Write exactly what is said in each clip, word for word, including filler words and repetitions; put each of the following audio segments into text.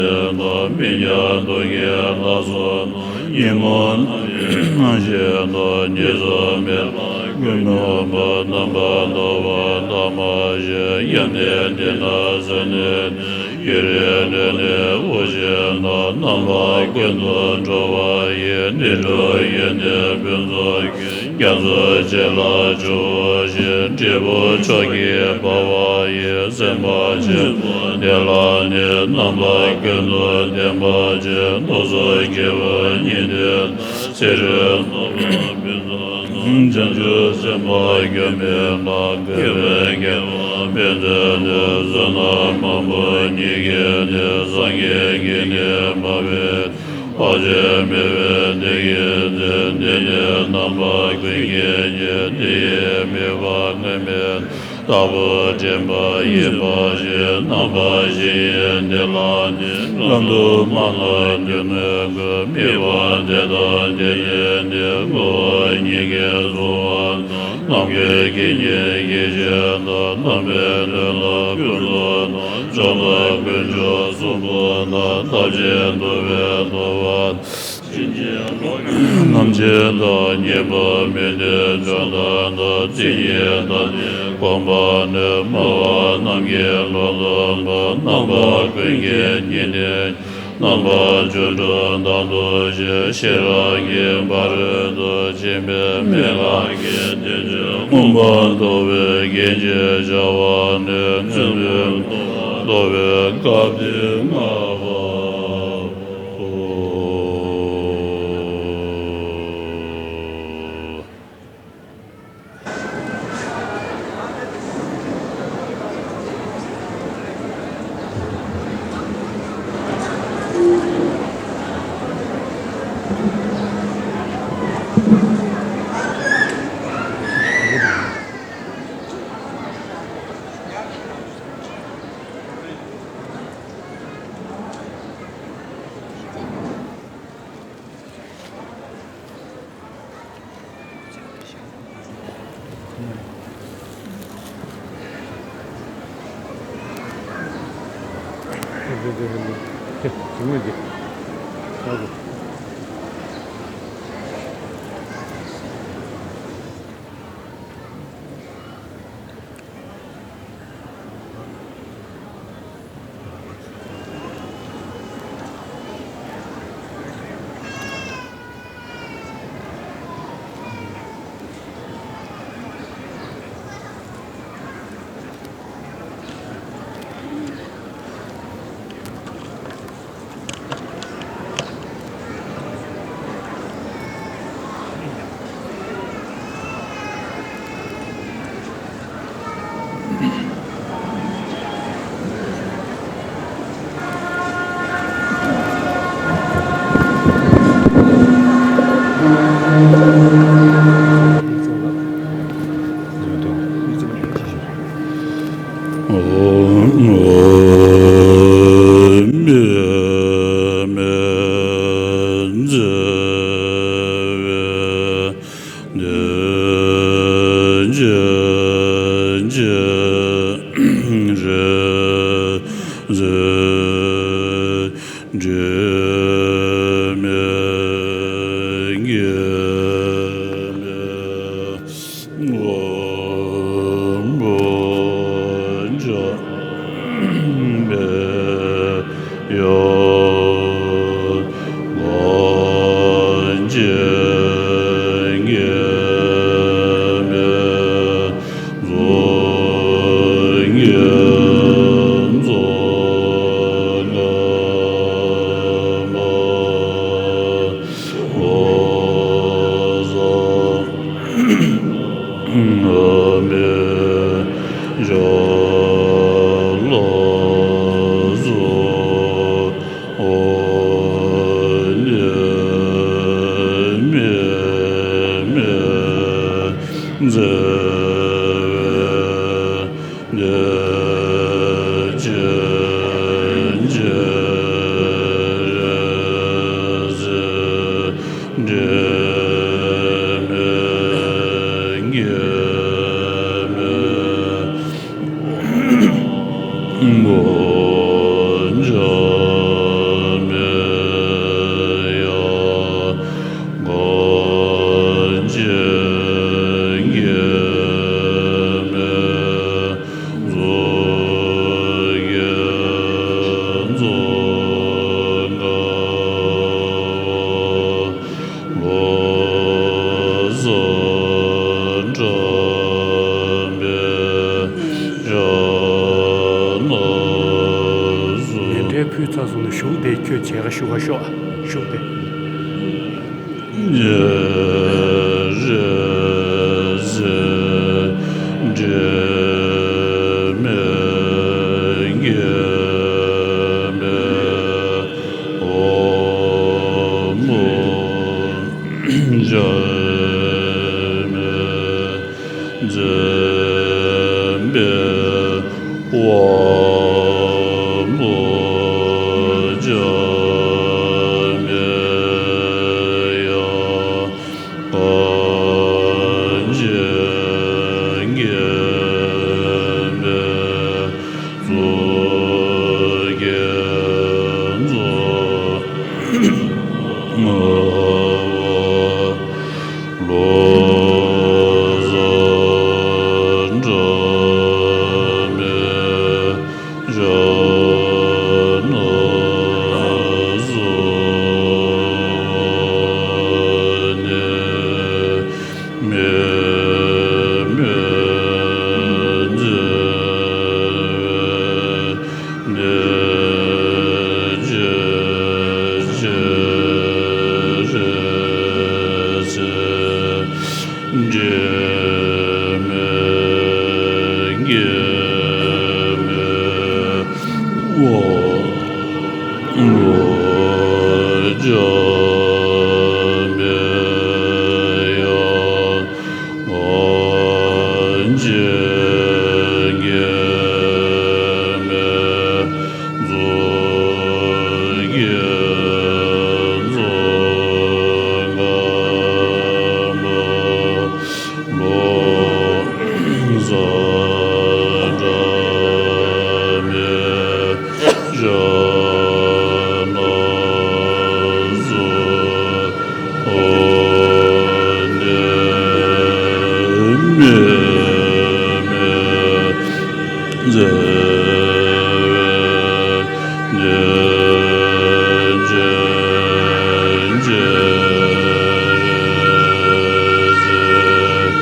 དང་མི་ཉག་དུ་གེ་ལ་སོགས་ཉིན་མོ་ནམ་ཞིག་ཏུ་ཉིད་སུ་མེད་ལ་ཀུན་རྨོངས་པ་རྣམ་པར་དག་པ་དག་མ་ཞིག་ཡོན་ཏན་འདི་ན་ཟེར་ནས་ཡུན་རིང་ལུས་ནས་དབུགས་ཆད་ན་རྣམ་པ་ཀུན་ཏུ་འགྲོ་བ་ཡི་ནི་འགྲོ་ཡོན་ཏན་ཕུན་ཚོགས་ཀྱི། རྒྱ་མཚོ་ཆེ་ལ་ཇོ་བོ་ཞེས་འབྲས་བུ་མཆོག་གི་འབབ་བ་ཡི། སེམས་དཔའ་ཆེན་པོ་དེ་ལ་ནི་རྣམ་པ་ཀུན་ཏུ་བརྟན་པ་ཆེ། རྣོ་ཚོགས་སྐྱེ་བོ་ཉིད་དེ་ན། ཚེ་རིང་རྣམ་པར་ཕུན་ཚོགས་རྣམས། བྱང་ཆུབ་སེམས་དཔའ་མགོན་མེད་ལ། མཁས་པའི་དགེ་བ་ཕན་མཛད་ནས། བསོད་ནམས་མང་པོ་ཉིད་ཀྱིས་ནི། སངས་རྒྱས་ཀྱིས་ནི་མ་བས། བར་ཆད་མེད་པའི་བདེ་སྐྱིད་འདི། འདི་ནི་རྣམ་པ་ཀུན་གྱི་ཉིད། འདི་ཡི་དམིགས་པ་སྔོན་མེད་ལྟ་བུ་དྲན་པ་ཡིན་པ་ཞིག་རྣམ་པ་བཞི་ཡི་འདི་ལ་ནི། རྣམ་རྟོག་མ་ལ་འགྱུར་མེད་ཀུན། དམིགས་པ་འདི་དང་འདི་ཉིད་ནི། ངོ་བོ་ཉིད་ཀྱིས་བཟུང་བ་དང་། ནམ་མཁའི་དཀྱིལ་ཉིད་ཀྱི་ཆོས་དང་། རྣམ་པའི་དོན་ལ་ཀུན་རྫོབ་རྣམས། ཕྱོགས་ལ་དཀོན་མཆོག་གསུམ་པོ་དང་། ཐབས་ཆེན་ཐུབ་པས་ཐོབ་པ་དང་། ཕྱིན་ཅི་ལོག་རྣམ་འབྱེད་དང་། ཉེས་པ་མི་འདོད་མཆོག་དང་ལྡན། མཚན་ཉིད་དང་ནི་གོམས་པ་ནི། སྨྲ་བ་རྣམས་ཀྱིས་བློ་ལྡན་པ། རྣམ་པ་ཀུན་གྱི་ཉིད་ནི། རྣམ་པ་བཅུ་དྲུག་དང་དུ་ཞིག་ཤེས་རབ་ཀྱི་ཕ་རོལ་ཏུ་ཕྱིན་པའི་མན་ངག་གིས་དེ་ཆོས་མངོན་པར་རྟོགས་པའི་རྒྱན་ཞེས་བྱ་བ་ནི། མངོན་སུམ་དུ་རྟོགས་པའི་སྐབས་ཏེ་ལྔ་པའོ། གསུངས་ནས་བཞུགས་དེ་ཁྱོད་བྱས་ག་བཞུགས་ག་ཤོག་བཞུགས་དེ། འཛིན་པའི་དབང་པོ་ཅང་མེད་ཡང་། གང་ཕྱིར་ངེས་མེད་གཙུག་གི་རྫོང་ལོ་ཙཱ་འདྲ་མེད་ཕྱག་ན་བཟུང་ནས། མི་མི་འཛིན་པའི་གནས་ཅན་ཅི་རིགས་ཚེ། འབྲལ་མེད་ངེས་མེད་དབང་པོ་ཅང་མེད་ཡང་། གང་ཕྱིར་ངེས་མེད་གཙུག་གི་རྫོང་ཁ་མ་ལོ་ཙཱ་འདྲ་མེད་ཕྱག་ན་བཟུང་ནས། མི་མི་འཛིན་པའི་གནས་ཅན་ཅི་རིགས་ཚེ། འབྲལ་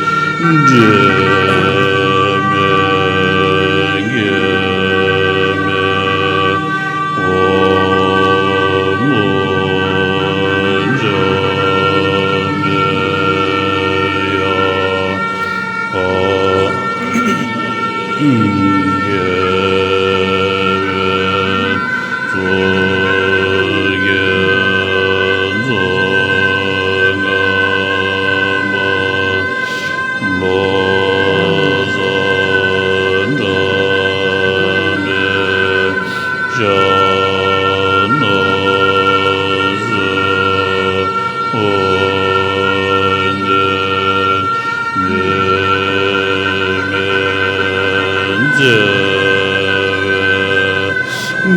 མེད་ངེས་མེད་དབང་པོ་ཅང་མེད་ཡང་། གང་ཕྱིར་ངེས་མེད་གཙུག་གི་རྫོང་ཁ་མ་ལོ་ཙཱ་འདྲ་མེད་ཕྱག་ན་བཟུང་ནས། མི་མི་འཛིན་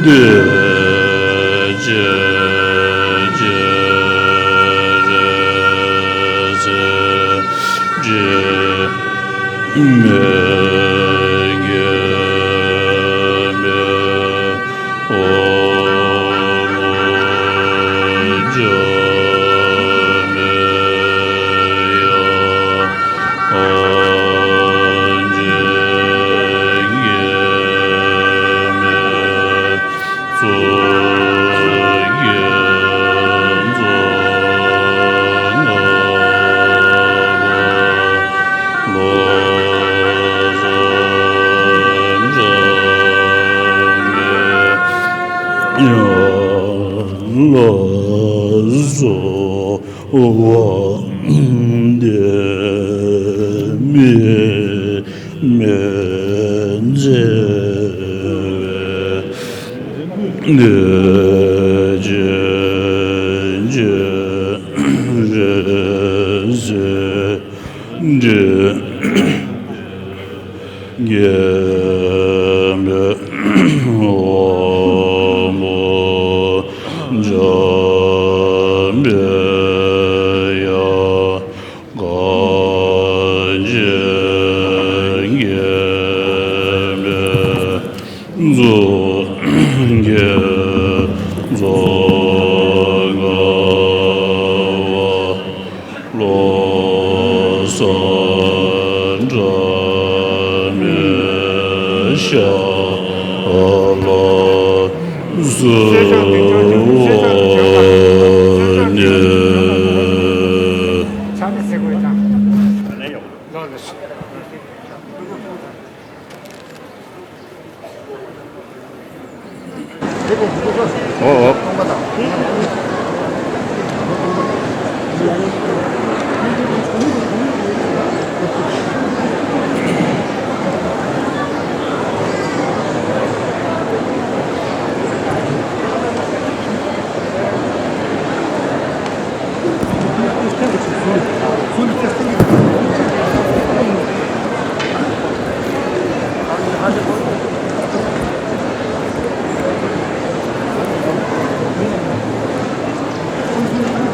པའི་གནས་ཅན་ཅི་རིགས་ཚེ། འབྲལ་མེད་ངེས་མེད་དབང་པོ་ཅང་མེད་ཡང་། གང་ཕྱིར་ངེས་མེད་གཙུག་གི་རྫོང་ཁ་མ་ལོ་ཙཱ་འདྲ་མེད་ཡང་། ལ་སོགས་དབང་ལྡན་མི་མི་འཛིན་པའི་གནས་ཅན་ཅི་རིགས་ཚེ། འབྲལ་ངེས་མེད་དབང་པོ་ཅང་མེད་ཡང་། གང་ཕྱིར་ངེས་མེད་གཙུག་གི་རྫོང་ཁ་མ་ལོ་ཙཱ་འདྲ་མེད་ཕྱག་ན་བཟུང་ ཨོ།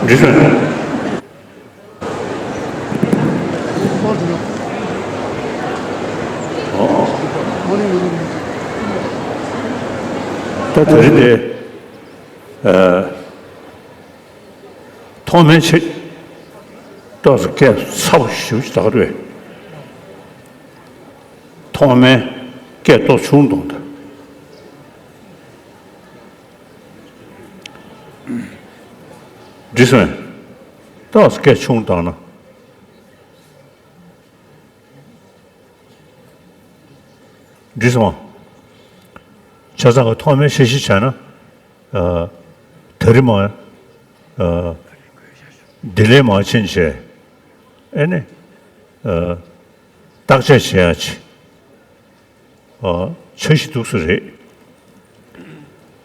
འགྲིག་སོང་། ད་དེ་རིང་དེ། ཨ། ཐོག་མའི་ཆེད། ཏོག་ཙམ་སྐད་ཚ་པོ་ཞེ་པོ་ཅིག་གདའ་གི་འདུག་པས། ཐོག་མའི་སྐད་ཏོག་ཆུང་གཏོང་དང་། འགྲིག་སོང་། ཏོག་ཙམ་སྐད་ཆུང་བཏང་ན། འགྲིག་སོང་། བྱས་ཙང་གི་ཐོག་མའི་འཆར་གཞི་བྱས་ན། ཨ། ད་རིང་མ། ཨ། ལྡི་ལི་མར་ཕྱིན་བྱས། ཨེ་ནི། ཨ། བརྟག་དཔྱད་བྱེད་ཡ་ཅིག་ཨ། འཆར་གཞི་འདུག་སེ་རེད།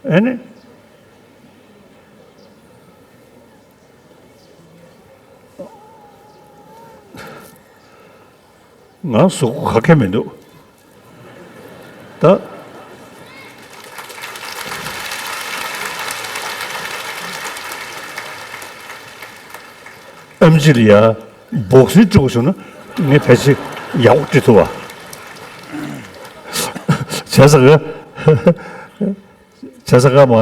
ཨེ་ནི། ང་གཟུགས་པོ་ག་གེ་མི་འདུག་ད། ཨེམ་ཆི་ལ་ཡ་བོག་སིང་སྤྲོད་དགོས་བྱུང་ན་ངས་ཕལ་ཆེར་ཡག་པོ་སྤྲོད་ཐུབ་པ། བྱས་ཙང་གི། བྱས་ཙང་གི་མ།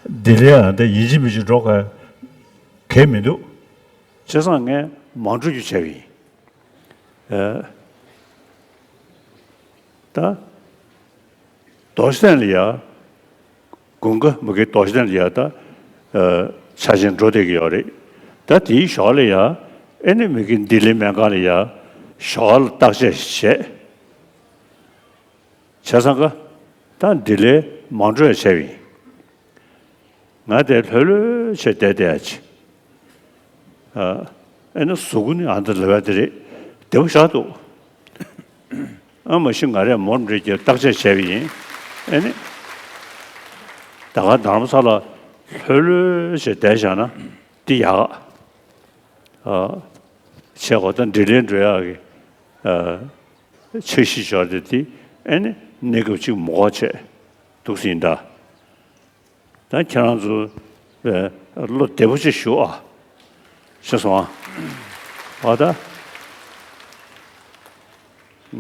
ལྡི་ལི་ཡ་འདི་ཡིན་གཅིག་མིན་གཅིག་འགྲོ་ག་གལ་མི་འདུག་བྱས་ཙང་ངས་མ་འགྲོ་རྒྱུ་བྱས་པ་ཡིན། ཨ། ད། རྡོ་རྗེ་གདན་ལ་ཡ། དགུན་ཁ་མ་གི་རྡོ་རྗེ་གདན་ལ་ཡ་ད། ཨ། འཆར་ཅན་འགྲོ་བསྡད་ཀྱི་ཡོད་རེད། ད་དེའི་ཞོར་ལ་ཡ། ཨེ་ནི་མ་གི་ལྡི་ལི་སྨན་ཁང་ལ་ཡ། ཞོར་ལ་བརྟག་དཔྱད་བྱས། བྱས་ཙང་ག་ད་ལྡི་ལི་མ་འགྲོ་ཡ་བྱས་པ་ཡིན། ང་དེ་ལྷོད་ལྷོད་བྱས་བསྡད་བསྡད་ཡ་ཅིག་ཨ། ཨེ་ནི་གཟུགས་པོ་ནི་ཨ་འདྲ་ལབ་ཡ་དེ་རེད། བདེ་པོ་ཞེ་དྲག་འདུག་ཨ། མ་གཞི་ང་རས་མོ་རེ་མོ་རེ་བརྟག་དཔྱད་བྱས་པ་ཡིན། ཨེ་ནི། ད་ག་རྡ་རམ་ས་ལ་ལྷོད་ལྷོད་བྱས་བསྡད་བཞག་ན་འདི་ཡག་ཨ། བྱས་གོ་ད་ལྡི་ལི་འགྲོ་ཡག་གི། ཨ། འཆར་གཞི་འབྱོར་ཏེ་དེ་ཨེ་ནི་གནས་སྐབས་གཅིག་མ་གོ་བྱས་འདུག་སེ་ཡིན་ད། ད་ཁྱེད་རང་ཚོ་བློ་བདེ་པོ་ཅིག་བཞུགས་ཨ། ཤེས་སོང་ཨ། འོ་ད།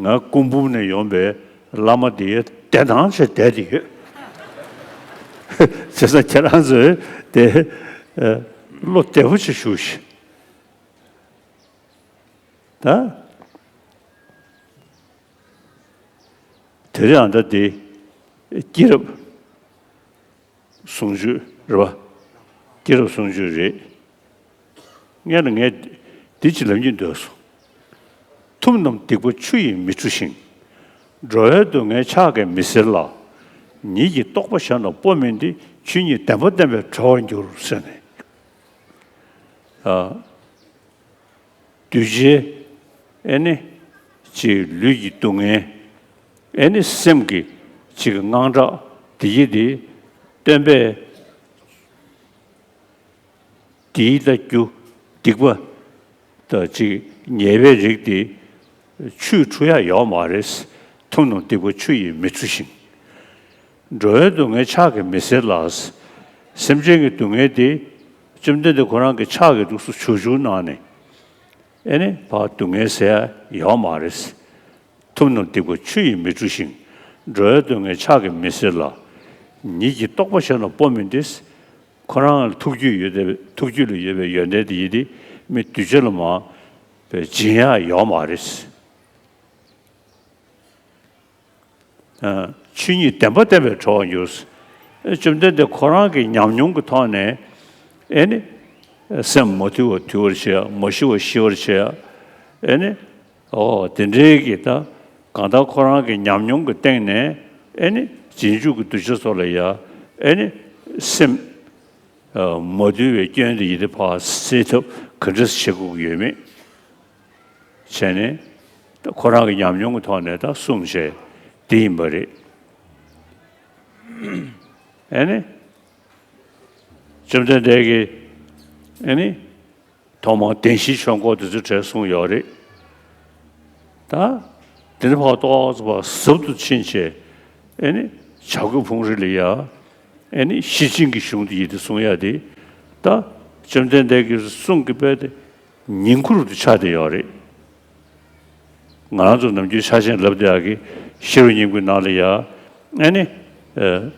ང་སྐུ་འབུམ་ནས་ཡོང་པའི་བླ་མ་དེ་བདེ་ཐང་ཆེ་བསྡད་དེ་ཡོད། བྱས་ཙང་ཁྱེད་རང་ཚོས་དེ་བློ་བདེ་པོ་ཅིག་བཞུགས་ཤིག་ད། དེ་རིང་ཨ་ད་དེ་སྐྱེས་རབས་གསུང་ཆོས་རེད་པ། སྐྱེས་རབས་གསུང་ཆོས་རེད། སྔོན་ལ་ངས་འདི་ཅིག་ལབ་སྙིང་འདོད་སོང་། ཐུབ་རྣམས་སྡིག་པ་ཆུ་ཡིས་མི་འཁྲུ་ཞིང་། འགྲོ་བའི་སྡུག་བསྔལ་ཕྱག་གིས་མི་སེལ་ལ། ཉིད་ཀྱི་རྟོགས་པ་གཞན་ལ་སྤོ་མིན་ཏེ། ཆོས་ཉིད་བདེན་པ་བསྟན་པས་གྲོལ་བར་འགྱུར་ཟེར་ནས། ཨ། གདུལ་བྱའི་ཨེ་ནི་ཅིག་ལུས་ཀྱི་སྡུག་བསྔལ། ཨེ་ནི་སེམས་ཀྱི་ཅིག་དངངས་སྐྲག་དེ་ཡི་དེ་སྟོན་པས་དེའི་ལ་རྒྱུ་སྡིག་པ་དང་ཅིག་ཉེས་པའི་རིགས་དེ་ཆུས་འཁྲུ་ཡ་ཡོད་མ་རེད། ཐུབ་རྣམས་སྡིག་པ་ཆུ་ཡིས་མི་འཁྲུ་ཞིང་། འགྲོ་བའི་སྡུག་བསྔལ་ཕྱག་གིས་མི་སེལ་ལ། སེམས་ཅན་གྱི་སྡུག་བསྔལ་དེ་བཅོམ་ལྡན་འདས་ཁོ་རང་གི་ཕྱག་གིས་འདུག་སེ་བྱུག་བྱུག་གནང་ནས་ཨེ་ནི་ཕར་སྡུག་བསྔལ་སེལ་ཡ་ཡོད་མ་རེད། ཐུབ་རྣམས་སྡིག་པ་ཆུ་ཡིས་མི་འཁྲུ་ཞིང་། འགྲོ་བའི་སྡུག་བསྔལ་ཕྱག་གིས་མི་སེལ་ལ། ཉིད་ཀྱི་རྟོགས་པ་གཞན་ལ་སྤོ་མིན་ཏེ། ཁོ་རང་ལ་ཐུགས་རྒྱུད་ཡོད་དེ་ཐུགས་རྒྱུད་ལ་ཡོད་པའི་ཡོན་ཏན་དེ་ཡིན་ཏེ་མི་གདུལ་བྱ་ལ་མ་བྱིན་ཡ་ཡོད་མ་རེད། ཨ། ཆོས་ཉིད་བདེན་པ་བསྟན་པས་གྲོལ་བར་འགྱུར། བཅོམ་ལྡན་འདས་ཁོ་རང་གི་ཉམས་མྱོང་གི་ཐོག་ནས་ཨེ་ནི་སེམས་མ་དུལ་བ་དུལ་བར་བྱེད་ཡ། མ་ཞི་བ་ཞི་བར་བྱེད་ཡ། ཨེ་ནི། ཨོ་དེ་འདྲའི་གི་ད་གང་ལྟར་ཁོ་རང་གི་ཉམས་མྱོང་གི་སྟེང་ནས་ཨེ་ནི་རྗེས་འཇུག་གི་གདུལ་བྱ་ཚོ་ལ་ཡ་ཨེ་ནི་སེམས་མ་དུལ་བའི་སྐྱོན་དེ་ཡི་དེ་ཕར་སེལ་ཐབས་ག་འདྲས་བྱེད་དགོས་ཀྱི་ཡོད་མེད་བྱས་ནས་ད་ཁོ་རང་གི་ཉམས་མྱོང་གི་ཐོག་ནས་ད་གསུངས་བྱས་དེ་ཡིན་པ་རེད། ཨེ་ནི། བཅོམ་ལྡན་འདས་ཀྱིས་ཨེ་ནི། ཐོག་མར་བདེན་བཞིའི་ཆོས་འཁོར་དེ་ཚོའི་གྲས་གསུངས་ཡོད་རེད། ད་དེ་ནས་ཕར་ཏོག་ཙམ་ཕར་ཟབ་ཏུ་ཕྱིན་བྱས་ཨེ་ནི་བྱ་རྒོད་ཕུང་རི་ལ་ཡ་ཨེ་ནི་ཤེར་ཕྱིན་གྱི་གཞུང་དེ་ཡི་དེ་གསུང་ཡ་དེ་ད་བཅོམ་ལྡན་འདས་ཀྱི་གསུང་གི་དཔེ་དེ་ཉིང་ཁུ་རུ་དེ་ཆགས་བསྡད་ཡོད་རེད། ང་རང་ཚོ་ནམ་རྒྱུན་ཆ་ཤས་ལབ་བསྡད་ཡག་གི་ཤེས་རབ་སྙིང་པོའི་ནང་ལ་ཡ་ཨེ་ནི། ཨ།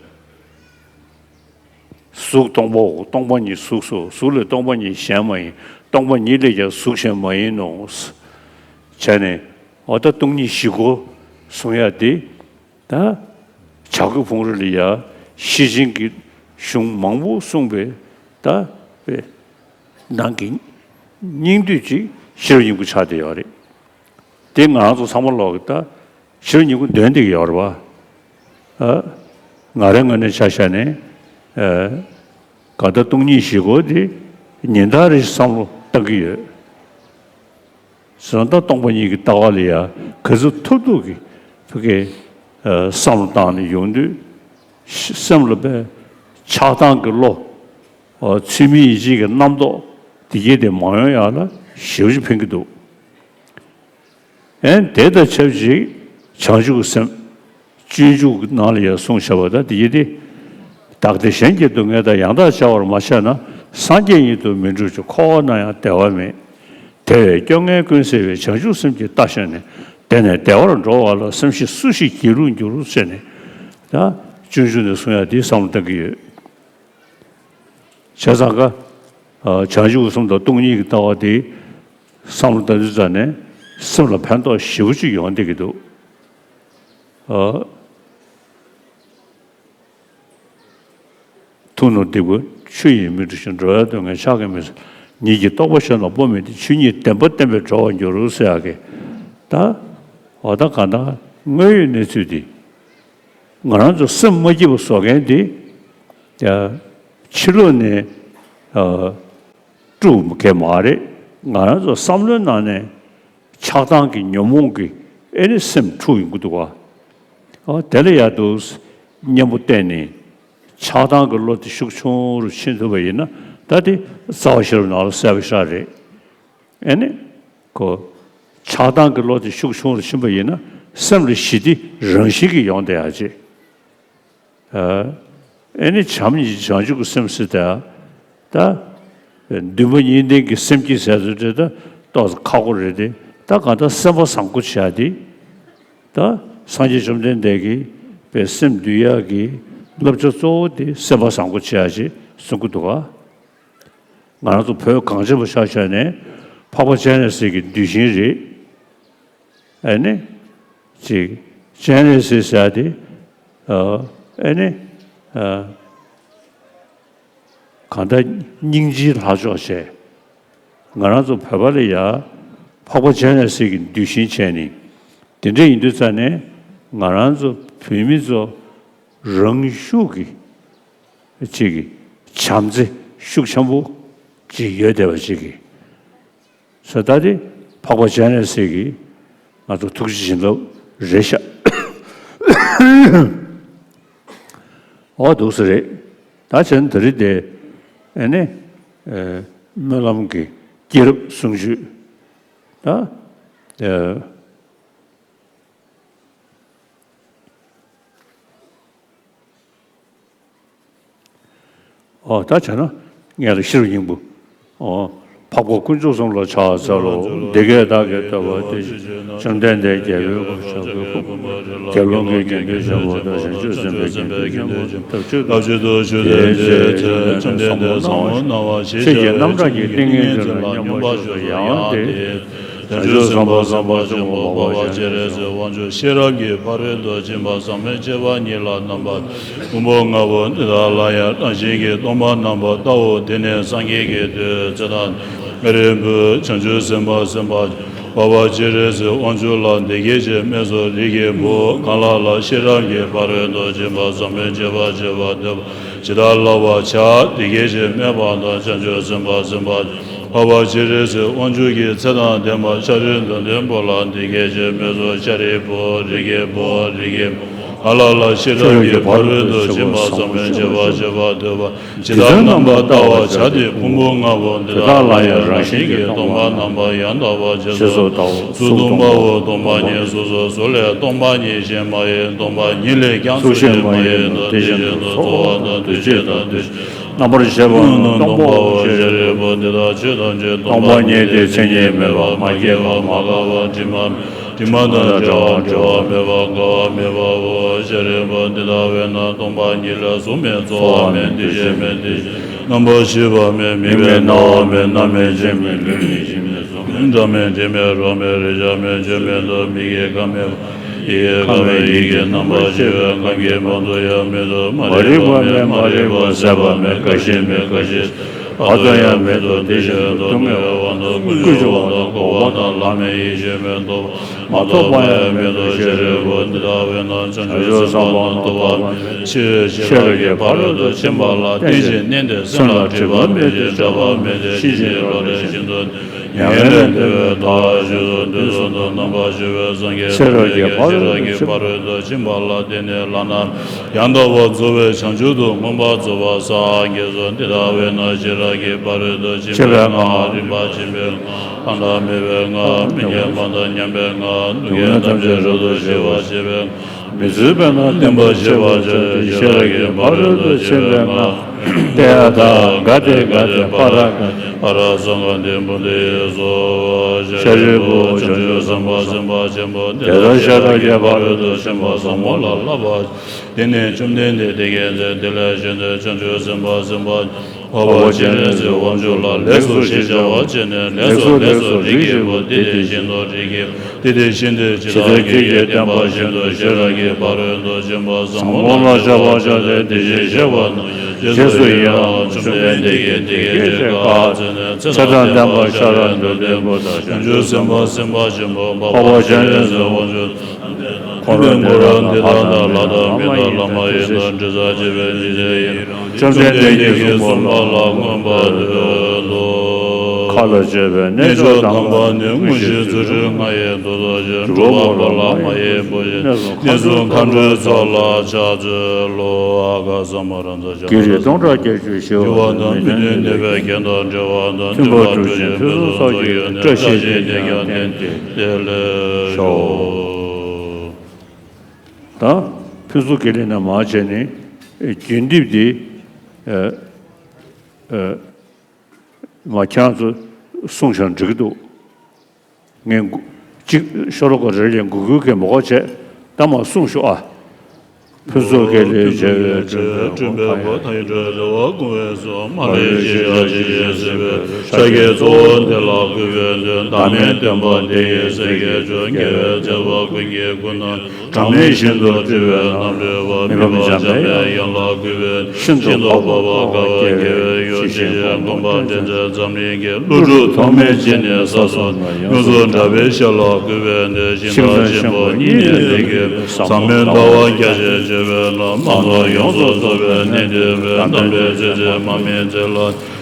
གཟུགས་སྟོང་པའོ། སྟོང་པ་ཉིད་གཟུགས་སོ། གཟུགས་ལས་སྟོང་པ་ཉིད་གཞན་མ་ཡིན། སྟོང་པ་ཉིད་ལས་ཀྱང་གཟུགས་གཞན་མ་ཡིན་ནོ། བྱས་ནས་འོ་ད་སྟོང་ཉིད་བཞི་པོ་གསུང་ཡ་དེ་ད་བྱ་རྒོད་ཕུང་རི་ལ་ཡ་ཤེར་ཕྱིན་གྱི་གཞུང་མང་པོ་གསུངས་པའི་ད་པའི་ནང་གི་སྙིང་བསྡུས་ཅིག་ཤེས་རབ་སྙིང་པོ་ཆགས་བསྡད་ཡོད་རེད། དེ་ང་རང་ཚོ་ཚང་མ་ལོག་གི་ད་ཤེས་རབ་སྙིང་པོ་འདོན་བསྡད་ཀྱི་ཡོད་རེད་བ། ཨ། ང་རའི་ངོས་ནས་ཆ་བཞག་ནས་ཨ། གང་ལྟར་སྟོང་ཉིད་བཞི་པོ་དེ་ཉིན་ལྟར་རེ་བསམ་བློ་བཏང་གི་ཡོད། བྱས་ཙང་ད་སྟོང་པ་ཉིད་ཀྱི་ལྟ་བ་ལ་ཡ་ག་ཚོད་ཐུབ་ཐུབ་ཀྱིས་ཕ་གིའི་ཨ། བསམ་བློ་བཏང་ནས་ཡོང་དུས་སེམས་ལ་དཔེ་ཆགས་སྡང་གི་བློ། ཨ། ཚུལ་མིན་ཡིད་བྱེད་ཀྱི་རྣམ་རྟོག་དེ་གྱད་དེ་མ་ཡོང་ཡག་ལ་ཞེ་པོ་ཅིག་ཕན་གྱི་འདུག་ཨེ་དེ་དང་ཆབས་ཅིག་བྱང་ཆུབ་ཀྱི་སེམས། སྤྱོད་འཇུག་གི་ནང་ལ་ཡང་གསུངས་བཞག་པ་ད་དེ་ཡི་དེ། བདག་བདེ་གཞན་གྱི་སྡུག་བསྔལ་དང་། ཡང་དག་བྱ་བར་མ་བྱས་ན། སངས་རྒྱས་ཉིད་དུ་མི་འགྲུབ་ཕྱིར། འཁོར་བ་ན་ཡང་བདེ་བ་མེད། དེ་བས་སྐྱོ་ངལ་ཀུན་སེལ་བའི། བྱང་ཆུབ་སེམས་ཀྱི་རྟ་ཞོན་ནས། དེ་ནས་བདེ་བར་འགྲོ་བ་ལ། སེམས་ཤེས་སུ་ཞིག་སྒྱིད་ལུག་འགྱུར། ཟེར་ནས་ད་སྤྱོད་འཇུག་ནས་གསུང་ཡ་དེ་བསམ་བློ་གཏང་གི་ཡོད། བྱས་ཙང་ཀ། བྱང་ཆུབ་ཀྱི་སེམས་དང་སྟོང་ཉིད་ཀྱི་ལྟ་བ་དེ་བསམ་བློ་བཏང་དུས་ཙམ་ནས་སེམས་ལ་ཕན་ཐོགས་ཞེ་པོ་ཅིག་ཡོང་བསྡད་ཀྱི་འདུག་ཐུབ་རྣམས་སྡིག་པ་ཆུ་ཡིས་མི་འཁྲུ་ཞིང་། འགྲོ་བའི་སྡུག་བསྔལ་ཕྱག་གིས་མི་སེལ། ཉིད་ཀྱི་རྟོགས་པ་གཞན་ལ་སྤོ་མིན་ཏེ། ཆོས་ཉིད་བདེན་པ་བསྟན་པས་གྲོལ་བར་འགྱུར། ཟེར་ཡག་གི་ད། འོ་ད་གང་ལྟར་དངོས་ཡོད་གནས་ཚུལ་འདི། ང་རང་ཚོ་སེམས་མ་སྐྱིད་པ་བཟོ་མཁན་འདི། ཡ། ཕྱི་ལོགས་ནས། ཨ། དཀྲུག་མཁན་མ་རེད། ང་རང་ཚོ་བསམ་བློའི་ནང་ནས་ཆགས་སྡང་གི་ཉོན་མོངས་ཀྱི་ཨེ་ནི་སེམས་འཁྲུག་ཡོང་གི་འདུག་བ། ཨ། དེ་ལ་ཡ་དུ་གཉེན་པོ་བསྟེན་ནས་ཆགས་སྡང་གི་བློ་དེ་ཤུགས་ཆུང་རུ་ཕྱིན་ཐུབ་པ་ཡིན་ན་ད་དེ་རྩ་བ་ཤེས་རབ་ནང་ལ་གསལ་པོ་ཞེ་དྲག་རེད། ཨེ་ནི། ཁོ། ཆགས་སྡང་གི་བློ་དེ་ཤུགས་ཆུང་རུ་ཕྱིན་པ་ཡིན་ན་སེམས་ལ་ཞི་བདེ་རང་བཞིན་གྱིས་ཡོང་བསྡད་ཡག་ཅིག་ཨ། ཨེ་ནི་བྱམས་སྙིང་རྗེ་བྱང་ཆུབ་ཀྱི་སེམས་ཟེར་ད། ད། འདུན་པ་གཉིས་ལྡན་གྱི་སེམས་བསྐྱེད་ཟེར་ཚུལ་དེ་ད་ཏོག་ཙམ་ཁག་པོ་རེད་དེ། ད་གང་ལྟར་སེམས་པ་བཟང་པོ་བྱ་དེ། ད་སངས་རྒྱས་བཅོམ་ལྡན་འདས་ཀྱིས་པའི་སེམས་འདུལ་ཡག་གི་བསླབ་བྱ་གཙོ་བོ་དེ་སེམས་པ་བཟང་པོ་བྱ་ཞེས་གསུང་གི་འདུག་ག་ང་རང་ཚོ་བོད་གངས་ཅན་པ་ཆ་བཞག་ནས་འཕགས་པ་སྤྱན་རས་གཟིགས་ཀྱི་གདུལ་ཞིང་རེད། ཨེ་ནི། ཅིག་སྤྱན་རས་གཟིགས་ཟེར་ཡ་དེ། ཨ། ཨེ་ནི། ཨ། གང་ལྟར་སྙིང་རྗེའི་ལྷ་མཆོག་བྱས། ང་རང་ཚོ་བོད་པ་ལ་ཡ་འཕགས་པ་སྤྱན་རས་གཟིགས་ཀྱི་གདུལ་ཞིང་བྱས་ནས་དེ་འདྲ་ཡིན་དུས་ཙ་ནས་ང་རང་ཚོ་བོད་མི་ཚོ་རང་ཤུགས་ཀྱིས་ཅིག་གི་བྱམས་བརྩེ་ཤུགས་ཆེན་པོ་ཅིག་ཡོད་བསྡད་པ་ཅིག་གིས། ས་ད་དེ་འཕགས་པ་སྤྱན་རས་གཟིགས་ཀྱིས་ང་ཚོ་ཐུགས་རྗེ་བྱིན་རླབས་རེད་ཤག་འོ་འདུག་ས་རེད། ད་བྱས་ན་ད་རེས་དེ་ཨེ་ནི། ཨེ། སྨོན་ལམ་གྱི་སྐྱེས་རབས་གསུང་ཆོས་ད། ཨེ། ཨོ་ད་བྱས་ན་ངས་ལ་ཤེས་རབ་སྙིང་པོ། ཨོ། འཕགས་པ་དཀོན་མཆོག་གསུམ་ལ་ཕྱག་འཚལ་ལོ། འདི་སྐད་བདག་གིས་ཐོས་པ་འདི། བཅོམ་ལྡན་འདས་རྒྱལ་པོའི་གོ་ཆ་གོས་ཕུབ། དགེ་སློང་གི་དགེ་འདུན་ཆེན་པོ་དང་བྱང་ཆུབ་སེམས་དཔའི་དགེ་འདུན་ཆེན་པོ་ཐབས་ཅིག་ཏུ། དེའི་ཚེ་བཅོམ་ལྡན་འདས་ཚེ་གྱི་རྣམ་གྲངས་ཀྱི་ཏིང་ངེ་འཛིན་ལ་མཉམ་པར་བཞག་སྟེ་ཡང་དེ། བྱང་ཆུབ་སེམས་དཔའ་སེམས་དཔའ་ཆེན་པོ་འཕགས་པ་སྤྱན་རས་གཟིགས་དབང་ཕྱུག་ཤེས་རབ་ཀྱི་ཕ་རོལ་ཏུ་ཕྱིན་པ་ཟབ་མོའི་སྤྱོད་པ་ཉིད་ལ་རྣམ་པར་ཕུང་པོ་ལྔ་པོ་འདི་དག་ལ་ཡང་རང་བཞིན་གྱིས་སྟོང་པ་རྣམ་པར་བལྟའོ། དེ་ནས་སངས་རྒྱས་ཀྱི་མཐུས་ཚེ་དང་ལྷ་རིགས་དྲུག་བྱང་ཆུབ་སེམས་དཔའ་སེམས་དཔའ་འཕགས་པ་སྤྱན་རས་གཟིགས་དབང་ཕྱུག་ལ་འདི་སྐད་ཅེས་སྨྲས་སོ། རིགས་ཀྱི་བུ་གང་ལ་ལ་ཤེས་རབ་ཀྱི་ཕ་རོལ་ཏུ་ཕྱིན་པ་ཟབ་མོའི་སྤྱོད་པ་སྤྱད་པར་འདོད་པ་ཇི་ལྟར་བསླབ་པར་བྱ། དེ་སྐད་ཅེས་སྨྲས་པ་དང་། བྱང་ཆུབ་སེམས་དཔའ་སེམས་དཔའ་འཕགས་པ་སྤྱན་རས་གཟིགས་དབང་ཕྱུག་གིས་ཚེ་དང་ལྡན་པ་ཤཱ་རིའི་འདོད་ལྡན་པོ་ལ་འདི་སྐད་ཅེས་སྨྲས་སོ། ཤཱ་རིའི་བུ་རིགས་ཀྱི་བུ་རིགས་ཀྱི་བུ་གང་ལ་ལ་ཤེས་རབ་ཀྱི་ཕ་རོལ་ཏུ་ཕྱིན་པ་ཟབ་མོའི་སྤྱོད་པ་སྤྱད་པར་འདོད་པ་ཇི་ལྟར་རྣམ་པར་བལྟ་བར་བྱ་སྟེ། ཕུང་པོ་ལྔ་པོ་འདི་དག་ལ་ཡང་རང་བཞིན་གྱིས་སྟོང་པར་རྣམ་པར་ཡང་དག་པར་རྗེས་སུ་བལྟའོ། གཟུགས་སྟོང་པའོ། སྟོང་པ་ཉིད་གཟུགས་སོ། གཟུགས་ལས་སྟོང་པ་ཉིད་གཞན་མ་ཡིན། སྟོང་པ་ཉིད་ལས་ཀྱང་གཟུགས་གཞན་མ་ཡིན་ནོ། དེ་བཞིན་དུ་ཚོར་བ་དང་འདུ་བྱེད་དང་འདུ་བྱེད་རྣམ་པར་ཤེས་པ་རྣམས་སྟོང་པའོ། ཤཱ་རིའི་བུ་འདི་དག་ཆོས་ཐམས་ཅད་སྟོང་པ་ཉིད་དེ། མཚན་ཉིད་མེད་པ། མ་སྐྱེས་པ། མ་འགགས་པ། དྲི་མ་མེད། དྲི་མ་དང་བྲལ་བ། བྲི་བ་མེད་པ། འགག་པ་མེད་པའོ། ཤཱ་རིའི་བུ་འདི་ལྟ་བས་ན་སྟོང་པ་ཉིད་ལ་གཟུགས་མེད། ཚོར་བ་མེད། འདུ་ཤེས་མེད། དེ་བཞིན་རྣམ་པར་ཤེས་པ་མེད། མིག་མེད། རྣ་བ་མེད། སྣ་མེད། ལྕེ་མེད། ལུས་མེད། ཡིད་མེད། གཟུགས་མེད། སྒྲ་མེད། དྲི་མེད། རོ་མེད། རེག་བྱ་མེད། ཆོས་མེད་དོ། མིག་གི་ཁམས་མེད་པ། ཡིད་ཀྱི་ཁམས་མེད། ཡིད་ཀྱི་རྣམ་པར་ཤེས་པའི་ཁམས་ཀྱི་བར་དུ་ཡང་མེད་དོ། མ་རིག་པ་མེད། མ་རིག་པ་ཟད་པ་མེད། རྒ་ཤི་མེད། རྒ་ཤི་བར་དུ་ཡང་མེད་དོ། དེ་བཞིན་དུ་མིག་གི་དབང་དང་། ཀུན་གཞི་དབང་དང་། འགོག་པ་དང་། ལམ་མེད། ཡེ་ཤེས་མེད། རྟོགས་པ་མ་རྟོགས་པ་ཡང་མེད་དོ། ཤཱ་རིའི་བུ་འདི་ལྟ་བས་ན་བྱང་ཆུབ་སེམས་དཔའ་རྣམས་རྟོགས་པ་མེད་པའི་ཕྱིར་ཤེས་རབ་ཀྱི་ཕ་རོལ་ཏུ་ཕྱིན་པ་ལ་བརྟེན་ཅིང་གནས་ཏེ། སེམས་ལ་སྒྲིབ་པ་མེད་དེ། སྐྲག་པ་མེད་དེ། ཤེས་བཞིན་རོ་ལས་ཤིན་ཏུ་ཉེ་བའི་ལས་འདས་པའི་མཐར་ཕྱིན་སོ། དུས་གསུམ་དུ་རྣམ་པར་ཤེས་པའི་སངས་རྒྱས་ཐམས་ཅད་ཀྱང་ཤེས་རབ་ཀྱི་ཕ་རོལ་ཏུ་ཕྱིན་པ་ལ་བརྟེན་ནས་བླ་ན་ཡང་དག་པར་རྫོགས་པའི་བྱང་ཆུབ་ཏུ་མངོན་པར་རྫོགས་པར་སངས་རྒྱས་སོ། འདི་ལྟ་བས་ན་ཤེས་རབ་ཀྱི་ཕ་རོལ་ཏུ་ཕྱིན་པའི་སྔགས། རིམ་པ་ཆེན་པོའི་སྔགས། ཐ་མ་མེད་པའི་སྔགས། མི་སྙན་པ་དང་མཉམ་པའི་སྔགས། སྡུག་བསྔལ་ཐམས་ཅད་རབ་ཏུ་ཞི་བར་བྱེད་པའི་སྔགས། མི་བཟོད་པས་ན་བསྟན་པར་བྱེད་པར་བྱ་སྟེ། ཤེས་རབ་ཀྱི་ཕ་རོལ་ཏུ་ཕྱིན་པའི་སྔགས། ཏདྱ་ཐཱ། ག་ཏེ་ག་ཏེ། པཱ་ར་ག་ཏེ། པཱ་ར་སཾ་ག་ཏེ། བྷཱུ་ཏི་ཡེ་སྭཱ་ཧཱ། ཤཱ་རིའི་བུ་བྱང་ཆུབ་སེམས་དཔའ་སེམས་དཔའ་ཆེན་པོ་འདི་ལྟར་ཤེས་རབ་ཀྱི་ཕ་རོལ་ཏུ་ཕྱིན་པ་ཟབ་མོ་ལ་བསླབ་པར། དེ་ནས་བཅོམ་ལྡན་འདས་དེ་སྐད་ཅེས་དེ་ལས་བཞེངས་ཏེ་བྱང་ཆུབ་སེམས་དཔའ་སེམས་དཔའ་འཕགས་པ་སྤྱན་རས་གཟིགས་དབང་ཕྱུག་ལ་ལེགས་སོ་ཞེས་བྱ་བ་བྱས་ནས། ལེགས་སོ་ལེགས་སོ། རིགས་ཀྱི་བུ་དེ་དེ་བཞིན་དུ། རིགས་ཀྱི་བུ་དེ་དེ་བཞིན་དུ། ཇི་ལྟར་ཁྱེད་ཀྱིས་བསྟན་པ་བཞིན་དུ་ཤེས་རབ་ཀྱི་ཕ་རོལ་ཏུ་ཕྱིན་པ་ཟབ་མོ་ལ་ཕྱག་པར་བྱ་སྟེ། དེ་བཞིན་གཤེགས་པ་རྣམས་ཀྱི་རྗེས་སུ་ཡི་རང་། བཅོམ་ལྡན་འདས་ཀྱིས་དེ་སྐད་ཅེས་བཀའ་སྩལ་ནས། ཚེ་དང་ལྡན་པ་ཤེས་རབ་འདོད་ལྡན་པོ་དང་། བྱང་ཆུབ་སེམས་དཔའ་སེམས་དཔའ་ཆེན་པོ་འཕགས་པ་སྤྱན་རས་གཟིགས་དབང་ཕྱུག་ཁོ་པའི་གུ་རུ་འདི་དག་ནི། ལྷ་དང་མི་དང་ལྷ་མ་ཡིན་དང་། དྲི་ཟར་བཅས་པའི་འཇིག་རྟེན་ཡི་རང་། བཅོམ་ལྡན་འདས་ཀྱིས་གསུངས་པ་ལ་མངོན་པར་བསྟོད་དོ། མཁའ་ལ་སྤྱོད་པའི་རྣལ་འབྱོར་དམ་པ་ནི། དངོས་གཞི་རྫུ་འཕྲུལ་ལྔ་ཡིས་བཟློག་ཐབས་ཆེ། འགྲོ་བ་ཀུན་ལ་མ་ཡིན་པ་ཡིན། གནས་གསུམ་མཁའ་འགྲོའི་ཚོགས་ལ་ཕྱག་འཚལ་ལོ། ཨ་ག་ས་མ་ར་ཛ་ཤ་ཀ་ཏ། ཀྱེ་རིགས་སྟོང་ཕྲག་བརྒྱད་ཅུ་ཞི་བ་དང་། མི་མཐུན་ནུས་པའི་རྐྱེན་དང་བྲལ་བ་དང་། མཐུན་པར་གྲུབ་ཅིང་ཕུན་སུམ་ཚོགས་ཀྱི་ཡོན་ཏན། བཀྲ་ཤིས་དེ་ཡང་བརྟེན་ཏེ། དེ་ལེགས་ཤོག། ད་ཕུན་ཚོགས་དགེ་ལེགས་ནས་མར་བྱས་ནས་རྒྱུན་འདེབས་འདི། ཨ་ཨ་མ་ཁྱེད་རང་ཚོ་གསུངས་བཞག་འགྲིག་གི་འདུག། ངས་གཅིག་ཤོ་ལོ་ཀ་རེ་ལ་འགུག་འགུག་གི་མ་གོ་བྱས། ད་མར་གསུངས་ཤོག་ཨ། ཕུན་ཚོགས་དགེ་ལེགས་བྱ་བའི་སྒྲིབ་པའི་སྒོ། མཐའ་ཡས་འགྲོ་བའི་བདེ་བ་ཀུན་སྤངས་སོ། མ་ལུས་སྐྱེ་བ་ཇི་བཞིན་སྲིད་པའི་ཕྱག་རྒྱའི་གཙོ་བོ་དེ་ལ་གུས་པས་འདུད། བདག་མེད་སྟོན་པ་དེ་ཡི་སྲས་ཀྱི་མཆོག། རྒྱལ་བའི་བསྟན་པ་ཀུན་གྱི་སྐུ་ན། གྲངས་མེད་ཤིན་ཏུ་བརྩེ་བའི་རྣམ་རོལ་པ། མི་ཕམ་འཇམ་པའི་དབྱངས་ལ་གུས་པས་འདུད། ཤིན་ཏུ་འཕགས་པ་དགའ་བ་དགེ་བའི་མཆོག། ཇི་བཞིན་ཀུན་སྤངས་མཁྱེན་བརྩེ་འཛམ་གླིང་གི། ཀླུ་སྒྲུབ་ཐོགས་མེད་ཅན་ནི་ས་གསུམ་ན། ཡོངས་སུ་གྲགས་པའི་ཞབས་ལ་གུས་པས་འདུད། ཤིང་རྟ་ཆེན་པོ་སྙིང་ནས་བརྩེ་བའི་ཟབ་མོ་ལྟ་བ་རྒྱ་ཆེར་སྤྱོད་པའི་བླ། མ་ནོར་ཡོངས་སུ་རྫོགས་པའི་གནས་བསྟན་པའི། དམ་པའི་ཚུལ་འཛིན་མ་སྨིན་ཚེ་ལ།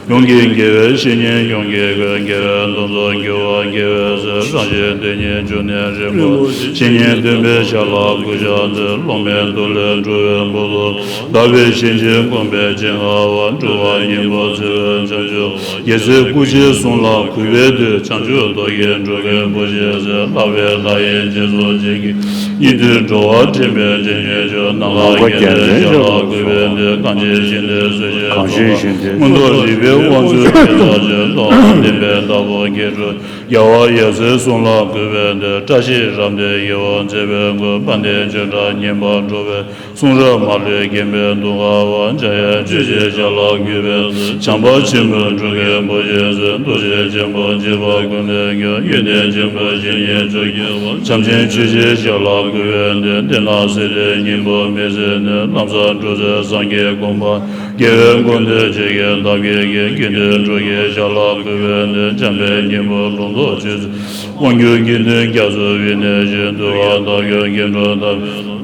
ཡོངས་ཀྱི་དགེ་བའི་བཤེས་གཉེན་ཡོངས་ཀྱི་མགོན། དགེ་བའི་འདུ་འཛོམས་དགེ་བ་དགེ་བའི་སྲས། རང་གཞན་དོན་གཉིས་འབྱུང་གནས་རིན་པོ་ཆེ། བཤེས་གཉེན་སྟོན་པའི་ཞབས་ལ་གུས་ཕྱག་འཚལ། སློབ་མའི་ཐུགས་ལས་འགྲོ་བའི་འབུམ་ཚོགས། དག་པའི་གཤིན་རྗེ་འགོང་པོའི་སྤྱན་སྔ་བ། སྤྲུལ་པ་སྙིང་པོ་བརྩེ་བའི་བྱང་ཆུབ། རྒྱལ་སྲས་སྐུ་མཆེད་གསུམ་ལ་གུས་པས་འདུད། བྱང་ཆུབ་ཏོག་གི་འགྲོ་ཀུན་པོ་ཆེའི་སྲས། ལྷག་པའི་ལྷ་ཡི་སྤྱན་ཟུང་ཅན་གྱི། སྙིགས་དུས་འགྲོ་བ་འདྲེན་པའི་སྤྱན་གྱི་མཆོག། ནམ་མཁའ་མཁྱེན་བརྩེའི་ཞབས་ལ་གུས་པས་འདུད། གང་ཇི་བཞིན་དུ་གསལ་བྱེད་སྟོན་པ། མངོན་མཐོ་རིག་པའི་དབང་ཕྱུག་རྒྱལ་ཚབ་ཆེན། སྟོང་པ་ལྡན་པའི་བདག་པོ་མཁས་གྲུབ། རྒྱལ་བ་ཡབ་སྲས་གསུམ་ལ་གུས་པས་འདུད། བཀྲ་ཤིས་རབ་མདོས་ཡིད་འོང་མཛད་པའི་མགོན། དཔལ་ལྡན་ཆོས་གྲགས་བསྙེན་པར་འགྲོ་བའི། གསུང་རབ་མ་ལུས་མཁྱེན་པའི་གདུང་དཀར་པོ། འཇམ་དབྱངས་ཆོས་ཀྱི་ཞལ་ལག་གུས་པས་འདུད། བྱམས་པ་ཆེན་པོའི་སྤྲུལ་སྐུའི་བུ་ཞིག་གསོལ། ཐུགས་རྗེ་ཆེན་པོ་བྱེ་བ་ཀུན་ལས་བསྐྱངས། ཡོན་ཏན་ཆེན་པོ་བཤེས་གཉེན་མཆོག་གི་བུ། བྱམས་ཆེན་ཆོས་ཀྱི་ཞལ་ལག་གུས་པས་འདུད། བསྟན་དང་སྲིད་མཐའི་སྙིང་པོ་མི་ཟད་ནས། ལམ་བཟང་འགྲོ་ཚུལ་སངས་རྒྱས་གོ་འཕང་། རྒྱལ་བའི་སྐུ་མདོག་ཕྱེད་ཀྱི་འདབ་བརྒྱད་ཀྱིས། དགེ་འདུན་གྲོགས་ཀྱི་ཞལ་ལག་གུས་པས་འདུད། འཇམ་དཔལ་སྙིང་པོ་ལུང་རྟོགས་ཆོས་སྲིད། དབང་སྒྱུར་དགེ་འདུན་རྒྱ་མཚོའི་དབུས་ན་བཞུགས། འདུལ་བ་བདག་གིས་སྐྱེ་འགྲོ་དག་པའི་བློ།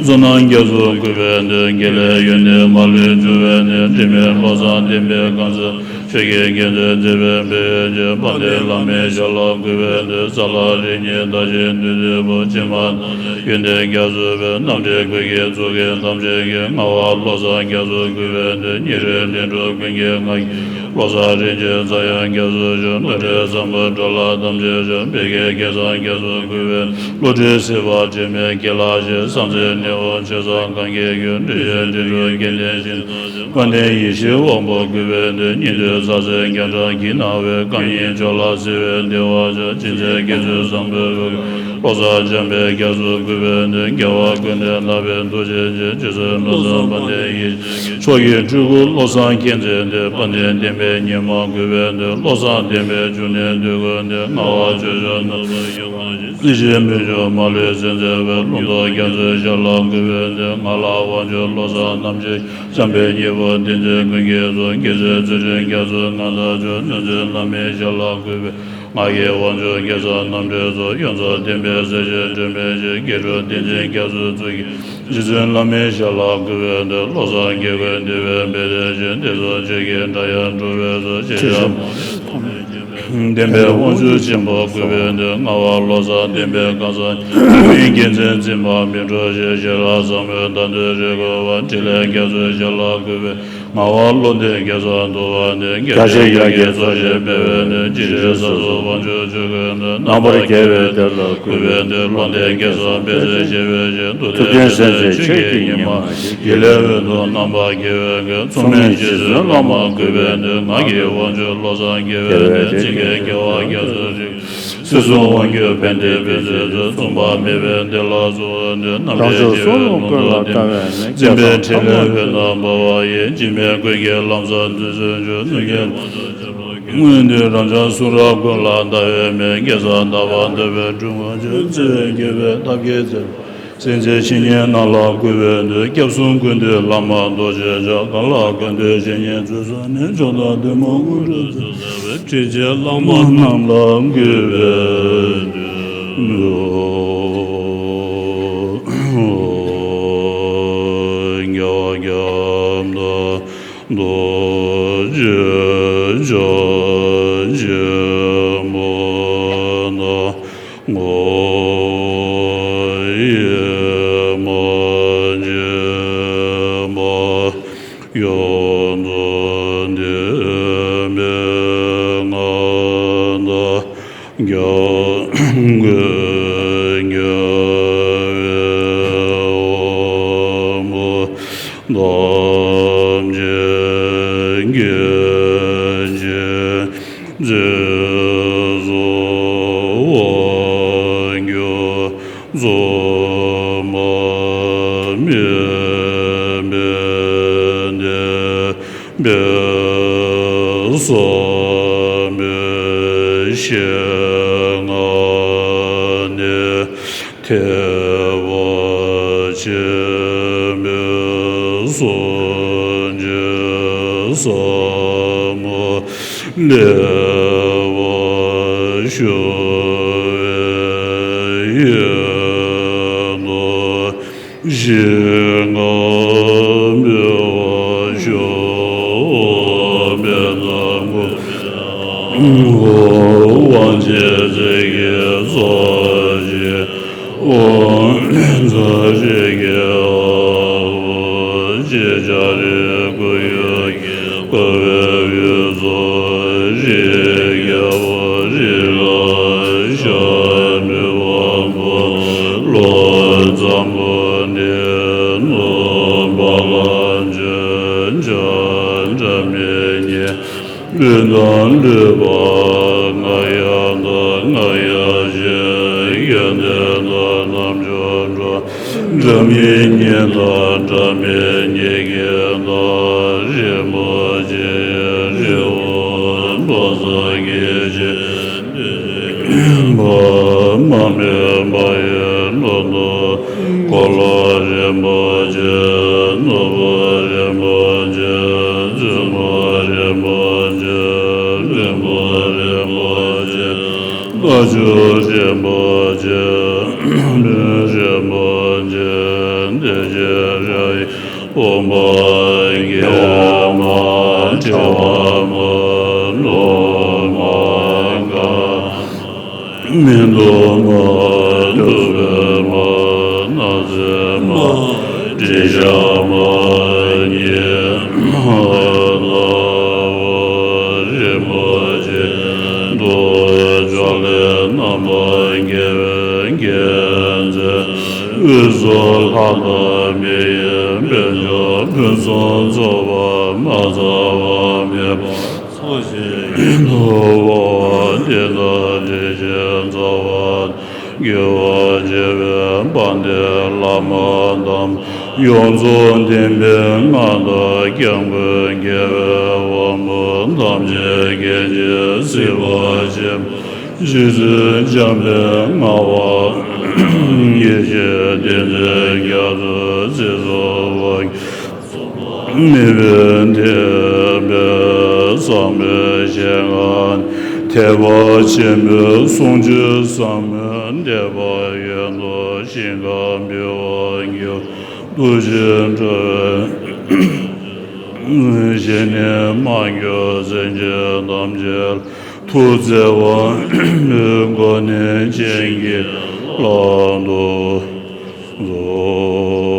བསོད་ནམས་རྒྱ་མཚོ་གུས་པས་འདུད། དགེ་ལེགས་ཡོན་ཏན་མ་ལུས་འབྱུང་བའི་གནས། དྲི་མེད་བློ་བཟང་བསྟན་པའི་རྒྱལ་མཚན། ཆོས་ཀྱི་རྒྱལ་མཚན་མཛེས་པའི་འབེབས་ཡུལ་གྱི། དཔལ་ལྡན་བླ་མའི་ཞལ་ལག་གུས་པས་འདུད། ཛ་ལག་རིགས་གཉིས་བདག་ཆེན་བདུད་འདུལ་བུ། ཕྱི་མ་ནང་ནས་ཡོན་ཏན་རྒྱ་མཚོ་འཕེལ། རྣམ་འདྲེན་ཀུན་གྱི་གཙུག་རྒྱན་ཐམས་ཅད་ཀྱི། ངག་དབང་བློ་བཟང་རྒྱ་མཚོ་གུས་པས་འདུད། ཉེ་རིང་ལྡན་འགྲོ་ཀུན་གྱི་ངག་གི་བློ་བཟང་རིན་ཆེན་རྩལ་དབྱངས་རྒྱ་མཚོ་མཆོག། བློ་གྲོས་བཟང་པོ་སྒྲ་ལ་ཐམས་ཅད་སྦྱོར། དཔལ་དགྱེས་སྐལ་བཟང་རྒྱ་མཚོ་གུས་པས། བློ་གྲོས་སྲིད་པ་དྲི་མེད་དགེ་ལེགས་ཞེས། གསང་མཛེས་ནེའུ་ཆོས་བཟང་གང་གི་རྒྱུ། འདྲེན་བྱེད་འདྲེན་གྲུབ་རྒྱན་ལྡན་ཞིང་དུ་སྦྱོར། དཔལ་ལྡན་ཡེ་ཤེས་དབང་པོ་གུས་པས་འདུད། ཉན་ཐོས་རྩྭ་ཟན་རྒྱ་གྲམ་གྱིས་གནང་བའི། རྐང་གཉིས་ཕྱོགས་ལ་བསིལ་བའི་བདེ་བ་མཆོག། ཅི་མཛད་དགེ་ཚུལ་བཟང་པོའི་བུ། བློ་བཟང་འཇམ་དཔལ་རྒྱ་མཚོ་གུས་པས་འདུད། རྒྱལ་བ་ཀུན་ནས་བསླབ་པའི་ཐུགས་རྗེ་ཆེ། རྗེ་བཙུན་བློ་བཟང་དཔལ་ལྡན་ཡེ་ཤེས། མཆོག་གི་སྤྲུལ་སྐུ་བློ་བཟང་མཁྱེན་བརྩེ་འདི། དཔལ་ལྡན་བསྟན་པའི་ཉི་མ་གུས་པས་འདུད། བློ་བཟང་བསྟན་པའི་འབྱུང་གནས་འདོད་དགུ་འདི། ངག་དབང་ཆོས་སྐྱོང་རྣམ་པར་ཡོངས་པ་ཞིག། སྲིད་ཞིའི་མི་ཆོས་མ་ལུས་ཟིན་མཛད་པའི། ལུང་རྟོགས་རྒྱ་མཚོའི་ཞལ་ལག་གུས་པས་འདུད། ང་ལ་དབང་ཕྱུག་བློ་བཟང་རྣམ་དཔྱོད། བྱམས་པའི་སྙིང་པོ་བསྟན་འཛིན་ཀུན་གྱི་གཙོ། རྒྱལ་སྲས་ཚུལ་ཁྲིམས་རྒྱ་མཚོ་ང་དང་མཆོག། གནོད་འཚེ་བླ་མའི་ཞལ་ལག་གུས་པས། ང་ཡི་དབང་ཕྱུག་རྒྱལ་ཚབ་རྣམ་འདྲེན་གཙོ། ཡོངས་རྫོགས་བསྟན་པའི་གསལ་བྱེད་སྒྲོན་མེ་བཞིན། དགེ་ཕྲུག་བསྟན་འཛིན་རྒྱ་མཚོའི་གཙུག་རྒྱན། རྗེ་བཙུན་བླ་མའི་ཞལ་ལག་གུས་པས་འདུད། བློ་བཟང་དགེ་བསྐོས་འདུས་པའི་དཔལ་དེ་བཞིན། བསྟན་སྲུང་ཆོས་ཀྱི་དགྲ་ཡང་གྲོལ་བའི་གཙོ། ཞེས་བྱ་བ། བསྟན་པའི་དབང་ཕྱུག་ཆེན་པོ་གུས་པས་འདུད། ངག་དབང་བློ་བཟང་བསྟན་པའི་རྒྱལ་མཚན། ཡོན་ཏན་རྒྱལ་མཚན་འཛིན་པ་མི་འཕྲོགས་ཤིང་། ཞི་རགས་ཟབ་མོའི་བདག་འདོད་རིགས་ཀྱི་དབང་། ཕྲིན་ལས་རྒྱ་མཚོའི་ཞལ་ལག་གུས་པས། ངག་དབང་བློ་ལྡན་རྒྱལ་ཚབ་འདུལ་བ་འདི། རྒྱ་ཆེན་ཡ་གིའི་གཙོ་ཆེར་སྤེལ་བའི་ནི། འཇིགས་བྱེད་ས་སོགས་དབང་ཕྱུག་ཆོས་སྐུ་འདི། རྣམ་པར་རྒྱལ་བའི་སྡེ་ལ་གུས་པས་འདུད། བློ་ལྡན་རྒྱལ་ཚབ་དཔལ་བརྩེགས་ཞེས་པའི་ཞིང་། ཐུབ་བསྟན་སེམས་ཅན་ཆོས་ཀྱི་ཉི་མ་ཞེས། དགེ་ལེགས་འོད་དུ་རྣམ་པར་རྒྱལ་བའི་མགོན། མཚུངས་མེད་རྗེ་བཙུན་བླ་མ་གུས་པས་འདུད། ངག་གི་དབང་ཕྱུག་བློ་བཟང་རྒྱལ་བའི་གནས། ཚིག་གི་རྒྱལ་བ་རྒྱ་མཚོའི་རིགས། སྲིད་གསུམ་དབང་སྒྱུར་ཕན་བདེའི་བུ་ཚ་མཆོག། མཚུངས་པ་མེད་པའི་བདེ་ལ་སྩོལ་བར་འདུད། རྣམ་དཔྱོད་ཆེ་བའི་ལུང་རྟོགས་ལྟ་བའི་མིག། འཛིན་པའི་ཕྲིན་ལས་འོད་རྣམ་འབར་བ་ཡིས། འཇིགས་མེད་ཀུན་གྱི་ལམ་བཟང་འདི་སོན་མཆོག། གནོད་སྐྱེལ་མང་ཚོགས་ཆོས་འཕགས་ཀུན། སྔོན་དུ་རབ་འབྱམས་གསུང་རབ་ཀུན་ལ་ལྟ་བའི་མིག། རྒྱལ་ཚབ་དག་པར་འདོད་པའི་སྤྲུལ་སྐུ་མཆོག། བརྩེ་བས་བསྐྱེད་པའི་ཐབས་མཁས་བརྩེ་བ། སེམས་ཅན་བཤེས་གཉེན་རྣམས་ལ་གུས་པས་འདུད། སྐྱབས་གསུམ་ཀུན་འདུས་བླ་མ་རྡོ་རྗེ་འཆང་། གང་ལ་ཀུན་འདུས་བཤེས་གཉེན་བརྩོན་འགྲུས་ནི། མཆོག་དང་ཐུན་མོང་དངོས་གྲུབ་སྩོལ་མཛད་པའི། ཁྲིད་བྱེད་བླ་མ་རྣམས་ལ་གུས་པས་འདུད། རྒྱལ་བ་ཁྱབ་བདག་རྡོ་རྗེ་འཆང་ཆེན་པོ་དང་། ངོ་ཡི་མ་བྱེད་པ་ཡོངས་རྫོགས་ལྡན་པའི་མངའ་བདག་ཀྱང་ཀུན་ཁྱབ་པའི་དབང་པོ་ཐམས་ཅད་ཀྱི་རྗེས་འཛིན་སོགས་དབང་སྒྱུར་རྫོགས་པ་མེད་པའི་བདེ་བའི་བསམ་པའི་ཞིང་ཁམས་ནས་ཐེག་པ་ཆེན་པོའི་སངས་རྒྱས་ཟབ་མོ་ལེགས་པར་ཞུ་བའི་ཡོན་ཏན་ཞིང་ཁམས་འཕེལ་བར་ཤོག། པདྨ་དབང་ཆེན་རྩེ་གི་རྩ་བཞི། དབང་ལྷ་རྫས་ཀྱི་དབང་པོ་ཆེ། ལྕགས་རི་སྐུ་ཡོན་གྱི་བཀའ་བབས་ཡུལ་ཚོ་རི་རྒྱལ་པོ་རི་ལ་ཤར་མི་དབང་པོ་ལོ་འཛམ་བུ་གླིང་ནོར་བུ་ལ་འབྱོན་ཆ་འདྲ་མི་ཉིད། ལུས་དང་ལུས་པ་ལྔ་ཡང་དག་ལྔ་ཡང་ཞིང་། ཡོན་ཏན་དང་རྣམ་འགྱུར་འགྲོ། སྒྲ་མི་སྙན་དང་སྒྲ་མི་སྙན་གྱི་མདོ། རིན་པོ་ཆེ་རི་བོ་འཕགས་པ་སངས་རྒྱས་ཞབས། མ་སྨིན་པ་ཡི་ལོ་ཏོག་འཁོར་ལོ་རིན་པོ་ཆེ། ནོར་བུ་རིན་པོ་ཆེ། བཙུན་མོ་རིན་པོ་ཆེ། བློན་པོ་རིན་པོ་ཆེ། རྟ་མཆོག་རིན་པོ་ཆེ། བུ་རིན་པོ་ཆེ། བདེ་ཆེན་རི་བོའི་དབང་པོ་སྐྱེས་མ། ཕྲེང་བ་མ་ལུས་མ་འགགས། མི་སྡུག་མ་སྡུག་པའི་མ། ན་ཚ་མ། དྲི་ཞིམ་མ་ཉིད་མ། རྣ་བ་རིན་པོ་ཆེ། ཐུགས་ཀྱི་ཕྱོགས་ལས་རྣམ་པར་རྒྱལ་བའི་མཁྱེན་བརྩེ། དབུས་སུ་ལྷ་དང་མི་ཡི་དཔལ་འབྱོར། ཕུན་སུམ་ཚོགས་པ་མ་ཚང་བ་མེད་པ། ཚོགས་ཞིང་ཐོབ་པ། དེ་དག་དྲིན་ཅན་རྩ་བ། དགེ་བ་ཆེ་བའི་དཔལ་ལྡན་བླ་མ་དང་། ཡོངས་རྫོགས་ལྡན་པའི་མངའ་བདག་སྐྱབས་མགོན་རྒྱལ་བའི་དབང་པོ། ཐམས་ཅད་མཁྱེན་ཅིང་གཟིགས་པ་ཆེན་པོ། རྗེ་བཙུན་འཇམ་དཔལ་མངའ་བ། ཡེ་ཤེས་ཏིང་འཛིན་རྒྱ་མཚོའི་རྩེ་སུ་དབང་མི་དཔེར་ལྡན་པའི་བསམ་པའི་ཞལ་སྔ་ནས། ཐེག་པ་ཆེན་པོའི་གསུང་ཆོས་ཟབ་མོའི་བསྟན་པ་ཡོངས་རྫོགས་ཞིང་ཁམས་བོད་དུ་འགྱུར་བར། ཐུགས་རྗེས་འགྲོ་བའི་གཞན་ནི་མ་གྱུར། སེམས་ཅན་ཐམས་ཅད་ལ་ཐུགས་བརྩེ་བ་སྒོ་ནས་བྱིན་གྱིས་བརླབ་ཏུ་གསོལ།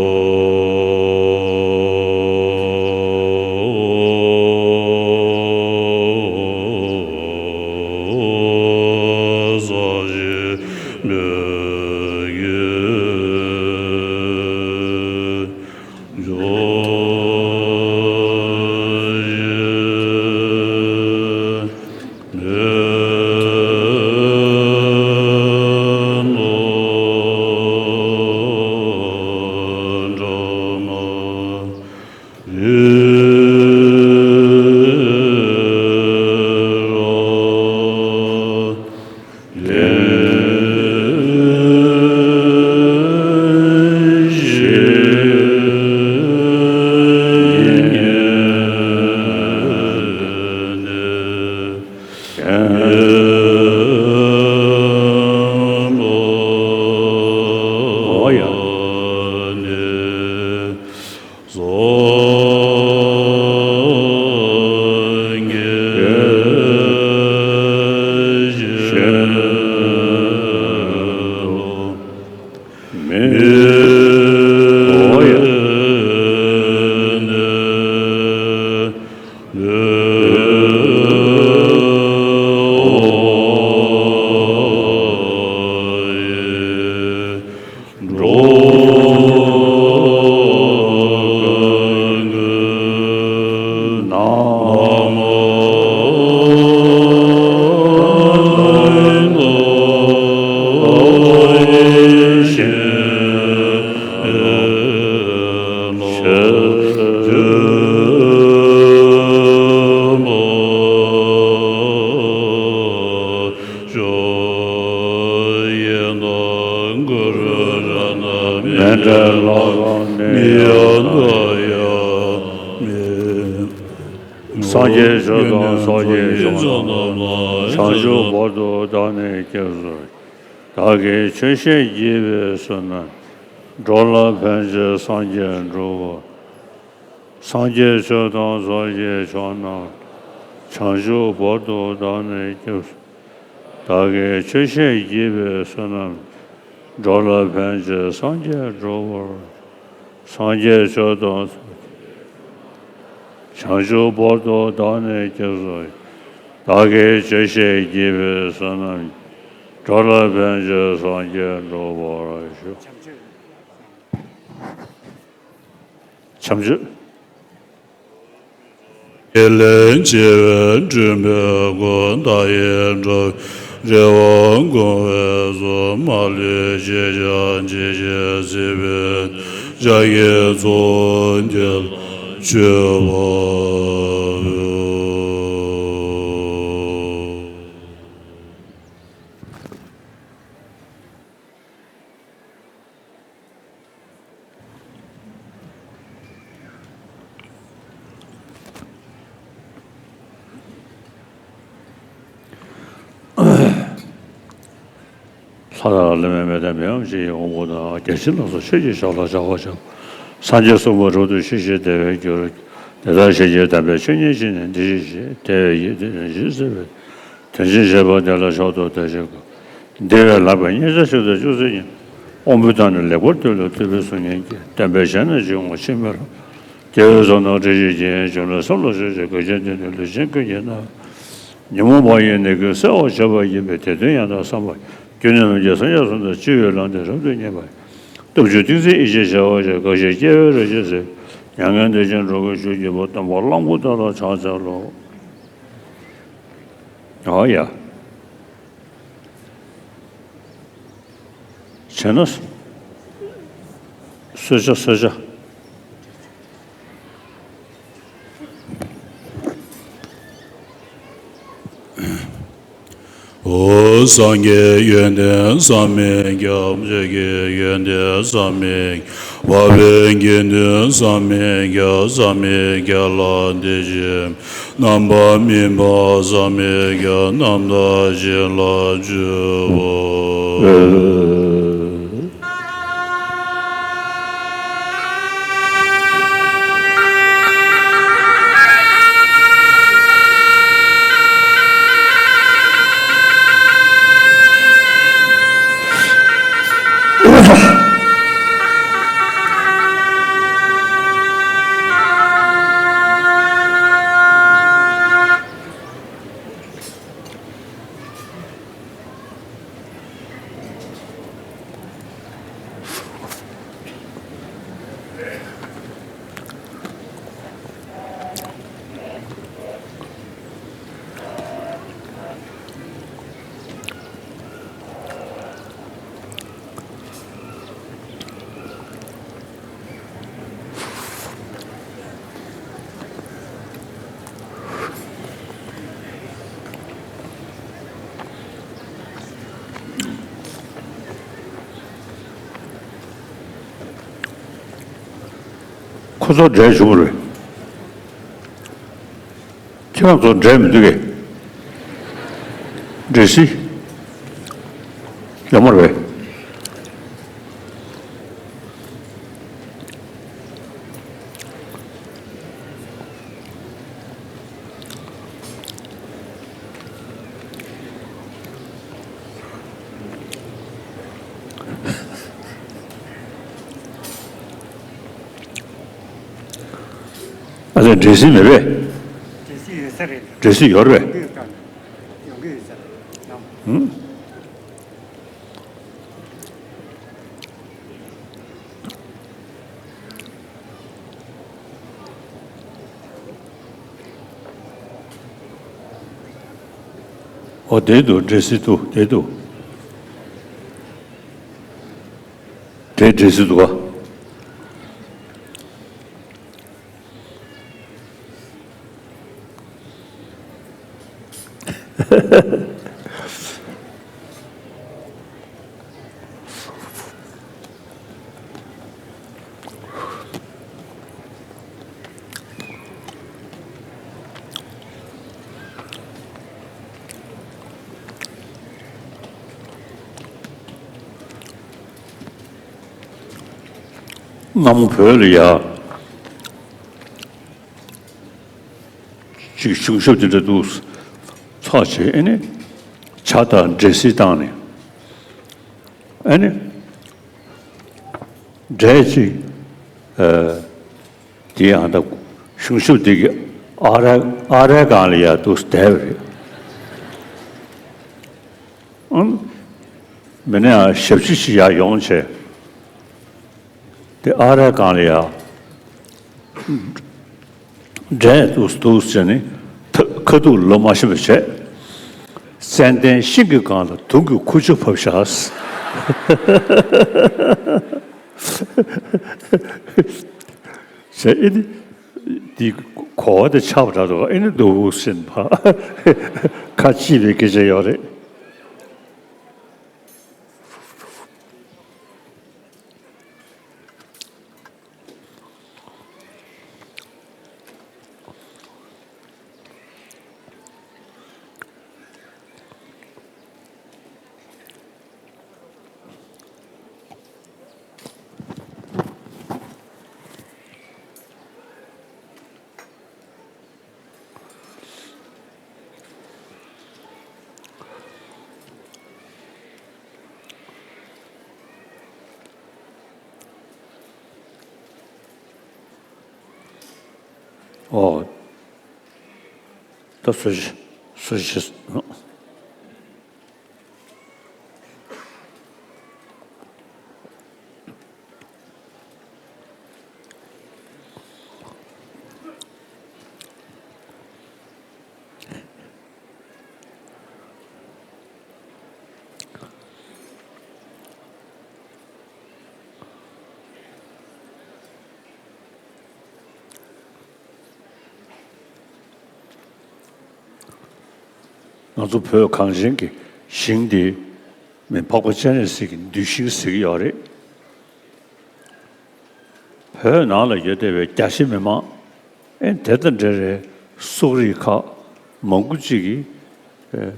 སངས་རྒྱས་ཆོས་དང་ཚོགས་ཀྱི་མཆོག་རྣམས། བྱང་ཆུབ་བར་དུ་བདག་ནི་སྐྱབས་སུ། བདག་གིས་ཆོས་བཤད་བགྱིས་པའི་བསོད་ནམས། འགྲོ་ལ་ཕན་ཕྱིར་སངས་རྒྱས་འགྲུབ་བོ། སངས་རྒྱས་ཆོས་དང་ཚོགས་ཀྱི་མཆོག་རྣམས། བྱང་ཆུབ་བར་དུ་བདག་ནི་སྐྱབས་སུ། བདག་གིས་ཆོས་བཤད་བགྱིས་པའི་བསོད་ནམས། འགྲོ་ལ་ཕན་ཕྱིར་སངས་རྒྱས་འགྲུབ་བོ། སངས་རྒྱས་ཆོས་དང་། བྱང་ཆུབ་བར་དུ་བདག་ནི་སྐྱབས་སུ། བདག་གིས་ཆོས་བཤད་བགྱིས་པའི་བསོད་ནམས། འགྲོ་ལ་ཕན་ཕྱིར་སངས་རྒྱས་འགྲུབ་པར་ཤོག། བྱམས་ཆོས། དེ་ལས་ཆེ་བའི་སྤྲུལ་པའི་སྐུ། མཐའ་ཡས་འགྲོ་བའི་ རེ་བ་སྐོང་བའི་གསོལ། མ་ལུས་བྱེ་བྲག་འཇིགས་བྱེད་སྲིད་པའི་ཕྱག་རྒྱའི་ཚོགས། དེ་ལ་མཆོད་པ་འབུལ། ལྷ་དང་ལྷ་མིན་མི་འདའ་མི་འམ་ཅི་ཡི་དབང་པོ་དང་། བརྒྱ་བྱིན་རྣམས་སུ་ཆོས་ཀྱི་ཞབས་ལ་ཕྱག་འཚལ་ལོ། སངས་རྒྱས་གསུངས་པ་སྒྲུབ་ཏུ་ཤེས་ཤིང་བདེ་བར་འགྱུར། དེ་ལྟར་ཤེས་བྱའི་དམ་པའི་ཆོས་ཉིད་ཀྱིས་ནི། འདི་ཞེས་བཤད། དེ་བས་ཡིད་བདེ་ནི་ཞེས་བརྩེ་བས། དོན་ཆེན་བྱེད་པ་འདི་ལ་མཆོག་ཏུ་དད་ཅིང་བསྐུལ། འདི་བས་ལྷག་པའི་མཉེས་བྱ་ཞིག་ཏུ་བཅུ་ཚིག་ཉིད། དབང་པོའི་ཐོག་ནས་ལེགས་པར་བཏུལ་ལ། བཏུལ་བའི་གཟུགས་བརྙན་གྱིས། བསྟན་པའི་ཞབས་ནི་འཇུག་ངོ་ཤེས་མི་རུང་། དེ་བས་བསོད་ནམས་བཀྲ་ཤིས་ཀྱི་ཡོན་ཆེན་ལ། བསམ་ལ་ཤོག་ཅིག་གོས་ཆེན་འདི་ནི་ལུས་ཅན་ཀུན་གྱི་སྣང་བ། ཉོན་མོངས་པ་ཡི་ནད་ཀྱིས་གསལ་བར་བྱེད་པ་ཡིན་པས། དེ་དོན་ཡང་དག་བསམ་པ་ཡིས། རྒྱུ་ནི་ནམ་མཁའི་སངས་རྒྱས་གསུམ་དང་། སྤྱི་བོའི་ལྷ་འདི་རབ་ཏུ་མཉེས་པ་ཡིས། སྟོབས་བཅུ་ཏིང་འཛིན་ཡེ་ཤེས་བྱེ་བ་ཅན། དགའ་བཞིའི་སྐྱེ་བོའི་རོ་ཁྱི་ཟེར། མྱ་ངན་འདས་ཀྱི་འགྲོ་ཀུན་སྐྱོབ་བགྱིད་པ། སྟོན་པ་གླང་པོ་ཏོ་ལ་ཕྱག་འཚལ་ལོ། ཨོ་ཡ། བྱས་ན། གསོལ་ཇ་གསོལ་ཇ། འོ། སངས་རྒྱས་ཡོན་ཏན་བསམ་མི་ཁྱབ། ཆོས་ཀྱི་ཡོན་ཏན་བསམ་མི་ཁྱབ། འཕགས་པའི་དགེ་འདུན་བསམ་མི་ཁྱབ། བསམ་མི་ཁྱབ་ལ་འདི་ཕྱིར། རྣམ་པར་སྨིན་པ་བསམ་མི་ཁྱབ། རྣམ་དག་བྱིན་རླབས་སྤྱོད་པ། ཁོ་ཚོ་འབྲས་བྱུང་རེད། ཁྱེད་རང་ཚོ་འབྲས་མི་འདུག་གས། འབྲས་སིལ། ཡོད་མ་རེད་པས། ཨ་ལས། འབྲས་སིལ་མེད་པས། འབྲས་སིལ་ཡོད་ས་རེད། འབྲས་སིལ་ཡོད་རེད་པས། ཡོང་གི་ཡོད་ས་རེད། ཡོང་། ཧུམ། ཨོ། དེ་འདུག་འབྲས་སིལ་འདུག་དེ་འདུག་འབྲས། འབྲས་སིལ་འདུག་ག། སྔ་མོ་བོད་ལ་ཡ། ཅིག་གཞུང་ཞབས་དེ་འདྲ་འདུག་ཚོགས་བྱས། ཨེ་ནི་ཇ་དང་འབྲས་སིལ་བཏང་ནས། ཨེ་ནི་འབྲས་ཅིག་ཨ། དེ་ཡང་ད་གཞུང་ཞབས་དེ་གི་ཨ་རག་ཨ་རག་སྒང་ལ་ཡ་འདུག་བསྡད་པ་རེད། ཨང་། མི་ནས་ཡང་ཞབས་ཕྱི་ཞིག་ཡར་ཡོང་བྱས། དེ་ཨ་རག་སྒང་ལ་ཡ། འབྲས་འདུག་འདུག་ཟེར་ནས་ཐ་ཁ་ཐུག་ལོ་མ་ཤི་བ་བྱས། ཙན་དན་ཤིང་གི་སྒང་ལ་དུང་གི་ཁུ་ཆུ་ཕབ་བཞག་ཟེར། ཨེ་ནི། འདི་གོ་བ་དེ་ཆགས་པ་འདྲ་འདུག་ཨེ་ནི་འདུག་ཟིན་པ། ཁ་ཕྱིས་པའི་སྐད་ཆ་ཡོད་རེད། ཨོ། ད་སུ་ཞིག་སུ་ཞིག་ང་ཚོ་བོད་གངས་ཅན་གྱི་ཞིང་འདི་མི་འཕགས་པ་སྤྱན་རས་གཟིགས་ཀྱི་གདུལ་ཞིང་ཟེར་གྱི་ཡོད་རེད། བོད་ནང་ལ་ཡོད་བསྡད་པའི་རྒྱ་ཆེ་མི་མང་ཨེ་དེ་དང་འབྲེལ་བའི་སོག་རིགས་ཁག་མང་པོ་ཅིག་གིས་ཨེ་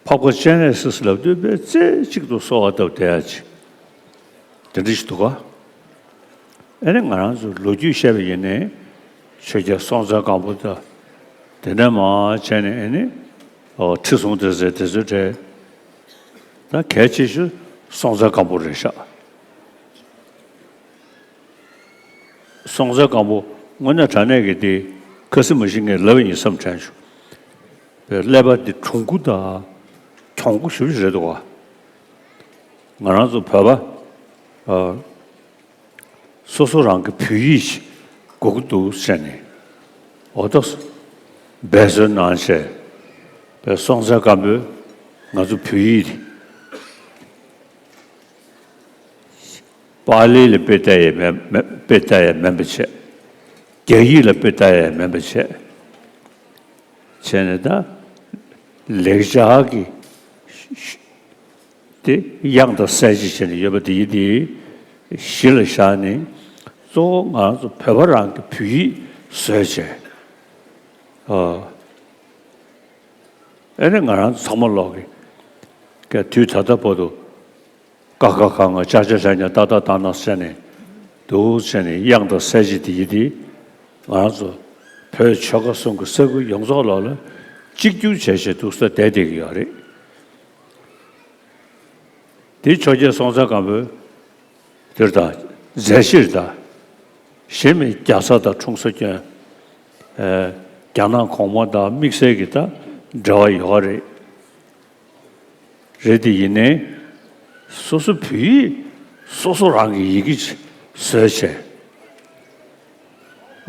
འཕགས་པ་སྤྱན་རས་གཟིགས་ལབ་དུས་དཔེ་རྩེ་གཅིག་ཏུ་གསོལ་བ་བཏབ་བསྡད་ཡ་ཅིག་དེ་འདྲ་ཞིག་འདུག་ག་ཨེ་ནི་ང་རང་ཚོ་ལོ་རྒྱུས་བཤད་པ་ཡིན་ནའི་ཆོས་རྒྱལ་སྲོང་བཙན་སྒམ་པོ་དང་དེ་ནས་མར་བྱས་ནས་ཨེ་ནི་ཨོ་ཁྲི་སྲོང་ལྡེ་བཙན་དེ་ཚོའི་གྲས་ད་གལ་ཆེ་ཤོས་སྲོང་བཙན་སྒམ་པོ་རེད་ཤག་སྲོང་བཙན་སྒམ་པོ་དངོས་གནས་དྲང་གནས་ཀྱི་དེ་ཁ་སི་མ་ཤི་ངས་ལབ་པ་ཡིན་བསམ་དྲན་བྱུང་། པའི་ཀླད་པ་འདི་གྲུང་པོ་དང་གྱོང་པོ་ཞེ་པོ་ཅིག་རེད་འདུག་ག་ང་རང་ཚོ་བོད་པ་ཨ་སོ་སོ་རང་གི་བོད་ཡིག་ཅིག་དགོས་ཀྱི་འདུག་ཟེར་ནས་འོ་ད་འབད་བརྩོན་གནང་བྱས་པའི་སྲོང་བཙན་སྒམ་པོས་ང་ཚོ་བོད་ཡིག་དེ། པཱ་ལི་ལ་དཔེ་ལྟ་ཡས་མེད་མེད་དཔེ་ལྟ་ཡས་མེད་པ་བྱས། རྒྱ་ཡིག་ལ་དཔེ་ལྟ་ཡས་མེད་པ་བྱས། བྱས་ནས་ད་ལེགས་སྦྱར་གྱི་དེ་དབྱངས་དང་གསལ་བྱེད་བྱས་ནས་ཡོད་པ་དེ་ཡིན་དེ་གཞི་ལ་བཞག་ནས་གཙོ་བོ་ང་རང་ཚོ་བོད་པ་རང་གི་བོད་ཡིག་བཟོས་བྱས། ཨ་ཨེ་ནས་ང་རང་ཚོ་ཚང་མ་ལོག་གི་ག་དུས་ད་ལྟ་བར་དུ། ཀ་ཁ་ག་ང་ཅ་ཆ་ཇ་ཉ་ཏ་ཏ་ད་ན་ཟེར་ནས་འདུག་ཟེར་ནས་དབྱངས་དང་གསལ་བྱེད་དེ་ཡི་དེ་ང་རང་ཚོ་བོད་ཆོལ་ཁ་གསུམ་གྱི་ས་ཁུལ་ཡོངས་རྫོགས་ལོག་ལ་གཅིག་གྱུར་བྱས་བྱས་འདུག་ས་བསྡད་བསྡད་ཀྱི་ཡོད་རེད། དེ་ཆོས་རྒྱལ་སྲོང་བཙན་སྒམ་པོས་དེར་དང་མཛད་ཕྱིར་དང་གཞན་མི་རྒྱ་བཟའ་དང་འཁྲུངས་ས་སྐྱོན་རྒྱ་ནག་གོང་མ་དང་དམིགས་བསལ་གྱི་དང་འབྲེལ་བ་ཡོད་རེད། རེད་དེ་ཡིན་ནའི་སོ་སོ་བོད་ཡིག་སོ་སོ་རང་གི་ཡི་གེ་ཅིག་བཟོས་བྱས།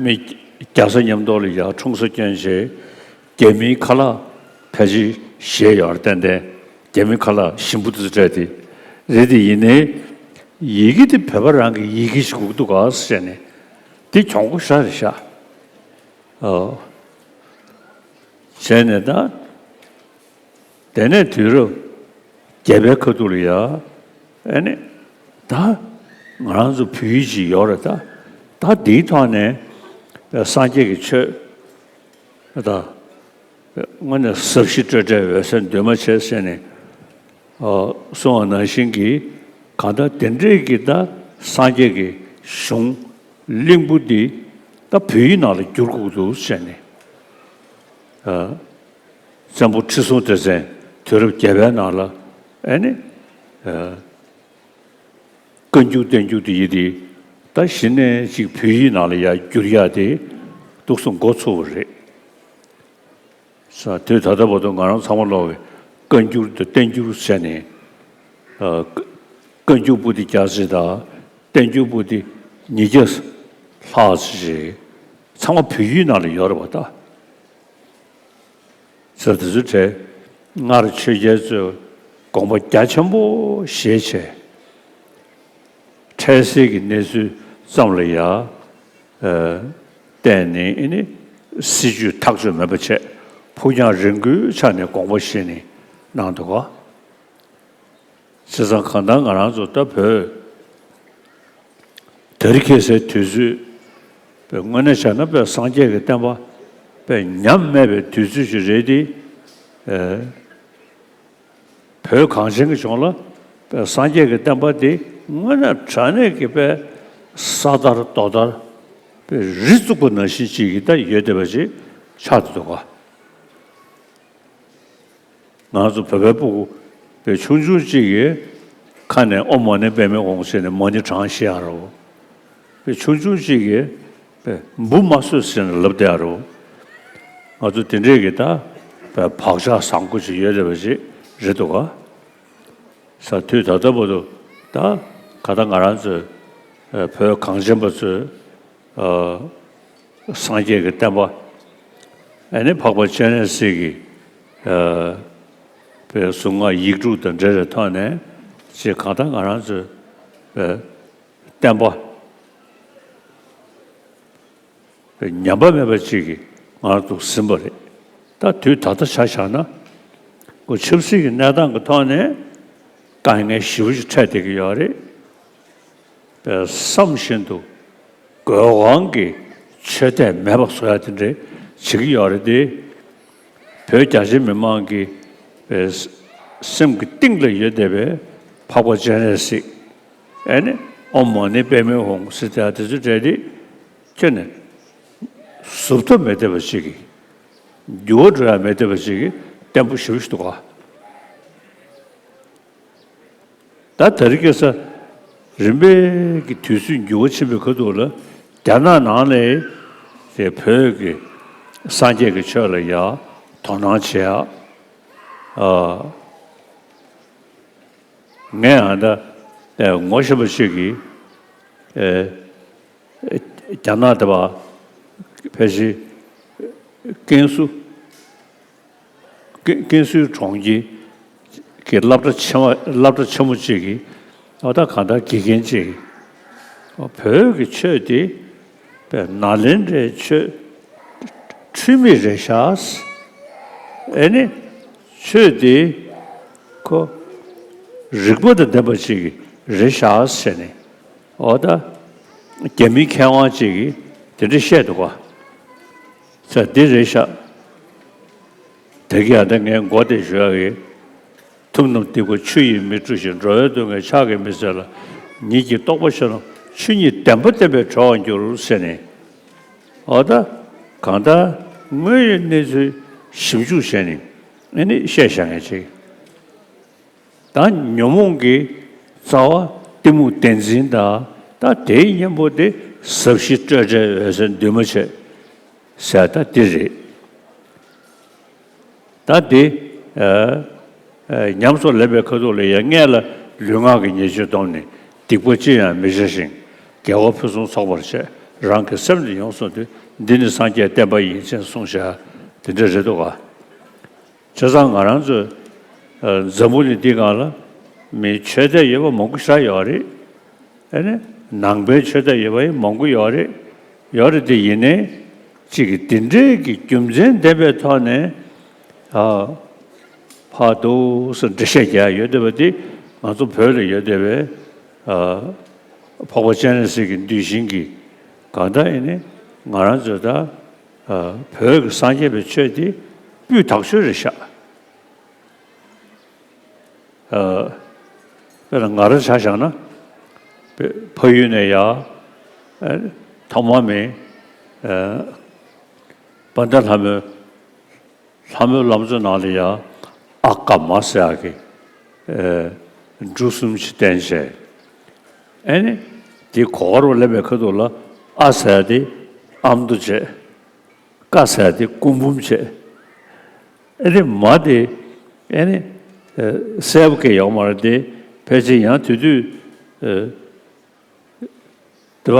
མི་རྒྱ་བཟའ་མཉམ་དུ་ལ་ཡར་འཁྲུངས་ས་སྐྱོན་བྱས། རྒྱ་མིའི་ཁ་ལག་ཕལ་ཆེར་བཞེས་ཡོད་རེད་ཏན་ཏན། རྒྱ་མིའི་ཁ་ལག་ཞིམ་པོ་དེ་ཚོ་སྤྲད་དེ། རེད་དེ་ཡིན་ནའི་ཡི་གེ་དེ་བོད་པ་རང་གི་ཡི་གེ་ཞིག་དགོས་འདུག་ག་ཟེར་ནས་དེ་གྱོང་པོ་ཞེ་དྲག་རེད་ཤག་ཨོ། བྱས་ནས་ད། དེ་ནས་དུས་རབས་བརྒྱད་པའི་ཁ་ཐུག་ལ་ཡ། ཨེ་ནི། ད། ང་རང་ཚོ་བོད་ཡིག་ཅིག་ཡོད་རེད་ད། ད་འདིའི་ཐོག་ནས། སངས་རྒྱས་ཀྱི་ཆོས། ད། དངོས་གནས་ཟབ་ཞི་སྤྲོས་བྲལ་འོད་གསལ་འདུས་མ་བྱས་ཟེར་ནས། ཨ། གསུངས་པ་ནང་བཞིན་གྱི། གང་ལྟར་དེ་འདྲས་ཀྱི་ད་སངས་རྒྱས་ཀྱི་གཞུང་། གླིང་བུ་འདི། ད་བོད་ཡིག་ནང་ལ་བསྒྱུར་དགོས་འདུག་ཟེར་ནས། ཨ། བཙན་པོ་ཁྲི་སྲོང་ལྡེ་བཙན་དུས་རབས་བརྒྱད་པའི་ནང་ལ་ཨེ་ནི། ཨ། བཀའ་འགྱུར་བསྟན་འགྱུར་དེ་ཡི་དེ་ད་གཞི་ནས་ཅིག་བོད་ཡིག་ནང་ལ་ཡར་བསྒྱུར་ཡག་དེ་འདུག་སེ་འགོ་ཚུགས་པ་རེད། ས་དུས་ད་ལྟ་བར་དུ་ང་རང་ཚང་མ་ལོག་གི་བཀའ་འགྱུར་དང་བསྟན་འགྱུར་བྱས་ནས། ཨ། བཀའ་འགྱུར་པོ་དེ་རྒྱ་ཆེ་དང་བསྟན་འགྱུར་པོ་དེ་ཉིས་བརྒྱ་ལྷག་ཅིག་ཚང་མ་བོད་ཡིག་ནང་ལ་ཡོད་རེད་པ་ད། ས་དེ་ཚོའི་གྲས། སྔར་ཆོས་རྒྱལ་ཚོས་དགོངས་པ་རྒྱ་ཆེན་པོ་བཞེས་བྱས། འཕྲལ་སེལ་གྱི་གནས་ཚུལ་ཙམ་ལ་ཡ། ཨ། བརྟེན་ནས་ཨེ་ནི་སྲིད་ཇུས་ཐག་གཅོད་མེད་པ་བྱས། ཕུགས་རྒྱང་རིང་པོའི་ཆ་ནས་དགོངས་པ་བཞེས་ནས་གནང་འདུག་ག། བྱས་ཙང་གང་ལྟར་ང་རང་ཚོ་ད་བོད་དེ་རིང་ཁ་སང་དུས་ཚོད་དཔེ་དངོས་གནས་བྱས་ན་དཔེ་སངས་རྒྱས་ཀྱི་བསྟན་པ་དཔེ་ཉམས་དམས་པའི་དུས་ཚོད་ཅིག་རེད་དེ། ཨེ། བོད་གངས་ཅན་གྱི་ལྗོངས་ལ་དཔེ་སངས་རྒྱས་ཀྱི་བསྟན་པ་དེ་དངོས་གནས་དྲང་གནས་ཀྱི་དཔེ་ས་དར་རྡོ་དར་དཔེ་རི་བཙུགས་པ་ནང་བཞིན་ཅིག་གི་ད་ཡོད་བསྡད་པ་ཅིག་ཆགས་བསྡད་འདུག་ག། ང་ཚོ་བོད་པའི་སྤུ་གུ་དཔེ་ཆུང་ཆུང་གཅིག་གི་ཁ་ནས་ཨོཾ་མ་ཎི་པདྨེ་ཧཱུྃ་ཟེར་ནས་མ་ཎི་བགྲང་ཤེས་ཡ་རོ། དཔེ་ཆུང་ཆུང་གཅིག་གི་དཔེ་འབུ་མ་གསོད་ཟེར་ནས་ལབ་བསྡད་ཡ་རོ། ང་ཚོ་དེ་འདྲས་ཀྱི་ད་དཔེ་བག་ཆགས་བཟང་པོ་ཅིག་ཡོད་བསྡད་པ་ཅིག་རེད་འདུག་ག། ས་དུས་ད་ལྟ་བར་དུ་ད་ག་ད་ང་རང་ཚོའི་བོད་གངས་ཅན་པ་ཚོས། ཨ། སངས་རྒྱས་ཀྱི་བསྟན་པ། ཨ་ནི་འཕགས་པ་སྤྱན་རས་གཟིགས་ཀྱི། ཨ། པའི་གཟུངས་སྔགས་ཡིག་དྲུག་དང་འབྲེལ་བའི་ཐོག་ནས་ཅིག་གང་ལྟར་ང་རང་ཚོའི། ཨ། བསྟན་པ་ཉམས་པ་མེད་པ་ཅིག་གི་ང་རང་ཚོ་ཟིན་པ་རེད། ད་དུས་ད་ལྟ་ཆ་བཞག་ན་ཁོ་ཆབ་སྲིད་ཀྱི་གནས་སྟངས་ཀྱི་ཐོག་ནས་དཀའ་ངལ་ཞེ་པོ་ཅིག་འཕྲད་བསྡད་ཀྱི་ཡོད་རེད། བསམ་བཞིན་དུ་དགོས་དབང་གིས་ཆོས་དད་མེད་པ་བཟོ་ཡ་དེ་འདྲ་བྱེད་ཀྱི་ཡོད་རེད་དེ། བོད་རྒྱ་ཆེ་མི་མང་གི་སེམས་ཀྱི་གཏིང་ལ་ཡོད་བསྡད་པའི་འཕགས་པ་སྤྱན་རས་གཟིགས། ཨ་ནི་ཨོཾ་མ་ཎི་པདྨེ་ཧཱུྃ་ཟེར་ཡ་དེ་ཚོ་འདྲ་དེ་ཁྱོན་ནས་བཟོ་ཐབས་མེད་བསྡད་པ་ཅིག་གིས། འགྱུར་བ་འགྲོ་ཡ་མེད་བསྡད་པ་ཅིག་གིས་བརྟན་པོ་ཞེ་པོ་ཞིག་འདུག་ག། ད་དེ་རིང་ཁ་སང་རིམ་པས་ཀྱི་དུས་ཚོད་འགྱུར་བ་ཕྱིན་པའི་ཁ་ཐུག་ལ། རྒྱ་ནག་ནང་ནས་དེ་བོད་ཀྱི་སངས་རྒྱས་ཀྱི་ཆོས་ལ་ཡ་དོ་སྣང་བྱེད་ཡ། ཨ། ངས་ཨ་ད་ངོ་ཤེས་པ་ཞིག་གིས། ཨེ། རྒྱ་ནག་དེ་བ་ཕལ་ཆེར་ཀན་སུའུ། ཀན་ཀན་སུའུ་གྲོང་ཁྱེར་གྱི་སློབ་གྲྭ་ཆེ་བ། སློབ་གྲྭ་ཆེན་མོ་གཅིག་གིས། ཨ། ད་གང་ལྟར་དགེ་རྒན་གཅིག་གིས། བོད་ཀྱི་ཆོས་དེ་དཔེ་ནཱ་ལེནྡྲའི་ཆོས་འཁྲུལ་མེད་རེད་ཤག། ཨེ་ནི་ཆོས་དེ་ཁོ་རིག་པ་དང་ལྡན་པ་ཅིག་རེད་ཤག་ཟེར་ནས། འོ་ད་རྒྱ་མིའི་མཁས་དབང་གཅིག་གིས་དེ་འདྲ་བཤད་འདུག་ག། ས་འདི་རེད་ཤག། དེ་གི་ཡང་ད་ངས་མགོ་དེ་ཞུ་ཡག་གི། ཐུབ་རྣམས་སྡིག་པ་ཆུ་ཡིས་མི་འཁྲུ་ཞིང་། འགྲོ་བའི་སྡུག་བསྔལ་ཕྱག་གིས་མི་སེལ་ལ། ཉིད་ཀྱི་རྟོགས་པ་ཆེ་རྣམས་ཆོས་ཉིད་བདེན་པ་བསྟན་པས་གྲོལ་བར་འགྱུར་ཟེར་ནས། འོ་ད་གང་ལྟར་དངོས་ཡོད་གནས་ཚུལ་ཞིབ་འཇུག་བྱས་ནས་ཨ་ནི་བཤད་བཞག་མཁན་ཅིག། ད་ཉོན་མོངས་ཀྱི་རྩ་བ་གཏི་མུག་བདེན་འཛིན་དང་། ད་དེའི་གཉེན་པོ་དེ་ཟབ་ཞི་སྤྲོས་བྲལ་འོད་གསལ་འདུས་མ་བྱས་ཟེར། ད་འདི་རེད། ད་འདི། ཨ། ཨ། ཉམས་སུ་ལེན་པའི་ཁ་ཐུག་ལ་ཡང་། སྔོན་ལ་ལུས་ངག་གི་ཉེས་སྤྱོད་བསྡོམས་ནས། སྡིག་པ་ཅི་ཡང་མི་བྱ་ཞིང་། དགེ་བ་ཕུན་སུམ་ཚོགས་པར་སྤྱད། རང་གི་སེམས་འདི་ཡོངས་སུ་འདུལ། འདི་ནི་སངས་རྒྱས་བསྟན་པ་ཡིན་ཅེས་གསུངས་བཞག། དེ་འདྲ་རེད་འདུག་ག། བྱས་ཙང་ང་རང་ཚོའི། ཨ། འཛམ་བུ་གླིང་འདི་སྒང་ལ་མི་ཆོས་དད་ཡོད་པ་མང་པོ་ཞེ་དྲག་ཡོད་རེད། ཨ་ནི་ནང་པའི་ཆོས་དད་ཡོད་པ་ཡང་མང་པོ་ཡོད་རེད། ཡོད་རེད་དེ། ཡིན་ནའི་གཅིག་གིས་འདི་འདྲའི་གི་རྒྱུ་མཚན་ལྡན་པའི་ཐོག་ནས། ཨ། ཕར་འདུག་སེ་འགྲེལ་བཤད་རྒྱག་ཡ་ཡོད་བསྡད་པ་དེ་ང་ཚོ་བོད་ལ་ཡོད་བསྡད་པའི། ཨ། འཕགས་པ་སྤྱན་རས་གཟིགས་ཀྱི་གདུལ་ཞིང་གི། གང་ལྟར་ཡིན་ནའི་ང་རང་ཚོའི་ད། ཨ། བོད་ཀྱི་སངས་རྒྱས་པའི་ཆོས་དེ་སྤུས་དག་ཤོས་རེད་ཤག། ཨ། དཔེར་ན་ང་རང་ཆ་བཞག་ན། ཕ་ཡུལ་ནས་ཡར། ཨ། ཐོག་མ་མེད། ཨ། དཔལ་ལྡན་ལྷ་མོའི། ལྷ་མོའི་ལམ་གཙོ་ནང་ལ་ཡ་ཨ་ཀ་མ་ཟེར་ཡག་གི། ཨེ། འབྲུ་གསུམ་ཞིག་བསྟན་བྱས། ཨེ་ནི་དེ་གོ་བར་སླེབས་པའི་ཁ་ཐུག་ལ། ཨ་ཟེར་ཡ་དེ་ཨ་མདོ་བྱས། ཀ་ཟེར་ཡ་དེ་སྐུ་འབུམ་བྱས། ཨེ་ནི་མ་དེ། ཨེ་ནི། ཨེ། གསལ་པོ་གང་ཡང་ཡོད་མ་རེད་དེ། ཕལ་ཆེར་ཡང་དེ་དུས། ཨེ། དེ་བ།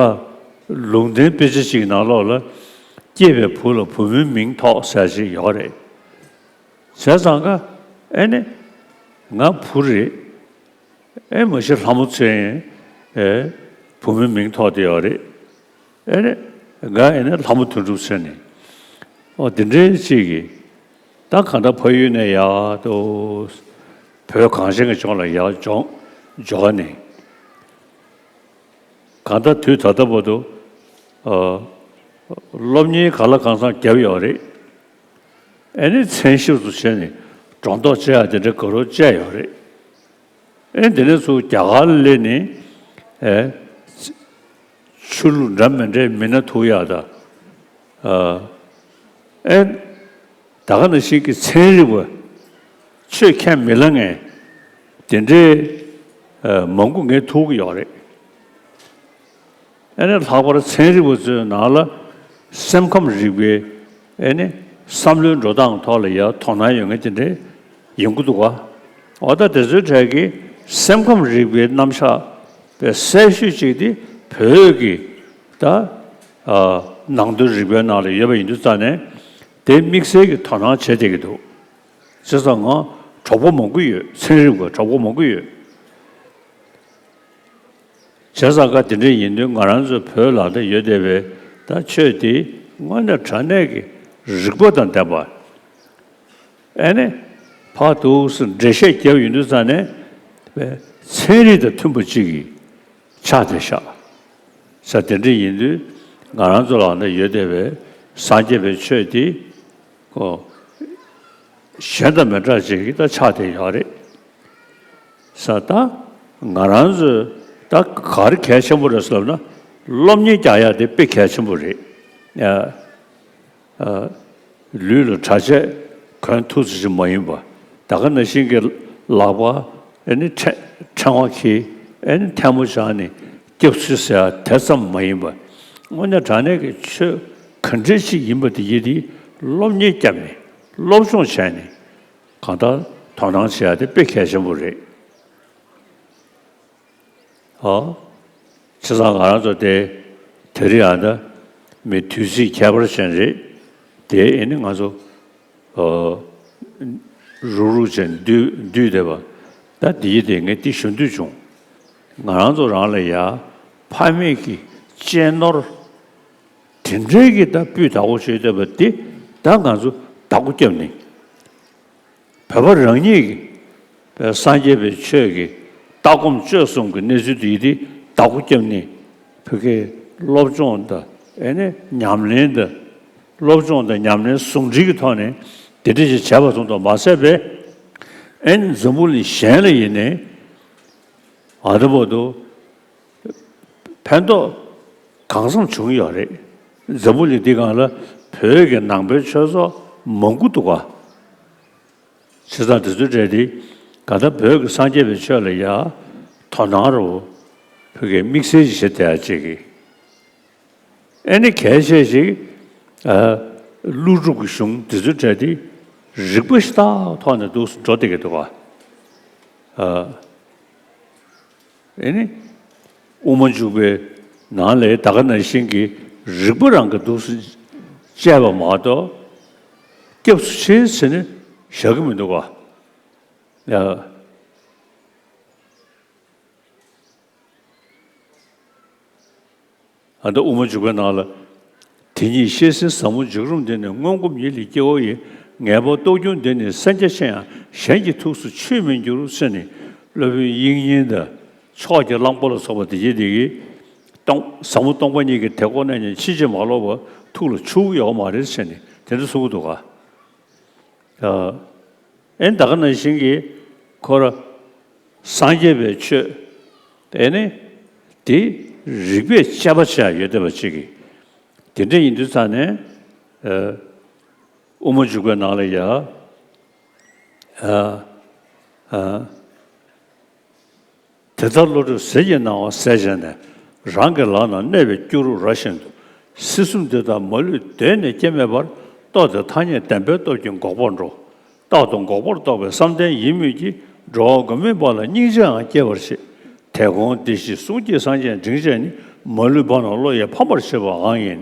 ལུང་བསྟན་དཔེ་ཆ་ཞིག་ནང་ལོགས་ལ། སྐྱེས་པའི་བུ་ལ་བུ་མོའི་མིང་ཐོགས་ཟེར་ཞིག་ཡོད་རེད། བྱས་ཙང་ཀ། ཨེ་ནི། ང་བུ་རེད། ཨེ་མ་གཞི་ལྷ་མོ་མཚོན། ཨེ། བུ་མོའི་མིང་ཐོགས་བསྡད་ཡོད་རེད། ཨེ་ནི། ང་ཨེ་ནི་ལྷ་མོ་དོན་གྲུབ་མཚོན་ནས། ཨོ་དེ་འདྲའི་ཅིག་གིས། ད་གང་ལྟར་ཕ་ཡུལ་ནས་ཡར་དུ། བོད་གངས་ཅན་གྱི་ལྗོངས་ལ་ཡར་འབྱོར་འབྱོར་ནས། གང་ལྟར་དུས་ད་ལྟ་བར་དུ། ཨ། སློབ་གཉེར་གང་ལ་གང་འཚམ་བརྒྱབ་ཡོད་རེད། ཨེ་ནི་མཚན་ཞབས་སུ་བྱས་ནས་སྒྲོ་འདོགས་བཅད་ཡག་དེ་འདྲ་དགའ་རབ་བཅད་ཡོད་རེད། ཨེ་དེ་ནས་ཚུར་རྒྱ་གར་སླེབས་ནས། ཨེ། ཆོས་ལུགས་འདྲ་མི་འདྲའི་མི་སྣ་ཐུག་ཡག་དང་། ཨ། ཨེ། ད་ག་ནང་བཞིན་གྱི་ཚན་རིག་པ། ཆོས་ཁས་མི་ལེན་མཁན། དེ་འདྲའི། ཨ། མང་པོ་ངས་ཐུག་གི་ཡོད་རེད། ཨེ་ནི་ལྷག་པར་ཚན་རིག་པ་ཚོའི་ནང་ལ་སེམས་ཁམས་རིག་པའི། ཨེ་ནི་བསམ་བློའི་འགྲོ་སྟངས་ཐོག་ལ་ཡང་དོ་སྣང་ཡོད་མཁན་དེ་འདྲ་ཡོང་གི་འདུག་ག། འོ་ད་དེ་ཚོའི་གྲས་ཀྱི་སེམས་ཁམས་རིག་པའི་རྣམ་གཞག་པའི་གསལ་ཤོས་གཅིག་དེ་བོད་ཀྱི་ད། ཨ། ནང་དོན་རིག་པའི་ནང་ལ་ཡོད་པ་ཡིན་དུས་ཙང་ནས་དེ་དམིགས་བསལ་གྱི་དོ་སྣང་བྱེད་བསྡད་ཀྱི་འདུག། བྱས་ཙང་ང་གྲོགས་པོ་མང་པོ་ཡོད། ཚན་རིག་པ་གྲོགས་པོ་མང་པོ་ཡོད། བྱས་ཙང་ཀ་དེ་འདྲ་ཡིན་དུས་ང་རང་ཚོ་བོད་ལ་ད་ཡོད་བསྡད་པའི་ད་ཆོས་དེ་དངོས་གནས་དྲང་གནས་ཀྱི་རིག་པ་དང་ལྡན་པ། ཨེ་ནི། ཕར་འདུག་སེ་འགྲེལ་བཤད་བརྒྱབ་ཡོང་དུས་ཙང་ནས། ཚན་རིག་དང་མཐུན་པ་ཅིག་གི་ཆགས་བསྡད་ཤག། ས་དེ་འདྲ་ཡིན་དུས་ང་རང་ཚོ་ལ་ད་ཡོད་བསྡད་པའི་སངས་རྒྱས་པའི་ཆོས་དེ། ཨོ། གཞན་དང་མི་འདྲ་ཅིག་གི་ད་ཆགས་བསྡད་ཡོད་རེད། ས་ད་ང་རང་ཚོས་ད་ག་རེ་གལ་ཆེན་པོ་རེད་ཟེར་ལབ་ན། སློབ་གཉེར་རྒྱག་ཡག་དེ་དཔེ་གལ་ཆེན་པོ་རེད། ཨ། ཨ། ལུས་ལ་གྲྭ་ཆས་གོན་ཐུབ་ཙམ་ཞིག་མ་ཡིན་པ། ད་ག་ནང་བཞིན་གྱི་ལག་པ། ཨེ་ནི་ཕྲེང་ཕྲེང་བ་འཁྱེར། ཨེ་ནི་ཐལ་མོ་སྦྱར་ནས་སྐྱབས་སུ་ཟེར་ཡག་དེ་ཙམ་མ་ཡིན་པ། དངོས་གནས་དྲང་གནས་ཀྱི་ཆོས་ག་འདྲ་ཞིག་ཡིན་པ་དེ་ཡིན་དེ་སློབ་གཉེར་བརྒྱབ་ནས་སློབ་སྦྱོང་བྱས་ནས་གང་ལྟར་དོ་སྣང་བྱེད་ཡག་དེ་དཔེ་གལ་ཆེན་པོ་རེད། ཨོ། བྱས་ཙང་ང་རང་ཚོ་དེ་དེ་རིང་ཨ་ད་མི་དུས་ཚིགས་ཁྱད་པར་ཅན་རེད། དེ་ཨེ་ནི་ང་ཚོ་ཨོ་རུག་རུག་བྱས་འདུས་འདུས་བསྡད་པ། ད་འདི་ཡི་དེ་ངས་འདི་ཞུ་འདོད་བྱུང་། ང་རང་ཚོ་རང་ལ་ཡ་ཕ་མེས་ཀྱི་གཅེས་ནོར་དེ་འདྲའི་གི་ད་སྤུས་དག་པོ་བྱས་བསྡད་པ་འདི་ད་ང་ཚོ་བདག་པོ་བརྒྱབ་ནས། བོད་པ་རང་ཉིད་ཀྱི་སངས་རྒྱས་པའི་ཆོས་ཀྱི་ལྟ་སྒོམ་སྤྱོད་གསུམ་གྱི་གནས་ཚུལ་འདི་དེ་བདག་པོ་བརྒྱབ་ནས་བོད་སྐད་སློབ་སྦྱོང་དང་ཨེ་ནས་ཉམས་ལེན་དང་སློབ་སྦྱོང་དང་ཉམས་ལེན་ཟུང་འབྲེལ་གྱི་ཐོག་ནས་དེ་འདྲ་ཞིག་བྱས་པ་ཙམ་དུ་མ་ཟད་པའི་ཨེ་ནས་འཛམ་བུ་གླིང་གཞན་ལ་ཡིན་ནའི་ཨ་ད་བར་དུ་ཕན་ཐོགས་གང་འཚམ་བྱུང་ཡོད་རེད། འཛམ་བུ་གླིང་འདི་སྒང་ལ་བོད་ཀྱི་ནང་པའི་ཆོས་ཚོགས་མང་པོ་འདུག་ག། བྱས་ཙང་དེ་ཚོའི་གྲས་དེ་ག་ད་བོད་ཀྱི་སངས་རྒྱས་པའི་ཆོས་ལ་ཡ་དོ་སྣང་རོ་བོད་ཀྱི་དམིགས་བསལ་ཞིག་བྱེད་བསྡད་ཡ་ཅིག་གི། ཨེ་ནི་གལ་ཆེ་ཞིག་ཨ། ཀླུ་སྒྲུབ་ཀྱི་གཞུང་དེ་ཚོའི་གྲས་དེ་རིག་པ་ཞེ་དྲག་ཐོག་ནས་འདུག་སེ་འགྲོ་བསྡད་ཀྱི་འདུག་ག། ཨ། ཨེ་ནི། དབུ་མ་འཇུག་པའི་ནང་ལས་ད་ག་ནང་བཞིན་གྱི་རིག་པ་རང་གི་འདུག་སེ་བཅད་པ་མ་གཏོགས། སྐྱབས་སུ་མཆི་ཟེར་ནས་བཞག་གི་མི་འདུག་ག། ཡ། ཨ་ད་དབུ་མ་འཇུག་པའི་ནང་ལ། དེ་ཉིད་བཤད་ཟིན་ཟབ་མོ་འཇིགས་རུམ་འདི་ནི། སྔོན་གོམས་ཉིད་ལས་སྐྱེ་བོ་ཡི། ངེས་པར་རྟོགས་འགྱུར་འདི་ནི་སེམས་རྒྱ་ཆེ་ཡང་། གཞན་གྱི་ཐུགས་སུ་ཆུད་མི་འགྱུར་ཟེར་ནས་སློབ་དཔོན་དབྱིག་གཉེན་དང་ཕྱོགས་ཀྱི་གླང་པོ་ལ་སོགས་པ་དེ་བཞིན་དེ་གིས་སྟོང་ཟབ་མོ་སྟོང་པ་ཉིད་ཀྱི་དེ་ཁོ་ན་ཉིད་ཕྱིན་ཅི་མ་ལོག་པ་ཐུགས་ལ་ཆུད་ཀྱི་ཡོད་མ་རེད་ཟེར་ནས་དེ་འདྲ་གསུང་གི་འདུག་ག། ཨ། ཨེ་ད་ག་ནང་བཞིན་གྱི་ཁོ་ར་སངས་རྒྱས་པའི་ཆོས་དེ་ནི་དེ་རིག་པས་དཔྱད་པ་བྱས་ཡོད་བསྡད་པ་ཅིག་གིས། དེ་འདྲ་ཡིན་དུས་ཙང་ནས་ཨ། དབུ་མ་འཇུག་པའི་ནང་ལ་ཡ་ཨ། ཨ། དེ་ལྟར་བློ་གྲོས་ཟིལ་གྱིས་གནང་བ་ཟད་བྱས་ནས། རང་གི་ལག་ན་གནས་པའི་སྐྱུ་རུ་ར་བཞིན་དུ། སྲིད་གསུམ་འདི་དག་མ་ལུས་གདོད་ནས་སྐྱེ་མེད་པར། རྟོགས་ཏེ་ཐ་སྙད་བདེན་པའི་སྟོབས་ཀྱིས་འགོག་པར་འགྲོ། རྟག་ཏུ་འགོག་པར་རྟོགས་པའི་བསམ་གཏན་ཡིན་མོད་ཀྱི། འགྲོ་བ་མགོན་མེད་པ་ལ་སྙིང་རྗེའང་སྐྱེ་བར་བྱེད། དེ་དགོངས་བདེ་གཤེགས་གསུང་སྐྱེས་སངས་རྒྱས་འབྲིང་བཅས་ནི། མ་ལུས་བར་ན་བློ་ཡིས་ཕམ་པར་བྱེད་པའང་ཡིན།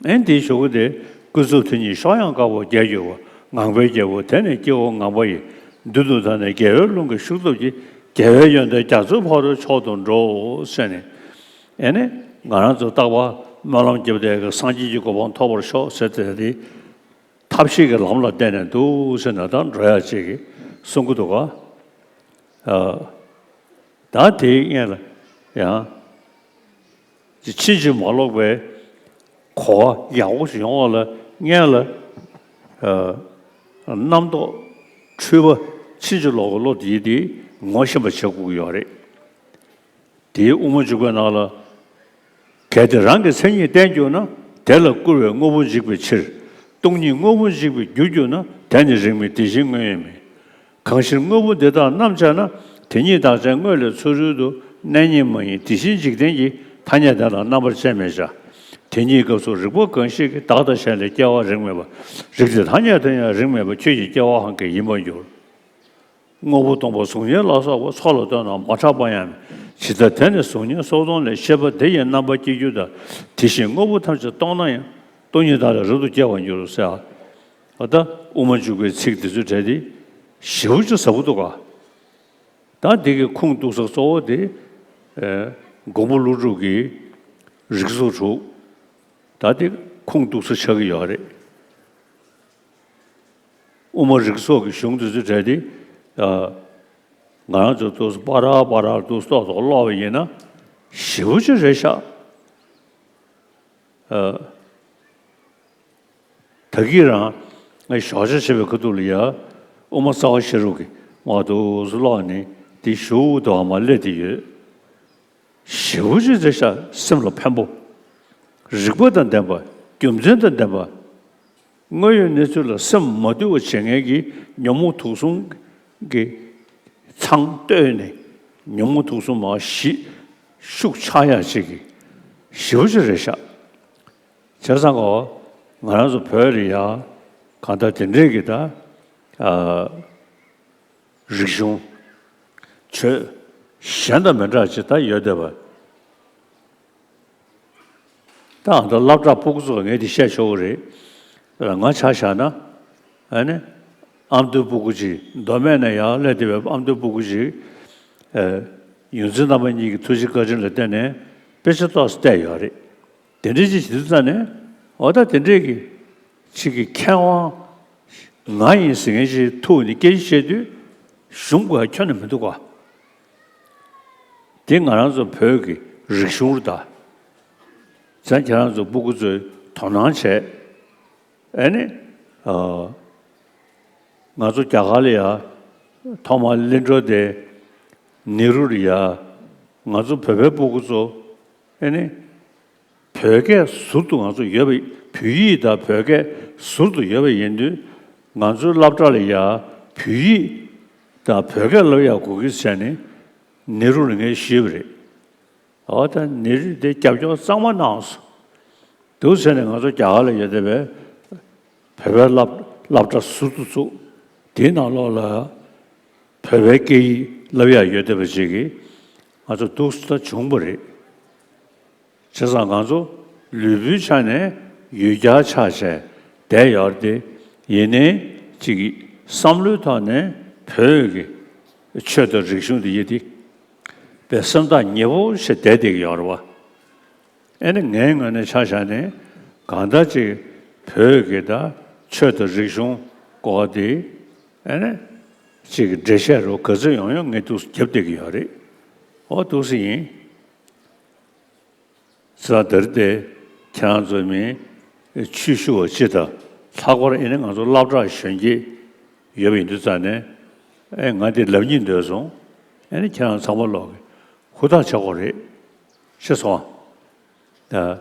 ཨེ་འདིའི་གཞུག་གུ་དེ་ཀུན་རྫོབ་དོན་གཉིས་གཤོག་ཡངས་དཀར་པོ་རྒྱས་གྱུར་པ། ངང་པའི་རྒྱལ་པོ་དེ་ནི་སྐྱེ་བོ་ངང་པ་ཡི། མདུན་དུ་ད་ནི་རྒྱལ་བའི་ཀླུང་གི་ཤུགས་སྟོབས་ཀྱིས། རྒྱལ་བའི་ཡོན་ཏན་རྒྱ་མཚོའི་ཕ་རོལ་མཆོག་ཏུ་འགྲོ། ཟེར་ནས། ཨེ་ནི་ང་རང་ཚོ་རྟག་པར་སྨོན་ལམ་རྒྱབ་བསྡད་ཀྱི་སངས་རྒྱས་ཀྱི་གོ་འཕང་ཐོབ་པར་ཤོག་ཟེར་དེ་དེ་ཐབས་ཤེས་ཀྱི་ལམ་ལ་བརྟེན་ནས་འདུག་ཟེར་ནས་ད་འགྲོ་ཡ་ཅིག་གསུང་གི་འདུག་ག་ད་དེའི་སྔོན་ལ་ཡང་། ཕྱིན་ཅི་མ་ལོག་པའི་གོ་བ་ཡག་པོ་ཞིག་ཡོང་བ་ལ་སྔོན་ལ། ཨ། རྣམ་རྟོག་འཁྲུལ་པ་ཕྱིན་ཅི་ལོག་གི་བློ་དེ་དེ་ངོ་ཤེས་པ་བྱེད་དགོས་ཀྱི་ཡོད་རེད། དེའི་དབུ་མ་འཇུག་པའི་ནང་ལ། གལ་ཏེ་རང་གི་མཚན་ཉིད་བསྟན་གྱུར་ན། དེ་ལ་སྐུར་བའི་དངོས་པོ་འཇིག་པའི་ཕྱིར། སྟོང་ཉིད་དངོས་པོ་འཇིག་པའི་རྒྱུར་གྱུར་ན། དེ་ནི་རིགས་མེད་དེ་བཞིན་དངོས་ཡོད་མིན། གང་ཕྱིར་དངོས་པོ་འདི་དག་རྣམ་སྦྱར་ན། དེ་ཉིད་བདག་ཅན་དངོས་ལས་ཚུ་རོལ་དུ། གནས་རྙེད་མ་ཡིན་དེ་བཞིན་འཇིག་རྟེན་གྱི། ཐ་སྙད་དེ་ལ་རྣམ་པར་དཔྱད་མི་བྱ། དེ་ཉིད་སྐབས་སུ་རིག་པ་གང་ཞིག་གིས། བདག་དང་གཞན་ལས་སྐྱེ་བ་རིགས་མེད་པ། རིགས་དེ་ཐ་སྙད་དུ་ཡང་རིགས་མེད་པ། ཁྱོད་ཀྱི་སྐྱེ་བའང་གང་ཡིན་པར་འགྱུར། དངོས་པོ་སྟོང་པ་གཟུགས་བརྙན་ལ་སོགས་པ། ཚོགས་ལ་ལྟོས་ན་མ་ཆགས་པ་ཡང་མེད། ཇི་ལྟར་དེ་ནི་གཟུགས་བརྙན་སོགས་སྟོང་ལས། ཤེས་པ་དེ་ཡི་རྣམ་པར་སྐྱེ་འགྱུར་ལྟར། དེ་བཞིན་དངོས་པོ་ཐམས་ཅད་སྟོང་ན་ཡང་། སྟོང་ཉིད་བདག་ལས་རབ་ཏུ་སྐྱེ་བར་འགྱུར་ཟེར། ཨ་ད་དབུ་མ་འཇུག་པའི་ཚིག་འདི་ཚོའི་གྲས་འདི་ཞེ་པོ་ཅིག་ཟབ་པོ་འདུག་ག་ད་འདི་གི་ཁུངས་གཏུགས་ས་གཙོ་བོ་དེ། ཨེ། མགོན་པོ་ཀླུ་སྒྲུབ་ཀྱི་རིགས་ཚོགས་དྲུག་ད་འདི་ཁུངས་གཏུགས་ས་ཆགས་ཀྱི་ཡོད་རེད། དབུ་མ་རིགས་ཚོགས་ཀྱི་གཞུང་དེ་ཚོའི་གྲས་དེ། ཨ། ང་རང་ཚོ་ཏོག་ཙམ་པ་ར་པ་ར་ཏོག་ཙམ་ཏོག་ཏོག་ཀློག་པ་ཡིན་ན་ཞེ་པོ་ཅིག་རེད་ཤག་ཨ། ད་གིན་རང་ངས་ཞོགས་ཇ་བྱེད་པའི་ཁ་ཐུག་ལ་ཡ། དབུ་མ་རྩ་བ་ཤེས་རབ་ཀྱི་མར་ཏོག་ཙམ་ཀློག་ནས་དེ་ཞུ་འདུག་བ་མར་སླེབས་བསྡད་ཡོད། ཞེ་པོ་ཅིག་རེད་ཤག་སེམས་ལ་ཕན་པོ། རིགས་པ་དང་ལྡན་པ། རྒྱུ་མཚན་དང་ལྡན་པ། དངོས་ཡོད་གནས་ཚུལ་ལ་སེམས་མ་དུལ་བ་བྱེད་མཁན་གྱི་ཉོན་མོངས་དུག་གསུམ་གྱི་ཚང་བཏོན་ནས། ཉོན་མོངས་དུག་གསུམ་མར་ཞི་ཤུགས་ཆག་ཡག་ཅིག་གི་ཞེ་པོ་ཅིག་རེད་ཤག་བྱས་ཙང་ཀོ། ང་རང་ཚོ་བོད་ལ་ཡ་གང་ལྟར་དེ་འདྲས་ཀྱི་ད། ཨ། རིག་གཞུང་། ཆོས། གཞན་དང་མི་འདྲ་ཅིག་ད་ཡོད་བསྡད་པ། ད་ཨ་ད་སློབ་གྲྭ་སྤུ་གུ་ཚོ་ངས་འདི་བཤད་ཆོག་གི་རེད། ང་ཆ་བཞག་ན། ཨ་ནི། ཨ་མདོའི་སྤུ་གུ་ཅིག་མདོ་སྨད་ནས་ཡར་སླེབས་བསྡད་པའི་ཨ་མདོའི་སྤུ་གུ་ཅིག་ཨ། ཡོངས་འཛིན་རྣམ་པ་གཉིས་ཀྱི་ཐུགས་རྗེ་བཀའ་དྲིན་ལ་བརྟེན་ནས་དཔེ་ཆ་ཏོག་ཙམ་བལྟས་ཡོད་རེད། དེ་འདྲའི་ཅིག་བྱེད་དུས་ཙ་ནས་འོ་ད་དེ་འདྲས་ཀྱི་ཅིག་གི་མཁས་དབང་ང་ཡིན་ཟེར་མཁན་ཅིག་ཐུག་ནས་སྐད་ཆ་བཤད་དུས་ཞུམ་དགོས་ཡ་ཁྱོན་ནས་མི་འདུག་ག་དེ་ང་རང་ཚོ་བོད་ཀྱི་རིག་གཞུང་རེད་ད། ཙང་ཁྱེད་རང་ཚོ་སྤུ་གུ་ཚོས་དོ་སྣང་བྱས། ཨ་ནི། ཨ། ང་ཚོ་རྒྱ་གར་ལ་ཡ་ཐོག་མར་གླིང་བྲོ་དེ་ནེ་རུ་ལ་ཡ་ང་ཚོ་བོད་པའི་སྤུ་གུ་ཚོ་ཨ་ནི། བོད་སྐད་ཟུར་དུ་ང་ཚོ་ཡོད་པ། བོད་ཡིག་དང་བོད་སྐད་ཟུར་དུ་ཡོད་པ་ཡིན་དུས། ང་ཚོའི་སློབ་གྲྭ་ལ་ཡ་བོད་ཡིག་དང་བོད་སྐད་སློབ་ཡག་གོ་སྐབས་བྱས་ནས་ནེ་རུ་ལ་ངས་ཞུས་པ་རེད། འོ་ད་ནེ་རུས་དེ་རྒྱབ་སྐྱོར་གཙང་མ་གནང་སོང་། འདུག་ཟེར་ནས་ང་ཚོ་རྒྱ་གར་ལ་ཡོད་བསྡད་པའི་བོད་པའི་སློབ་སློབ་གྲྭ་ཟུར་དུ་བཙུགས། དེའི་ནང་ལོགས་ལ་བོད་པའི་སྐད་ཡིག་སློབ་ཡག་ཡོད་བསྡད་པ་ཅིག་གིས་ང་ཚོ་འདུག་ད་བྱུང་བ་རེད། བྱས་ཙང་ང་ཚོ་ལུས་པོའི་ཆ་ནས་ཡུལ་གྱར་ཆགས་བྱས་བསྡད་ཡོད་རེད་དེ། ཡིན་ནའི་ཅིག་གིས་བསམ་བློའི་ཐོག་ནས་བོད་ཀྱི་ཆོས་དང་རིག་གཞུང་འདི་ཡིན་ཏེ། དཔེ་སེམས་ཐག་ཉེ་པོ་བྱས་བསྡད་བསྡད་ཀྱི་ཡོད་རེད་བ། ཨེ་ནི་ངའི་ངོས་ནས་ཆ་བཞག་ནས་གང་ལྟར་ཅིག་བོད་ཀྱི་ད་ཆོས་དང་རིག་གཞུང་སྐོར་དེ་ཨེ་ནི་ཅིག་འགྲེལ་བཤད་རོ་ག་ཚོད་ཡོང་ཡོང་ངས་འདུག་རྒྱབ་བསྡད་ཀྱི་ཡོད་རེད། ཨོ་འདུག་སེ་ཡིན། ཙང་ད་རེས་དེ་ཁྱེད་རང་ཚོ་མི་ཆོས་ཞུ་བ་སྤྱི་དང་ལྷག་པར་ཨེ་ནི་ང་ཚོ་སློབ་གྲྭ་གཞོན་སྐྱེས་ཡོད་པ་ཡིན་དུས་ཙང་ནས་ཨེ་ང་འདི་ལབ་སྙིང་འདོད་སོང་། ཨེ་ནི་ཁྱེད་རང་ཚང་མ་ལོག་གི་ཧུར་ཐག་བྱེད་དགོས་རེད། ཤེས་སོང་ཨ།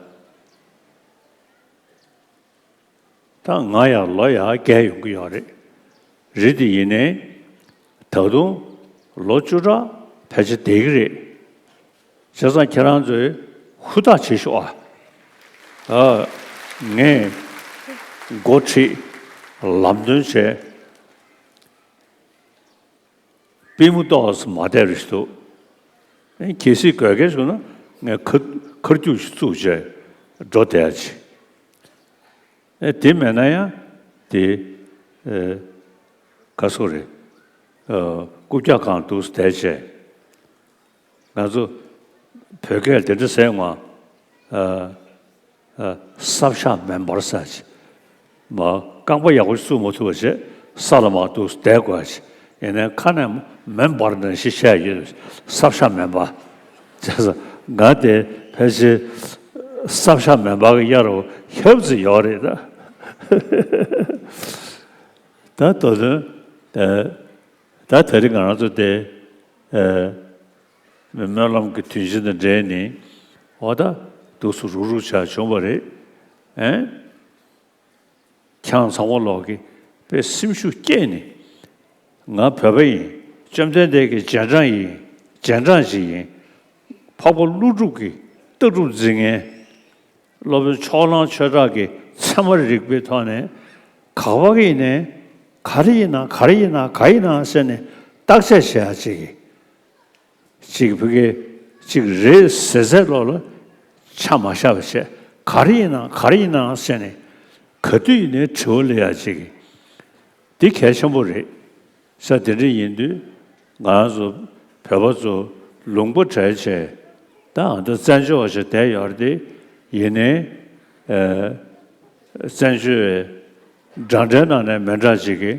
ད་ང་ཡང་ལོ་ཡང་རྒས་ཡོང་གི་ཡོད་རེད། རེད་དེ་ཡིན་ནའི་ད་དུང་ལོ་བཅུ་ཕྲག་ཕལ་ཆེར་བསྡད་ཀྱི་རེད། བྱས་ཙང་ཁྱེད་རང་ཚོས་ཧུར་ཐག་བྱེད་ཤོག་ཨ། ཨ། ངས་འགོ་ཁྲིད་ལམ་སྟོན་བྱས། པུས་མོ་ཏོག་ཙམ་མ་བདེ་རུ་ཞིག་འདུག་ཨེ་གལ་སྲིད་དགོས་གལ་བྱུང་ན་ངས་ཁ་ཁར་རྒྱུག་ཞིག་བཙུགས་བྱས་འགྲོ་བསྡད་ཡ་ཅིག་ཨེ་དེ་མེད་ན་ཡང་དེ་ ཨེ། ག་སོ་རེད། ཨ། རྐུབ་བཀྱག་སྒང་འདུག་བསྡད་བྱས། ང་ཚོ་བོད་སྐད་དེ་འདྲ་ཟེར་ཡོང་ང་། ཨ། ཨ། སྲབ་ཞག་མེ་འབར་ཟེར་བྱས། མ། རྐང་པ་ཡག་པོ་བཙུགས་མ་ཐུབ་པ་བྱས། ས་ལ་མར་འདུག་བསྡད་དགོས་བྱས། ཡིན་ནའི་ཁ་ནས་མེ་འབར་ནང་བཞིན་བཤད་ཡོད། སྲབ་ཞག་མེ་འབར། བྱས་ཙང་ང་དེ་ཕལ་ཆེར་སྲབ་ཞག་མེ་འབར་གྱི་གཡག་རུ་ཧབ་ཙམ་ཡོད་རེད་ད། ད་དོ་དོན། ཨ། ད་དེ་རིང་ང་རང་ཚོ་དེ། ཨ། སྨོན་ལམ་གྱི་དུས་ཆེན་དང་འབྲེལ་ནས། འོ་ད་འདུག་སེ་རུག་རུག་བྱས་བྱུང་བ་རེད། ཨེ། ཁྱེད་རང་ཚང་མ་ལོག་གིས་དཔེ་སེམས་ཤུགས་བསྐྱེད་ནས། ང་བོད་པ་ཡིན། བཅོམ་ལྡན་འདས་ཀྱི་རྗེས་འབྲང་ཡིན། རྗེས་འབྲང་ཞིག་ཡིན། འཕགས་པ་ཀླུ་སྒྲུབ་ཀྱི་ལྟ་གྲུབ་འཛིན་མཁན། སློབ་དཔོན་ཕྱོགས་གླང་ཆོས་གྲགས་ཀྱི་ཚད་མ་རིག་པའི་ཐོག་ནས། ག་པར་ཡིན་ནའི། ག་རེ་ཡིན་ན་ག་རེ་ཡིན་ན་ག་ཡིན་ན་ཟེར་ནས་བརྟག་དཔྱད་བྱེད་ཡ་ཅིག་གི། གཅིག་ཕ་གི་གཅིག་རེད་ཟེར་ཚད་ལོག་ལ་ཆ་མ་བཞག་པ་བྱས། ག་རེ་ཡིན་ན་ག་རེ་ཡིན་ན་ཟེར་ནས་ག་དུས་ཡིན་ནའི་དྲི་བ་སླེབས་ཡ་གཅིག་གི། འདི་གལ་ཆེན་པོ་རེད་ས། དེ་འདྲ་ཡིན་དུས་ང་རང་ཚོ་བོད་པ་ཚོ་ལུང་པ་བྲལ་བྱས། ད་ཨ་འདི་བཙན་བྱོལ་བ་ཞིག་བསྡད་ཡོད་རེད་དེ། ཡིན་ནའི། ཨ། བཙན་བྱོལ་བའི་འདྲ་འདྲའི་ནང་ནས་མི་འདྲ་ཅིག་གིས་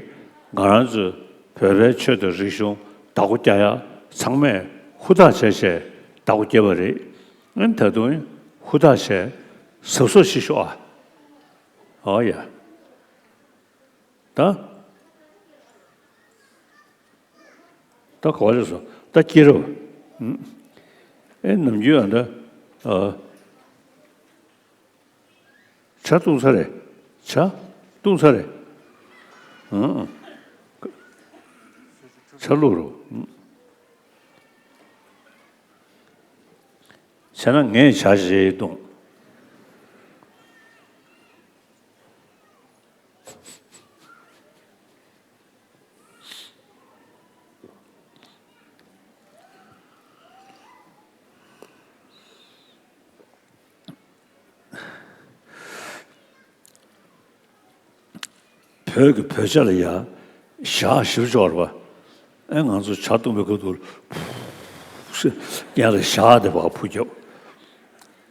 ང་རང་ཚོའི་བོད་པའི་ཆོས་དང་རིག་གཞུང་བདག་པོ་རྒྱག་ཡ་ཚང་མས་ཧུར་ཐག་བྱས་བྱས་བདག་པོ་བརྒྱབ་པ་རེད། ཨ་ནི་ད་དུང་ཧུར་ཐག་བྱས་གཟབ་གཟབ་ཞིག་ཤོག་ཨ། ཨོ་ཡ། ད། ད་ག་བ་ལས་སོ། ད་སྐྱེ་རབས། ཨེ་ནམ་རྒྱུན་ཨ་འདྲ། ཨ། ཇ་བཏུང་ཚར་རེད། ཇ་བཏུང་ཚར་རེད། ཨང་། ཇ་བླུགས་རོགས། བྱས་ན་ངས་ཇ་ཞིག་བཏུང་། བོད་ཀྱི་བོད་ཇ་ལ་ཡ་ཞག་ཞིབ་ཆོག་རེད་པ། ཨེ་ང་ཚོ་ཇ་བཏུང་བའི་སྐབས་དུ་ཕུ་སེ་ཡ་ལ་ཞག་དེ་བ་ཕུ་རྒྱབ།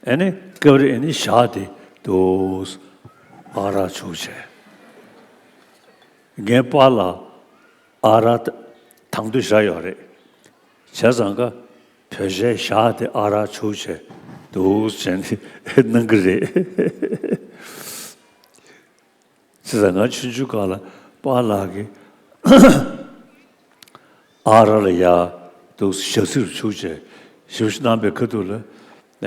ཨེ་ནི་སྐབས་རེ་ཨེ་ནི་ཞག་དེ་དུ་ཨ་རག་བྱུག་བྱས། ངའི་པཱ་ལགས་ཨ་རག་དང་དུ་བཞག་ཡོད་རེད། བྱས་ཙང་ཀ་བོད་ཇའི་ཞག་དེ་ཨ་རག་བྱུག་བྱས་འདུག་བྱས་ནས་གནང་གི་རེད། བྱས་ཙང་ང་ཆུང་ཆུང་སྒང་ལ་པཱ་ལགས་ཀྱིས་ཨ་རག་ལ་ཡ་འདུག་ཞག་ཚིར་བྱུག་བྱས་ཞིབ་ཞིབ་གནང་པའི་ཁ་ཐུག་ལ་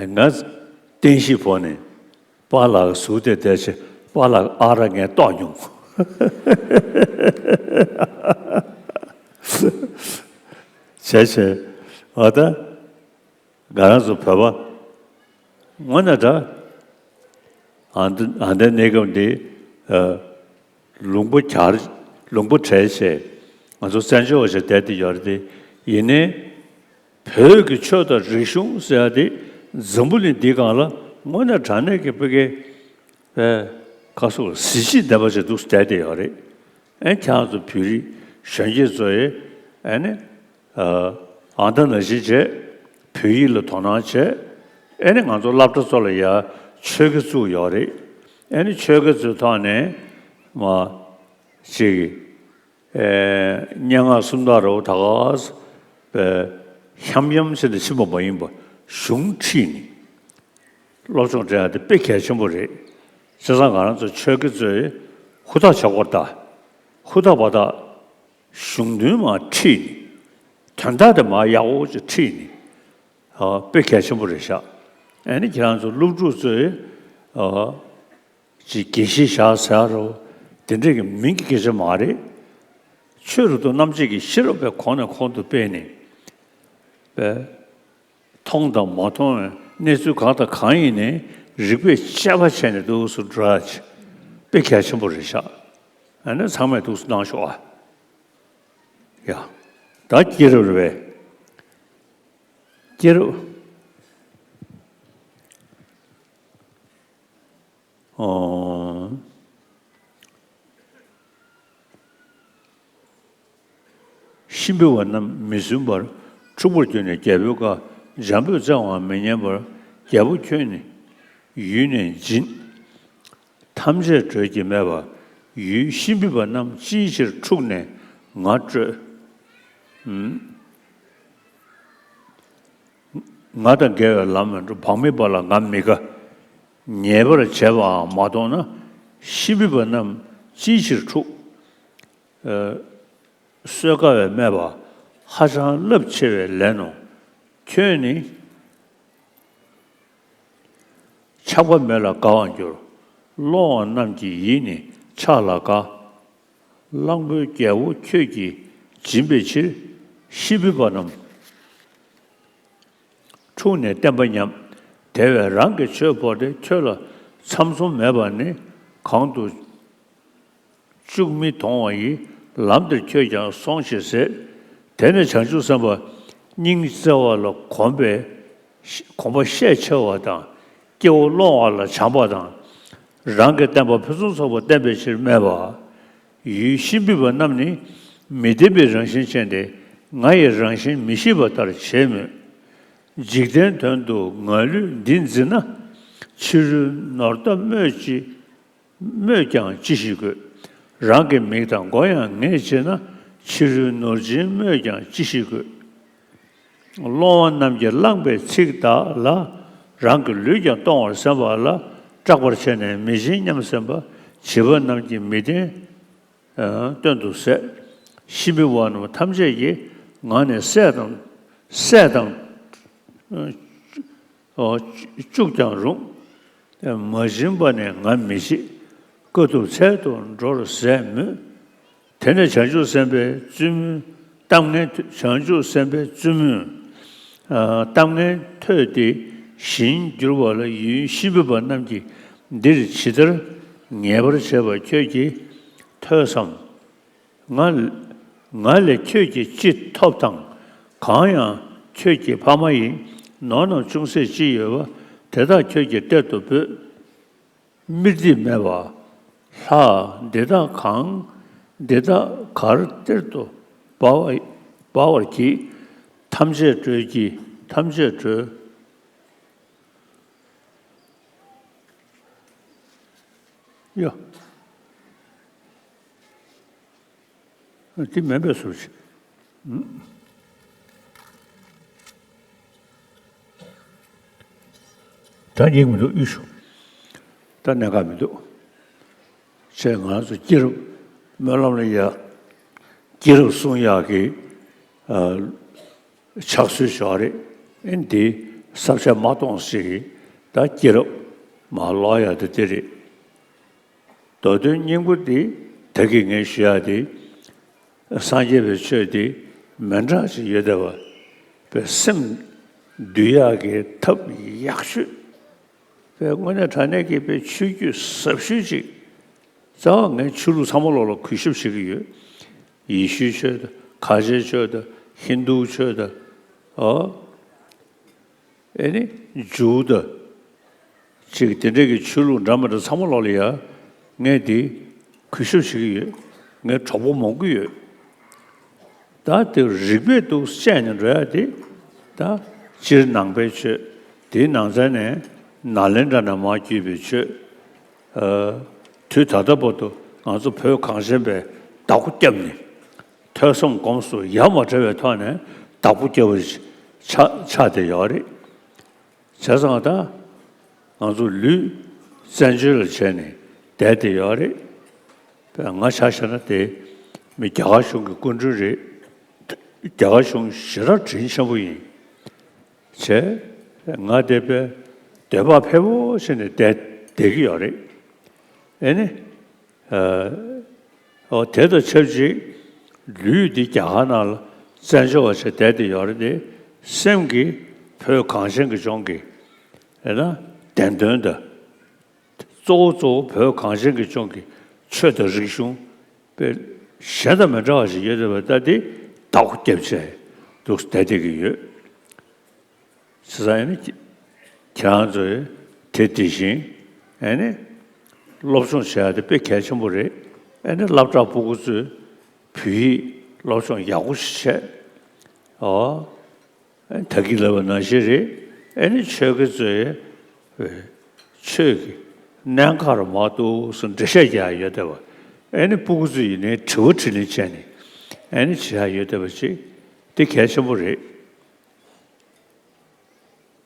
ང་བསྟན་བཤིག་བོར་ནས། པཱ་ལགས་ཟུར་དེ་བསྡད་བྱས་པཱ་ལགས་ཨ་རག་ངས་བཏོག་མྱོང་། བྱས་བྱས། འོ་ད་ང་རང་ཚོ་བོད་པ་དངོས་གནས་ད་ཨ་འདི་ཨ་འདའི་གནས་སྐབས་འདི། ཨ། ལུང་པ་གྱར། ལུང་པ་བྲལ་བྱས་ང་ཚོ་བཙན་བྱོལ་བ་ཞིག་བསྡད་དེ་ཡོད་རེད་དེ། ཡིན་ནའི་བོད་ཀྱི་ཆོས་དང་རིག་གཞུང་ཟེར་ཡ་དེ་འཛམ་བུ་གླིང་འདི་སྒང་ལ་དངོས་གནས་དྲང་གནས་ཀྱི་བོད་སྐད་པའི་ཁ་སོགས་གཟི་བརྗིད་ལྡན་པ་ཞིག་འདུག་བསྡད་དེ་ཡོད་རེད། ཨེ་ཁྱེད་རང་ཚོ་བོད་རིགས་གཞོན་སྐྱེས་ཚོ་ཡིས་ཨེ་ནི། ཨ། ཨ་འདྲ་ནང་བཞིན་བྱས། བོད་ཡིག་ལ་དོ་སྣང་བྱས། ཨེ་ནི་ང་ཚོ་སློབ་གྲྭ་ཚོ་ལ་ཡ་ཆོས་དགེ་བཙུགས་ཡོད་རེད། ཨེ་ནི་ཆོས་དགེ་ཚོའི་ཐོག་ནས་མ་ཅིག་ཨེ། སྙན་ངག་སུམ་རྟགས་རེད་པ། ད་ག་པའི་ཧམ་ཧམ་བྱས་ནས་ཕྱིན་པ་མ་ཡིན་པ་གཞུང་ཁྲིད་ནས་སློབ་སྦྱོང་སྤྲད་ཡ་དེ་དཔེ་གལ་ཆེན་པོ་རེད། བྱས་ཙང་ང་རང་ཚོ་ཆོས་དགེ་ཚོས་ཧུར་ཐག་བྱེད་དགོས་རེད་ད། ཧུར་ཐག་པ་ད། གཞུང་དོན་མར་ཁྲིད་ནས། དོན་དག་དེ་མར་ཡག་པོ་ཅིག་ཁྲིད་ནས། ཨ། དཔེ་གལ་ཆེན་པོ་རེད་ཤག་ཨ་ནི་ཁྱེད་རང་ཚོ་སློབ་ཕྲུག་ཚོས། ཨ། ཅིག་དགེ་བཤེས་བཞག་ཟེར་རོ། དེ་འདྲས་ཀྱི་མིང་གི་སྐད་ཆ་མ་རེད། ཆོས་རབ་ཏུ་རྣམ་འབྱེད་ཀྱི་ཤེས་རབ་པའི་གོང་ནས་གོང་དུ་སྤེལ་ནས། པའི། མཐོང་དང་མ་མཐོང་བའི་གནས་ཚུལ་གང་དང་གང་ཡིན་ནའི་རིགས་པས་དཔྱད་པ་བྱས་ནས་འདུག་སེ་འགྲོ་ཡ་ཅིག་དཔེ་གལ་ཆེན་པོ་རེད་ཤག་ཨ་ནི་ཚང་མས་འདུག་སེ་གནང་ཤོག་ཨ། ཡ། ད་སྐྱེ་རབས་རེད་པས། སྐྱེ་རབས། ཨོ། གཤིན་པོ་བ་རྣམས་མི་བསྲུན་པར། འཁྲུག་པར་གྱུར་ནས་རྒྱལ་པོའི་བཀའ། འཇམ་པོས་བཙལ་བའང་མི་ཉན་པར། རྒྱལ་པོ་ཁྱོད་ནི་ཡུལ་ནས་འབྱིན། ཐམས་ཅད་གྲོས་ཀྱིས་སྨྲས་པ། ཡུལ་གཤིན་པོ་བ་རྣམས་ཅིའི་ཕྱིར་འཁྲུགས་ནས་ང་སྐྲོད། ང་དང་འགལ་བའི་ལམ་མི་འགྲོ། བག་མེད་པ་ལ་ང་མི་དགའ། ཉེས་པར་བྱས་པའང་མ་མཐོང་ན། གཤིན་པོ་བ་རྣམས་ཅིའི་ཕྱིར་འཁྲུགས། གསོད་དཀའ་བས་སྨྲས་པ། ཧ་ཅང་རླབས་ཆེ་བའི་ལན་ནོ། ཁྱོད་ནི་ཆགས་པ་མེད་ལ་དགའ་བར་འགྱུར། སློང་བ་རྣམས་ཀྱི་ཡིད་ནི་ཆགས་ལ་དགའ། གླང་པོའི་རྒྱལ་པོ་ཁྱོད་ཀྱིས་སྦྱིན་པའི་ཕྱིར། གཤིན་པོ་བ་རྣམས་འཁྲུགས་ནས་བསྟན་པ་ཉམས། དེ་བས་རང་གི་ཆོས་བོར་ཏེ། ཁྱོད་ལ་ཚམ་ཚོམ་མེད་པ་ནི། གང་དུ་སྐྱུག་མི་མཐོང་བ་ཡི། ལམ་དེར་ཁྱོད་ཀྱང་སོང་ཞིག་ཟེར། དེ་ནས་བྱང་ཆུབ་སེམས་དཔའ་སྙིང་བརྩེ་བ་ལ་གོམས་པས། གོམས་པ་ཤས་ཆེ་བ་དང་། སྐྱེ་བོ་སློང་བ་ལ་བྱམས་པ་དང་། རང་གི་བསྟན་པ་ཕུན་སུམ་ཚོགས་པར་བསྟན་པའི་ཕྱིར་སྨྲས་པ། ཡུལ་གཤིན་པོ་བ་རྣམས་ནི་མི་ལྡན་པའི་རང་བཞིན་ཅན་ཏེ། ང་ཡི་རང་བཞིན་མི་ཤེས་པ་ལྟར་བྱེད་མོད། འཇིག་རྟེན་དོན་དུ་ང་ལུས་འདི་འཛིན་ན། ཕྱི་རོལ་ནོར་ལྟ་སྨོས་ཅི། སྨོས་ཀྱང་ཅི་ཞིག་དགོས། རང་གི་མིག་དང་མགོ་ཡང་ངས་བྱིན་ན། ཕྱི་རོལ་ནོར་སྦྱིན་སྨོས་ཀྱང་ཅི་ཞིག་དགོས། སློང་བ་རྣམས་ཀྱིས་བླངས་པའི་ཚིག་དག་ལ། རང་གི་ལུས་ཀྱང་གཏོང་བར་སེམས་པ་ལ། སྐྲག་པར་བྱས་ནས་མི་བྱིན་སྙམ་སེམས་པ། བྱིས་པ་རྣམས་ཀྱིས་མི་བསྟན། ཨ། སྟོན་དུ་ཟད། གཤིན་པོ་བ་རྣམས་ཐམས་ཅད་ཀྱིས། ང་ནི་སྲས་དང་། སྲས་དང་། ཨོ། བཅུག་ཀྱང་རུང་། མ་བྱིན་པ་ནི་ང་མི་བྱེད། དཀའ་ཐུབ་ཚལ་དུ་འགྲོར་ཟད་མོད། དེ་ནས་བྱང་ཆུབ་སེམས་དཔའི་བཙུན་མོས་གཏམ་ངན་ཐོས། བྱང་ཆུབ་སེམས་དཔའི་བཙུན་མོས། ཨ། གཏམ་ངན་ཐོས་ཏེ་ཞིང་བསྒྱུར་བ་ལ། ཡུལ་གཤིན་པོ་བ་རྣམས་ཀྱིས་འདིར་ཇི་ལྟར་ངེས་པར་བྱེད་པ་ཁྱོད་ཀྱིས་ཐོས་སམ། ང་། ང་ལས་ཁྱོད་ཀྱིས་ཅི་ཐོབ་དང་། གང་ཡང་ཁྱོད་ཀྱི་ཕ་མ་ཡི། ནོར་རྣམས་ཅུང་ཟད་ཅི་ཡོད་པ། དེ་དག་ཁྱོད་ཀྱིས་གཏེར་དུ་སྤོས། མིར་འདི་སྨྲས་པ། ལྷ། འདི་དག་གང་། འདི་དག་གར་གཏེར་དུ་སྦ་བ། སྦ་བར་བགྱིད། ཐམས་ཅད་སྤྲོད་ཀྱི། ཐམས་ཅད་སྤྲོད། ཡ། འདི་མིན་པའི་ཟུར་ཞིག་ད་སྙིང་མི་འདུག་ཡུལ་ཤུགས། ད་གནད་འགག་མི་འདུག་ཅེས་ང་ཚོ་སྐྱེས་རབས་སྨོན་ལམ་ལ་ཡ། སྐྱེས་རབས་སྲུང་ཡག་གི། ཨ། ཕྱག་སྲོལ་ཞིག་རེད། ཨེ། འདི་ས་ཆ་མ་གཏོང་ཞིག་གིས་ད་སྐྱེས་རབས་མར་ཀློག་ཡག་དེ་དེ་རེད། མདོ་དོན་སྙིང་པོ་འདི་ད་གིན་ངས་ཞུ་ཡག་དེ། སངས་རྒྱས་པའི་ཆོས་འདི་མི་འདྲ་ཞིག་ཡོད་བསྡད་པ། པའི་སེམས་འདུལ་ཡག་གི་ཐབས་ཡག་ཤོས། པའི་དངོས་གནས་དྲང་གནས་ཀྱི་པའི་ཆོས་བརྒྱུད་ཟབ་ཤོས་ཅིག་རྩ་བ་ངས་ཆོས་ལུགས་ཚང་མ་ལོག་ལ་གུས་ཞབས་བྱེད་ཀྱི་ཡོད། ཡེ་ཤུའི་ཆོས་དང་། ཁ་ཆེའི་ཆོས་དང་། ཧིན་དུའི་ཆོས་དང་། ཨོ། ཨེ་ནི་ཇུའུ་དང་། ཅིག་དེ་འདྲས་ཀྱི་ཆོས་ལུགས་འདྲ་མི་འདྲ་ཚང་མ་ལོག་ལ་ཡ། ངས་འདི་གུས་ཞབས་བྱེད་ཀྱི་ཡོད། ངས་གྲོགས་པོ་མང་པོ་ཡོད། ད་དེ་རིག་པས་འདུག་བཤད་ནས་འགྲོ་ཡ་དེ། ད་སྤྱིར་ནང་པའི་ཆོས། དེའི་ནང་ཚན་ནས་ནཱ་ལེནྡྲ་ནས་མར་བརྒྱུད་པའི་ཆོས། ཨ། དུས་ད་ལྟ་བར་དུ་ང་ཚོ་བོད་གངས་ཅན་པས་བདག་པོ་བརྒྱབ་ནས། ཐོས་བསམ་སྒོམ་གསུམ་ཡ་མ་བྲལ་བའི་ཐོག་ནས་བདག་པོ་བརྒྱབ་པ་ཆགས་ཆགས་བསྡད་ཡོད་རེད། བྱས་ཙང་ད་ང་ཚོ་ལུས་བཙན་བྱོལ་ལ་བྱས་ནས་བསྡད་བསྡད་ཡོད་རེད། པས་ང་ཆ་བཞག་ན་དེ་མི་རྒྱ་གར་གཞུང་གི་སྐུ་མགྲོན་རེད། རྒྱ་གར་གཞུང་ཞེ་དྲག་དྲིན་ཆེན་པོ་ཡིན། བྱས། ང་དེ་པས་འདོད་པ་འཕེར་པོ་བྱས་ནས་བསྡད་བསྡད་ཀྱི་ཡོད་རེད། ཨེ་ནི། ཨ། ཨོ། དེ་དང་ཆབས་ཅིག་ལུས་འདི་རྒྱ་གར་ནང་ལ་བཙན་བྱོལ་བ་ཞིག་བསྡད་དེ་ཡོད་རེད་དེ། སེམས་ཀྱིས་བོད་གངས་ཅན་གྱི་ལྗོངས་ཀྱི། ཨེ་ན། བདེན་དོན་དང་། གཙོ་བོ་གཙོ་བོ་བོད་གངས་ཅན་གྱི་ལྗོངས་ཀྱི་ཆོས་དང་རིག་གཞུང་པའི་གཞན་དང་མི་འདྲ་བ་ཞིག་ཡོད་བསྡད་པ་ལྟ་སྟེ། བདག་པོ་བརྒྱབ་བྱས་འདུག་བསྡད་བསྡད་ཀྱི་ཡོད། བྱས་ཙང་ཨེ་ནི་ཁྱེད་རང་ཚོས་དེ་དེ་བཞིན་ཨེ་ནི་སློབ་སྦྱོང་བྱེད་ཡ་དེ་དཔེ་གལ་ཆེན་པོ་རེད། ཨེ་ནི་སློབ་གྲྭ་ཕྲུ་གུ་ཚོས་བོད་ཡིག་ སློབ་སྦྱོང་ཡག་པོ་ཞིག་བྱས། ཨོ། ད་གིན་ལབ་པ་ནང་བཞིན་རེད། ཨེ་ནི་ཆོས་དགེ་ཚོས་ཆོས་ཀྱི་གནད་འགག་རུ་མ་གཏོགས་སུ་འགྲེལ་བཤད་རྒྱག་ཡ་ཡོད་བསྡད་པ། ཨེ་ནི་སྤུ་གུ་ཚོ་ཡིན་ནའི་དྲི་བ་དྲིས་ལན་བྱས་ནས་ཨེ་ནི་བྱེད་ཡ་ཡོད་བསྡད་པ་ཅིག་དེ་གལ་ཆེན་པོ་རེད།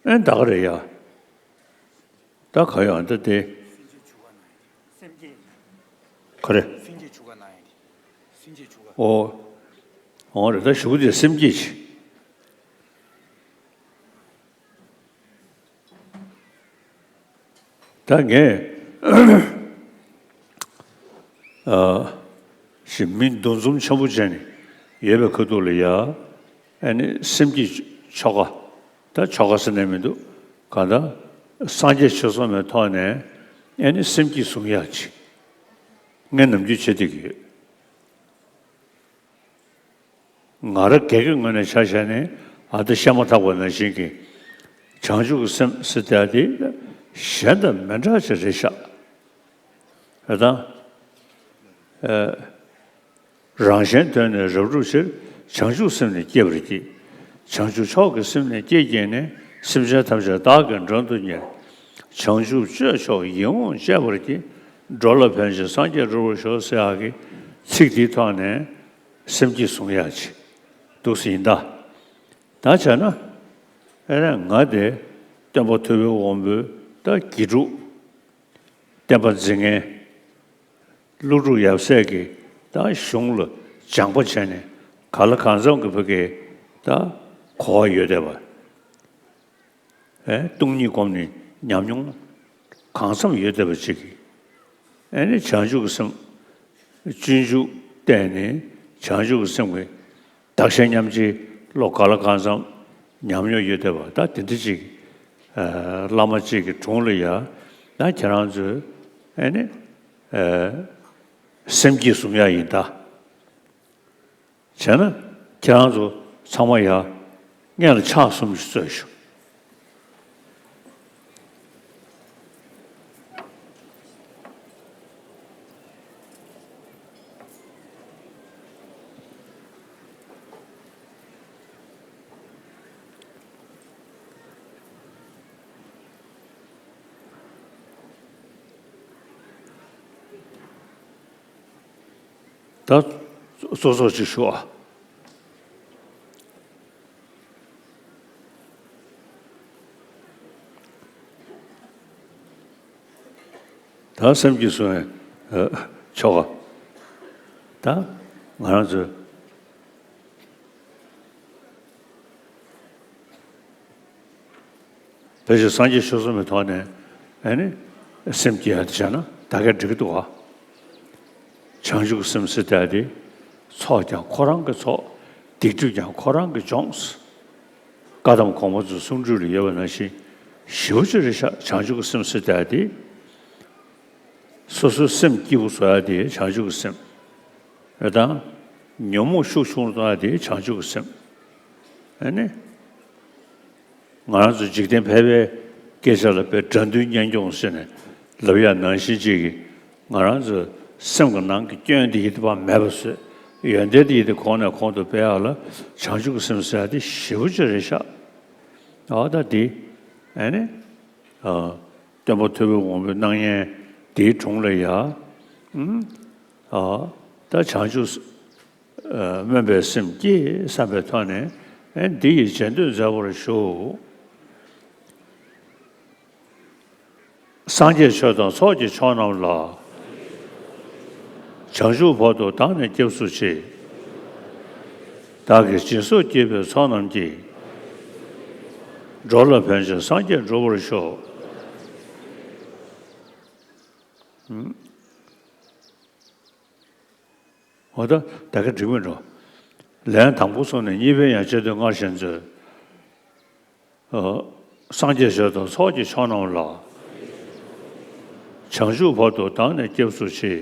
ཨེ་ད་ག་རེད་ཡ། ད་ག་ཡོད་ཨ་ད་དེ། ག་རེ། ཨོ། ཨོ་རེད། ད་གཞུག་གུ་དེ་སེམས་བསྐྱེད་ཅིག་ད་ངས་ཨ་ཞིག་མི་འདུ་འཛོམས་ཆེན་པོ་བྱས་ནས་ཡོད་པའི་ཁ་ཐུག་ལ་ཡ། ཨ་ནི་སེམས་བསྐྱེད་ཆོ་ག་ད་ཆོ་ག་ཟེར་ནས་མི་འདུག་གང་ལྟར་སངས་རྒྱས་ཆོས་ཚོགས་མའི་ཐོག་ནས་ཨ་ནི་སེམས་བསྐྱེད་བཟུང་ཡག་ཅིག་ངས་ནམ་རྒྱུན་བྱེད་བསྡད་ཀྱི་ཡོད། ང་རང་སྒེར་གྱི་ངོས་ནས་ཆ་བཞག་ནས་ཨ་ད་བཤད་མ་ཐག་པ་ནང་བཞིན་གྱི་བྱང་ཆུབ་ཀྱི་སེམས་ཟེར་དེ་དེ་གཞན་དང་མི་འདྲ་ཞིག་རེད་ཤག་རེད་དང་། ཨ་རང་གཞན་དོན་ནི་རབ་བསྒྲུབ་ཕྱིར། བྱང་ཆུབ་སེམས་ནི་བསྐྱེད་པར་བགྱི། བྱང་ཆུབ་མཆོག་གི་སེམས་ནི་བསྐྱེད་བགྱིས་ནས། སེམས་ཅན་ཐམས་ཅད་བདག་གིས་མགྲོན་དུ་གཉེར། བྱང་ཆུབ་སྤྱོད་མཆོག་ཡིད་འོང་སྤྱད་པར་བགྱི། འགྲོ་ལ་ཕན་ཕྱིར་སངས་རྒྱས་འགྲུབ་པར་ཤོག་ཟེར་ཡག་གི་ཚིག་འདིའི་ཐོག་ནས་སེམས་བསྐྱེད་བཟུང་ཡག་ཅིག་འདུག་སེ་ཡིན་ད། ད་བྱས་ན་ཨེ་ནས་ང་དེ་སྟོན་པ་ཐུབ་པའི་དབང་པོའི་ད་དགེ་ཕྲུག་བསྟན་པ་འཛིན་མཁན། ཀླུ་སྒྲུབ་ཡབ་སྲས་ཀྱིས་ད་གཞུང་ལ་སྦྱངས་པ་བྱས་ནས་ག་ལ་གང་འཚམ་གྱི་བུ་གའི་ད་གོ་བ་ཡོད་བསྡད་པ། ཨེ་སྟོང་ཉིད་སྒོམ་ནས་ཉམས་མྱོང་གང་འཚམ་ཡོད་བསྡད་པ་ཅིག་གིས། ཨེ་ནི་བྱང་ཆུབ་ཀྱི་སེམས་སྤྱོད་འཇུག་བལྟས་ནས་བྱང་ཆུབ་ཀྱི་སེམས་ཀྱི་བདག་གཞན་མཉམ་བརྗེའི་བློ་ག་ལ་གང་འཚམ་ཉམས་མྱོང་ཡོད་བསྡད་པ་ད་དེ་འདྲ་ཅིག་ཨ་བླ་མ་གཅིག་གི་དྲུང་ལ་ཡ་ད་ཁྱེད་རང་ཚོས་ཨེ་ནི་ཨ་སེམས་བསྐྱེད་བཟུང་ཡ་ཡིན་ད། བྱས་ན་ཁྱེད་རང་ཚོ་ཚང་མ་ཡ་སྔོན་ལ་ཕྱག་གསུམ་ཞིག་རྩོད་ཤོག་ད་སོ་སོ་ཅིག་ཞུ་ཨ། ད་སེམས་བསྐྱེད་བཟུང་བའི་ཆོ་ག་ད་ང་རང་ཚོས། ཕལ་ཆེར་སངས་རྒྱས་ཆོས་གསུམ་གྱི་ཐོག་ནས་ཨ་ནི་སེམས་བསྐྱེད་ཡག་དེ་བྱས་ན་ད་ག་འགྲིག་གི་འདུག་ག་བྱང་ཆུབ་ཀྱི་སེམས་ཟེར་དེ་དེ་ཚོགས་ཀྱང་ཁོ་རང་གི་ཚོགས། སྡིག་སྒྲིབ་ཀྱང་ཁོ་རང་གི་སྦྱོངས། བཀའ་གདམས་གོང་མ་ཚོའི་གསུང་སྒྲོས་ལ་ཡོད་པ་ནང་བཞིན་ཞེ་པོ་ཅིག་རེད་ཤག་བྱང་ཆུབ་ཀྱི་སེམས་ཟེར་དེ་དེ། སོ་སོའི་སེམས་སྐྱིད་པོ་བཟོ་ཡ་དེ་བྱང་ཆུབ་ཀྱི་སེམས་རེད་དང་། ཉོན་མོངས་ཤུགས་ཆུང་རུ་གཏོང་ཡ་དེ་བྱང་ཆུབ་ཀྱི་སེམས། ཨ་ནི། ང་རང་ཚོ་འཇིག་རྟེན་ཕལ་པའི་སྐད་ཆ་ལ་དཔེ་དགྲ་འདུལ་གཉེན་སྐྱོང་ཟེར་ནས་ལབ་ཡ་ནང་བཞིན་ཅིག་གིས་ང་རང་ཚོའི་སེམས་ཀྱི་ནང་གི་སྐྱོན་དེ་ཡིད་དུ་ཕར་མེད་པ་བཟོས། ཡོན་ཏན་དེ་ཡིད་དུ་གོང་ནས་གོང་དུ་སྤེལ་ཡ་ལ་བྱང་ཆུབ་ཀྱི་སེམས་ཟེར་ཡ་དེ་ཞེ་པོ་ཅིག་རེད་ཤག་ཨོ་ད་དེ་ཨ་ནི། ཨ། སྟོན་པ་ཐུབ་པའི་དབང་པོའི་སྣང་བརྙན་དེའི་དྲུང་ལ་ཡ། ཨུམ། ཨ། ད་བྱང་ཆུབ་ཨ་སྨོན་པའི་སེམས་བསྐྱེད་བསམ་པའི་ཐོག་ནས་ཨེ་འདི་ཡི་རྗེས་ཟློས་མཛད་པར་ཞུ། སངས་རྒྱས་ཆོས་དང་ཚོགས་ཀྱི་མཆོག་རྣམས་ལ། བྱང་ཆུབ་བར་དུ་བདག་ནི་སྐྱབས་སུ་མཆི། བདག་གིས་སྦྱིན་སོགས་བགྱིས་པའི་ཚོགས་རྣམས་ཀྱིས། འགྲོ་ལ་ཕན་ཕྱིར་སངས་རྒྱས་འགྲུབ་པར་ཤོག་འོ་ད་ད་ག་འགྲིག་མི་འགྲོ། ལན་དང་པོ་སོང་ནས་གཉིས་པའི་ཡང་རྗེས་ཟློས་སྔར་བཞིན་མཛོད། ཨ། སངས་རྒྱས་ཆོས་དང་ཚོགས་ཀྱི་མཆོག་རྣམས་ལ། བྱང་ཆུབ་བར་དུ་བདག་ནི་སྐྱབས་སུ་མཆི།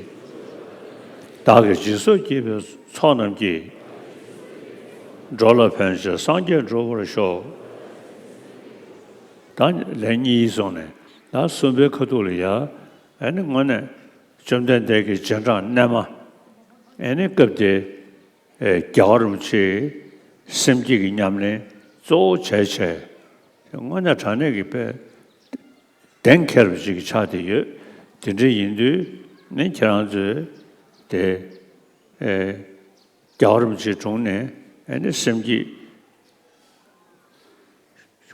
བདག་གིས་སྦྱིན་སོགས་བགྱིས་པའི་ཚོགས་རྣམས་ཀྱིས། འགྲོ་ལ་ཕན་ཕྱིར་སངས་རྒྱས་འགྲུབ་པར་ཤོག་ད་ལན་གཉིས་སོང་ནས་ད་གསུམ་པའི་ཁ་ཐུག་ལ་ཡ། ཨ་ནི་དངོས་གནས་བཅོམ་ལྡན་འདས་ཀྱི་རྗེས་འབྲང་རྣལ་མ། ཨ་ནི་སྐབས་དེ་ ཨེ། རྒྱལ་བ་རིན་པོ་ཆེའི་སེམས་བསྐྱེད་ཀྱི་ཉམས་ལེན་གཙོ་བོ་བྱས་བྱས། དངོས་གནས་དྲང་གནས་ཀྱི་དཔེ་གདེང་འཁེལ་བ་ཅིག་གི་ཆགས་བསྡད་ཡོད། དེ་འདྲ་ཡིན་དུས་ནི་ཁྱེད་རང་ཚོས་དེ། ཨེ། རྒྱལ་བ་རིན་པོ་ཆེའི་དྲུང་ནས་ཨེ་ནི་སེམས་བསྐྱེད་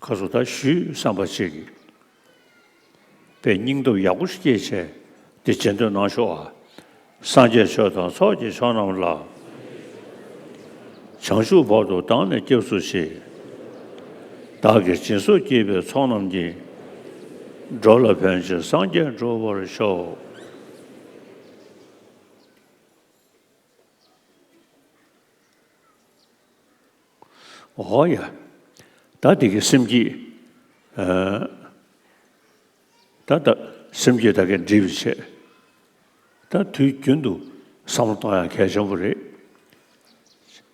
ཁ་སོ་ད་ཞུས་བསམ་པ་ཅིག་གིས་དཔེ་སྙིང་སྟོབས་ཡག་པོ་ཞིག་སྐྱེས་བྱས་དེ་བྱེད་འདོད་གནང་ཤོག་ཨ། སངས་རྒྱས་ཆོས་དང་ཚོགས་ཀྱི་མཆོག་རྣམས་ལ། བྱང་ཆུབ་བར་དུ་བདག་ནི་སྐྱབས་སུ་མཆི། བདག་གིས་སྦྱིན་སོགས་བགྱིས་པའི་ཚོགས་རྣམས་ཀྱིས། འགྲོ་ལ་ཕན་ཕྱིར་སངས་རྒྱས་འགྲུབ་པར་ཤོག། འོ་ཡ། ད་འདི་གི་སེམས་བསྐྱེད། ཨ། ད་ད་སེམས་བསྐྱེད་ད་གིན་འགྲིག་པའི་ཆེད། ད་དུས་རྒྱུན་དུ་བསམ་བློ་གཏོང་ཡག་གལ་ཆེན་པོ་རེད།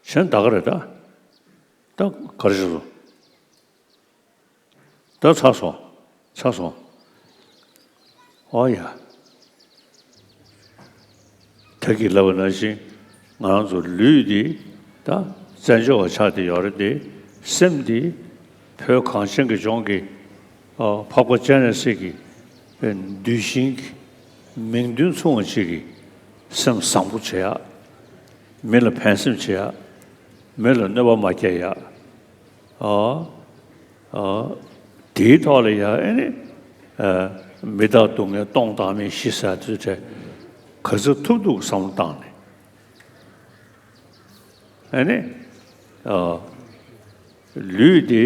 གཞན་ད་ག་རེད་ད། ད་ག་རེ་བྱེད་དགོས། ད་ཚར་སོང་། ཚར་སོང་། ཨོ་ཡ། ད་གིན་ལབ་པ་ནང་བཞིན་ང་རང་ཚོ་ལུས་འདི་ད་བཙན་བྱོལ་བ་ཆགས་བསྡད་ཡོད་རེད་དེ། སེམས་འདི་བོད་གངས་ཅན་གྱི་ལྗོངས་ཀྱི་ཨ་འཕགས་པ་སྤྱན་རས་གཟིགས་ཀྱི་གདུལ་ཞིང་གི་མིང་དོན་མཚུངས་པ་ཅིག་གི་སེམས་བཟང་པོ་བྱེད་ཡག། མི་ལ་ཕན་སེམས་བྱེད་ཡག། མི་ལ་གནོད་པ་མ་སྐྱེལ་ཡག། ཨ། ཨ། དེའི་ཐོག་ལ་ཡང་ཨེ་ནི། ཨ། མི་རྟག་སྡུག་བསྔལ་སྟོང་བདག་མེད་ཞི་ཟེར་དུས་དེ་ག་ཚོད་ཐུབ་ཐུབ་བསམ་བློ་བཏང་ནས། ཨེ་ནི། ཨ། ལུས་འདི་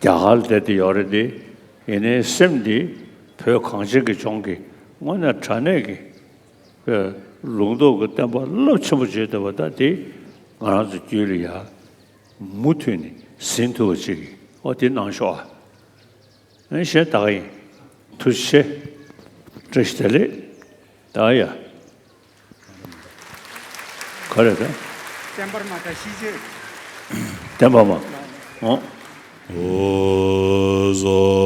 རྒྱ་གར་ལ་བསྡད་དེ་ཡོད་རེད་དེ། ཡིན་ནའི་སེམས་འདི་བོད་གངས་ཅན་གྱི་ལྗོངས་ཀྱི་དངོས་གནས་དྲང་གནས་ཀྱི་ལུང་རྟོགས་ཀྱི་བསྟན་པ་རླབས་ཆེན་པོ་བརྗོད་བསྡད་པ་ད་དེ་ང་རང་ཚོ་རྒྱུད་ལ་ཡ། མུ་མཐུད་ནས་ཟིན་ཐུབ་པ་ཅིག་གིས་ཨོ་དེ་གནང་ཤོག་ཨ། ཨེ་ཤེས་ད་ག་ཡིན། ཐུགས་རྗེ་ཆེ། བཀྲ་ཤིས་བདེ་ལེགས། ད་ཡ། ག་རེ་ད། བསྟན་འཕར་མ་དང་ཤིས་བརྗོད། བསྟན་འཕར་མ། ཨོ། སངས་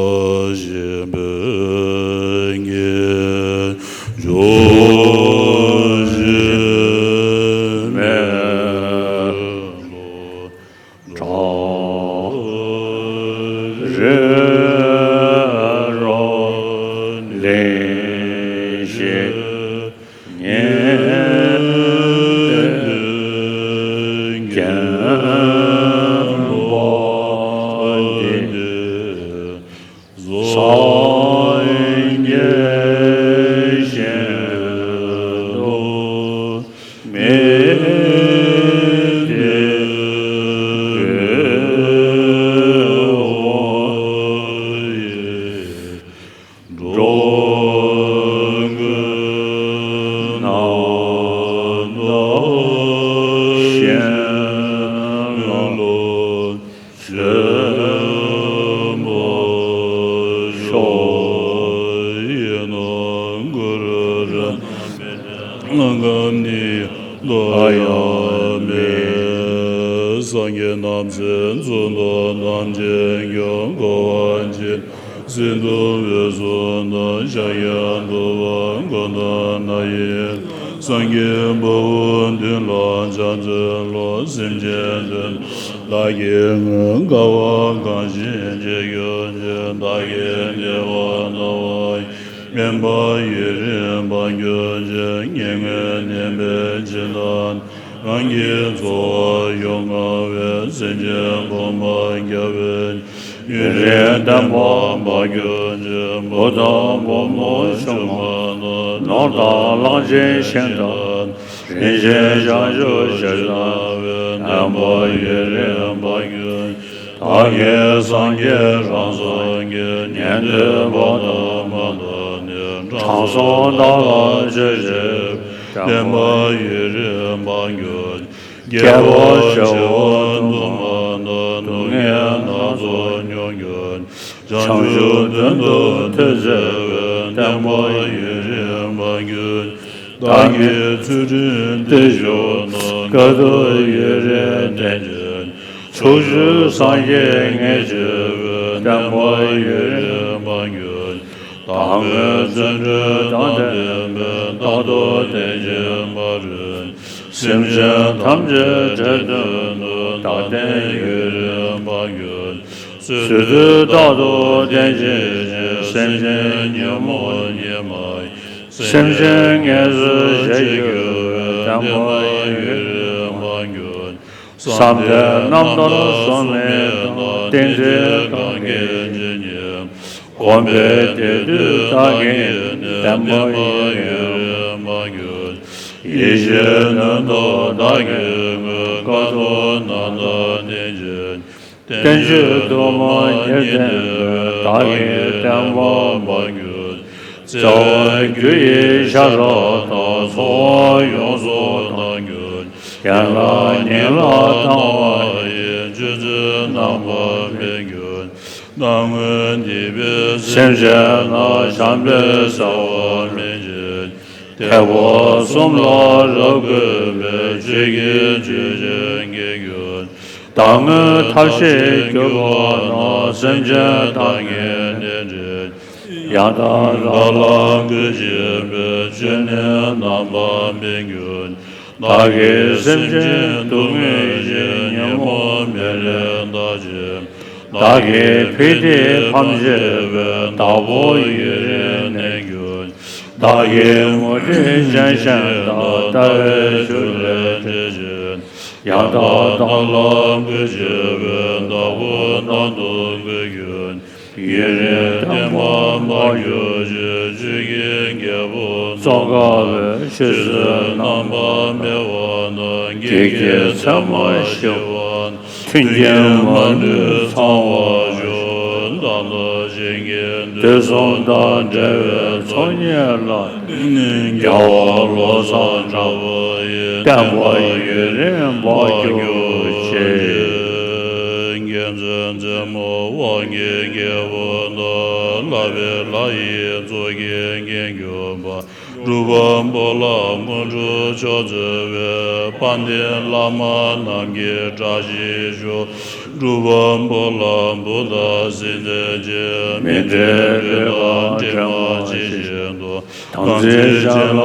རྒྱས་གཞན་དུ་མི་འདུས་པའི་དབང་གིས། འགྲོ་ཀུན་རྣམ་དག་གཞན་ལ་སྤྱོད་པར་ཤོག། ཡིན་ན་གུ་རུ་རཏྣ་ནམ་ཡང་མེད། སངས་རྒྱས་རྣམ་ཐར་མཛོད་དུ་ཐམས་ཅད་མཁྱེན། འཁོར་བ་འཇིག་རྟེན་ཟིན་ཐུབ་པའི་གསུང་དང་། ཕྱག་གཡས་ཐུབ་པ་སྐུ་དང་རྣ་བའི་ཡན་ལག་སངས་རྒྱས་དཔའ་བོས་མདུན་ལ་ཕྱག་འཚལ་ལོ། སེམས་ཅན་དོན་དུ་བདག་གིས་མངོན། དཀའ་བ་གང་ཞིག་རྗེས་སྐྱོང་ཕྱིར། བདག་གིས་ཐེག་པ་བརྟན་པ་ཡི། དམན་པ་ཡུན་རིང་སྤང་གྱུར་ཅིག། ཉེ་སྔོན་ནད་པའི་འཇིགས་སྣང་། རང་གི་འཚོ་བ་གཡོག་དཀའ་བས། སེམས་ཅན་ཕོངས་པ་རྒྱལ་བའི་ཡུན་རིང་བརྟན་པ་འབའ་གྱུར་ཅིག། བུ་དང་བུ་མོ་ཆུང་མ་དང་། ནོར་དང་གླང་ཆེན་ཤིང་དང་། རིན་ཆེན་ཞབས་ཀྱུ་ཞལ་དང་བས། བརྟན་པ་ཡུན་རིང་འབའ་གྱུར་ཅིག། བདག་གིས་སངས་རྒྱས་རང་སངས་རྒྱས། ཉན་ཐོས་པ་དང་མ་དག་ནི། དྲང་སྲོང་བདག་ལ་མཆོད་བྱས་པའི། བརྟན་པ་ཡུན་རིང་འབའ་གྱུར་ཅིག། རྒྱལ་བ་བྱེ་བ་དུ་མ་དང་། སྡུག་བསྔལ་སྣ་ཚོགས་མྱོང་གྱུར་ཅིག། བྱང་ཆུབ་དོན་དུ་ཐུགས་བརྩེ་བས། བརྟན་པ་ཡུན་རིང་འབའ་གྱུར་ཅིག། བདག་གིས་ཚུལ་ཁྲིམས་བརྟན་བཞུགས་དང་། དཀའ་ཐུབ་ཡུན་རིང་བསྟེན་གྱུར་ཅིག། ཕྱོགས་བཅུའི་སངས་རྒྱས་ལྔས་མཆོད་པའི། བརྟན་པ་ཡུན་རིང་འབའ་གྱུར་ཅིག། བདག་མགོན་བརྩོན་འགྲུས་དང་ལྡན་པས། རྟག་ཏུ་བསྟེན་ཅིང་བར་རོལ་ཅིག། སེམས་ཅན་ཐམས་ཅད་འདྲེན་དོན་དུ། བདག་བསྟན་ཡུན་རིང་དཔལ་གྱུར་ཅིག། ཚུལ་དུ་རྟག་ཏུ་བསྟེན་བྱེད་ཅིང་། སེམས་ཅན་ཉོན་མོངས་ཉིད་མ་ཡིན། སེམས་ཅན་ངལ་གསོ་བྱེད་འགྱུར་བའི། བརྟན་པ་ཡུན་རིང་དཔལ་གྱུར་ཅིག། བསམ་གཏན་རྣམ་དག་གསུམ་མེད་དང་། བསྟན་འཛིན་གང་གིས་ཇི་སྙེད་བསྒོམས་པའི་དེ་དུས་བདག་གིས་ནི། བརྟན་པ་ཡུན་རིང་དཔལ་གྱུར་ཅིག། ཡེ་ཤེས་སྣོད་དུ་བདག་གིས་བཀོད། དཀའ་ཐུབ་རྣམ་དག་བསྟེན་བྱེད་ཅིང་། བསྟན་བཅོས་དུ་མ་ཉིད་བསྟན་པའི། བདག་གི་བསྟན་པ་དཔལ་གྱུར་ཅིག། བྱ་བ་རྒྱུ་ཡི་ཤ་ཁྲག་དང་། འཚོ་བ་ཡོངས་སུ་དག་གྱུར་ཅིག། ཡན་ལག་ཉིད་ལ་དང་བ་ཡི། སྤྱོད་ཚུལ་རྣམ་པར་སྨིན་གྱུར་ཅིག། སྣང་ངོར་སྡིག་པའི་སེམས་བྱས་ན། བྱམས་པའི་བྱ་བ་སྨིན་བྱེད་ཅིང་། ཐེག་པ་གསུམ་ལ་རབ་བཀོད་པའི། ཆོས་ཀྱི་ཆུ་ཆེན་སྐྱེ་འགྱུར་ཅིག། བདག་སྔོན་ཐབས་ཤེས་གྱུར་པ་ན། སེམས་ཅན་བདག་གིས་ནི་དྲན་ཅིང་། ཡང་དག་བདག་ལ་གུས་བྱེད་པའི། སྤྱོད་ནས་རྣམ་པར་སྨིན་གྱུར་ཅིག། བདག་གིས་སེམས་ཅན་སྡུག་བསྔལ་ཞི། ཉོན་མོངས་མེ་ལས་འདའ་བྱེད་ཅིང་། བདག་གི་ཕི་ཏི་ཕམ་བྱེད་པའི། བདག་པོ་ཡུན་རིང་བསྟེན་གྱུར་ཅིག། བདག་གི་མུ་སྟེགས་ཅན་གཞན་དག། ལྟ་བའི་ཆུ་ལས་འབྲེལ་བྱེད་ཅིང་། ཡང་དག་བདག་ལ་གུས་བྱེད་པའི། བདག་པོ་རྣམས་སུ་གུས་གྱུར་ཅིག། ཡུན་རིང་བརྟན་པར་འཕགས་གྱུར་ཅིག། ཆོས་ཀྱི་རྒྱལ་པོ་ཙོང་ཁ་པས། ཆོས་ཚུལ་རྣམ་པར་སྨེ་བ་དང་། བགེགས་ཀྱི་མཚན་མ་ཞི་བ་དང་། མཐུན་རྐྱེན་མ་ལུས་ཚང་བར་ཤོག། བདག་དང་གཞན་གྱི་དུས་གསུམ་དང་བྲལ་བའི་ཚོགས་གཉིས་ལ། དེང་ནས་རྒྱལ་བ་བློ་བཟང་གྲགས་པ་ཡི། བསྟན་པ་ཡུན་རིང་འཕགས་གྱུར་ཅིག། མཁྱེན་བརྩེ་རྩེ་མོ་དབང་གི་རྒྱལ་པོ་དང་། ལྷག་པའི་ལྷ་ཡི་ཚོགས་ཀྱིས་བརྒྱན་གྱུར་པ། སྒྲུབ་པ་པོ་ལྷ་དངོས་གྲུབ་མཆོག་སྩོལ་བའི། དཔལ་ལྡན་བླ་མ་རྣམས་ཀྱི་བཀྲ་ཤིས་ཤོག། སྒྲུབ་པ་པོ་ལྷ་བུདྡྷ་སིདྡྷི་ཆེ། མི་འབྲལ་བོད་དང་འདྲེས་མ་ཇི་བཞིན་དུ། དམ་ཚིག་ཅན་ལ་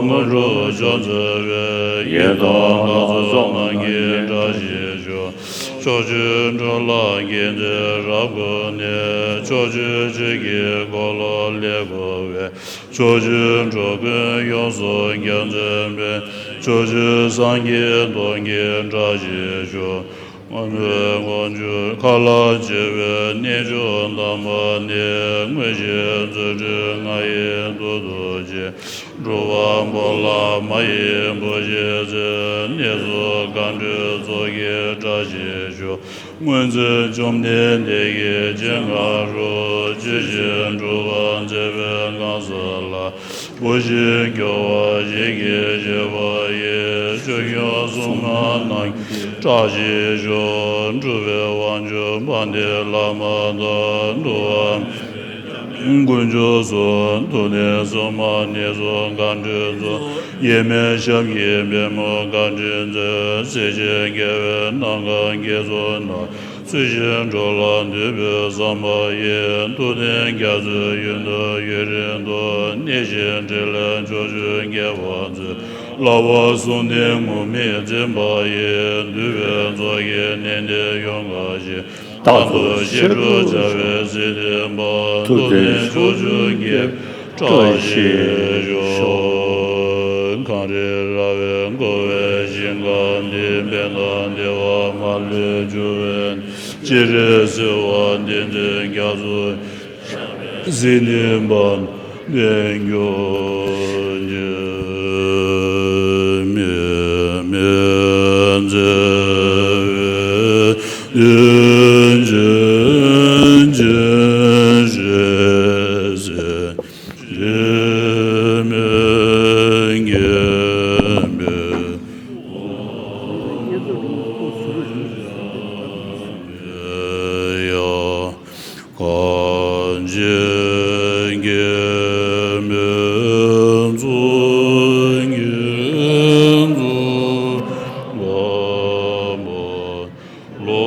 དངོས་གྲུབ་མཆོག་སྩོལ་བའི། ཡི་དམ་ལྷ་ཚོགས་རྣམས་ཀྱི་བཀྲ་ཤིས་ཤོག། ཕྱོགས་བཅུའི་འགྲོ་ལ་མཁྱེན་བརྩེས་རབ་བསྐུལ་ནས། ཕྱོགས་བཅུའི་ཆོས་ཀྱི་འཁོར་ལོ་ལས་བསྐོར་བའི། ཕྱོགས་བཅུའི་འགྲོ་ཀུན་ཡོངས་སུ་རྒྱ་མཚོའི་དཔལ། ཕྱོགས་བཅུའི་སངས་རྒྱས་སྟོང་གི་བཀྲ་ཤིས་ཤོག། དངོས་མེད་དཀོན་མཆོག་མཁའ་ལ་ཆེ་བའི། གནས་མཆོག་དམ་པ་ནི། མངོན་ཤེས་རྫུ་འཕྲུལ་ང་ཡི་མཐུ་སྟོབས་ཀྱིས། སྒྲུབ་པ་པོ་ལྷ་མ་ཡི་བུ་ཞིག་གསོན། གནས་སུ་མཁའ་འགྲོའི་ཚོགས་ཀྱི་བཀྲ་ཤིས་ཤོག། སྔོན་ཚེ་བཅོམ་ལྡན་འདས་ཀྱི་སྤྱན་སྔ་རུ། ཇི་བཞིན་སྒྲུབ་པ་མཛད་པའི་ངང་ཚུལ་ལ། བུ་བཞིན་སྐྱོ་བ་ཞིག་གིས་བཞེས་པ་ཡི། ཆོས་སྐྱོང་སྲུང་མ་རྣམས་ཀྱི་བཀྲ་ཤིས་ཤོག། སྒྲུབ་པའི་དབང་ཕྱུག་དཔལ་ལྡན་བླ་མ་དང་། འདུལ་བ་མཛད་པའི་དཀོན་མཆོག་གསུམ། ཐུབ་བསྟན་སྲུང་མ་གནས་སུ་མཁའ་འགྲོའི་ཚོགས། དབྱེར་མེད་ཞབས་ཀྱི་པད་མོ་མཁའ་འགྲོའི་མཛོད། སྲས་བཅས་རྒྱལ་བའི་རྣམ་པར་དགྱེས་སོ་ནམ། ཚུལ་བཞིན་འགྲོ་ལ་འདུད་པའི་བསམ་པ་ཡིས། ཐུབ་བསྟན་རྒྱ་མཚོའི་ཡུལ་དུ་ཡུན་རིང་དུ། གནས་ཤིང་འབྲེལ་ལས་ཕྱོགས་བཅུའི་རྒྱལ་བ་ཚོས། བསླབ་པ་གསུམ་ལྡན་ངུར་སྨྲིག་འཛིན་པ་ཡི། འདུས་པའི་ཚོགས་ཀྱིས་ནན་ཏན་ཡོངས་དགའ་ཞིང་། རྟག་ཏུ་བཤད་སྒྲུབ་བྱ་བའི་སྲིད་མཐུན་པ། ཐུབ་བསྟན་ཕྱོགས་བཅུའི་རྒྱལ་པོའི་བཀྲ་ཤིས་ཤོག། གངས་རི་ར་བས་བསྐོར་བའི་ཞིང་ཁམས་འདི། ཕན་དང་བདེ་བ་མ་ལུས་འབྱུང་བའི་གནས། སྤྱན་རས་གཟིགས་དབང་ལྡན་འཛིན་རྒྱ་མཚོ། སྲིད་མཐུན་པ་བསྟན་གྱུར་ཅིག། མི་མི་མཛད་པའི་དོན་ཆེན་ཞེས་བྱས། འབྲལ་མེད་མཁྱེན་པའི་ཡང་གང་ཕྱིར་མཁྱེན་པའི་ཚོགས་ཀྱི་ཚོགས་བླ་མ། བློ་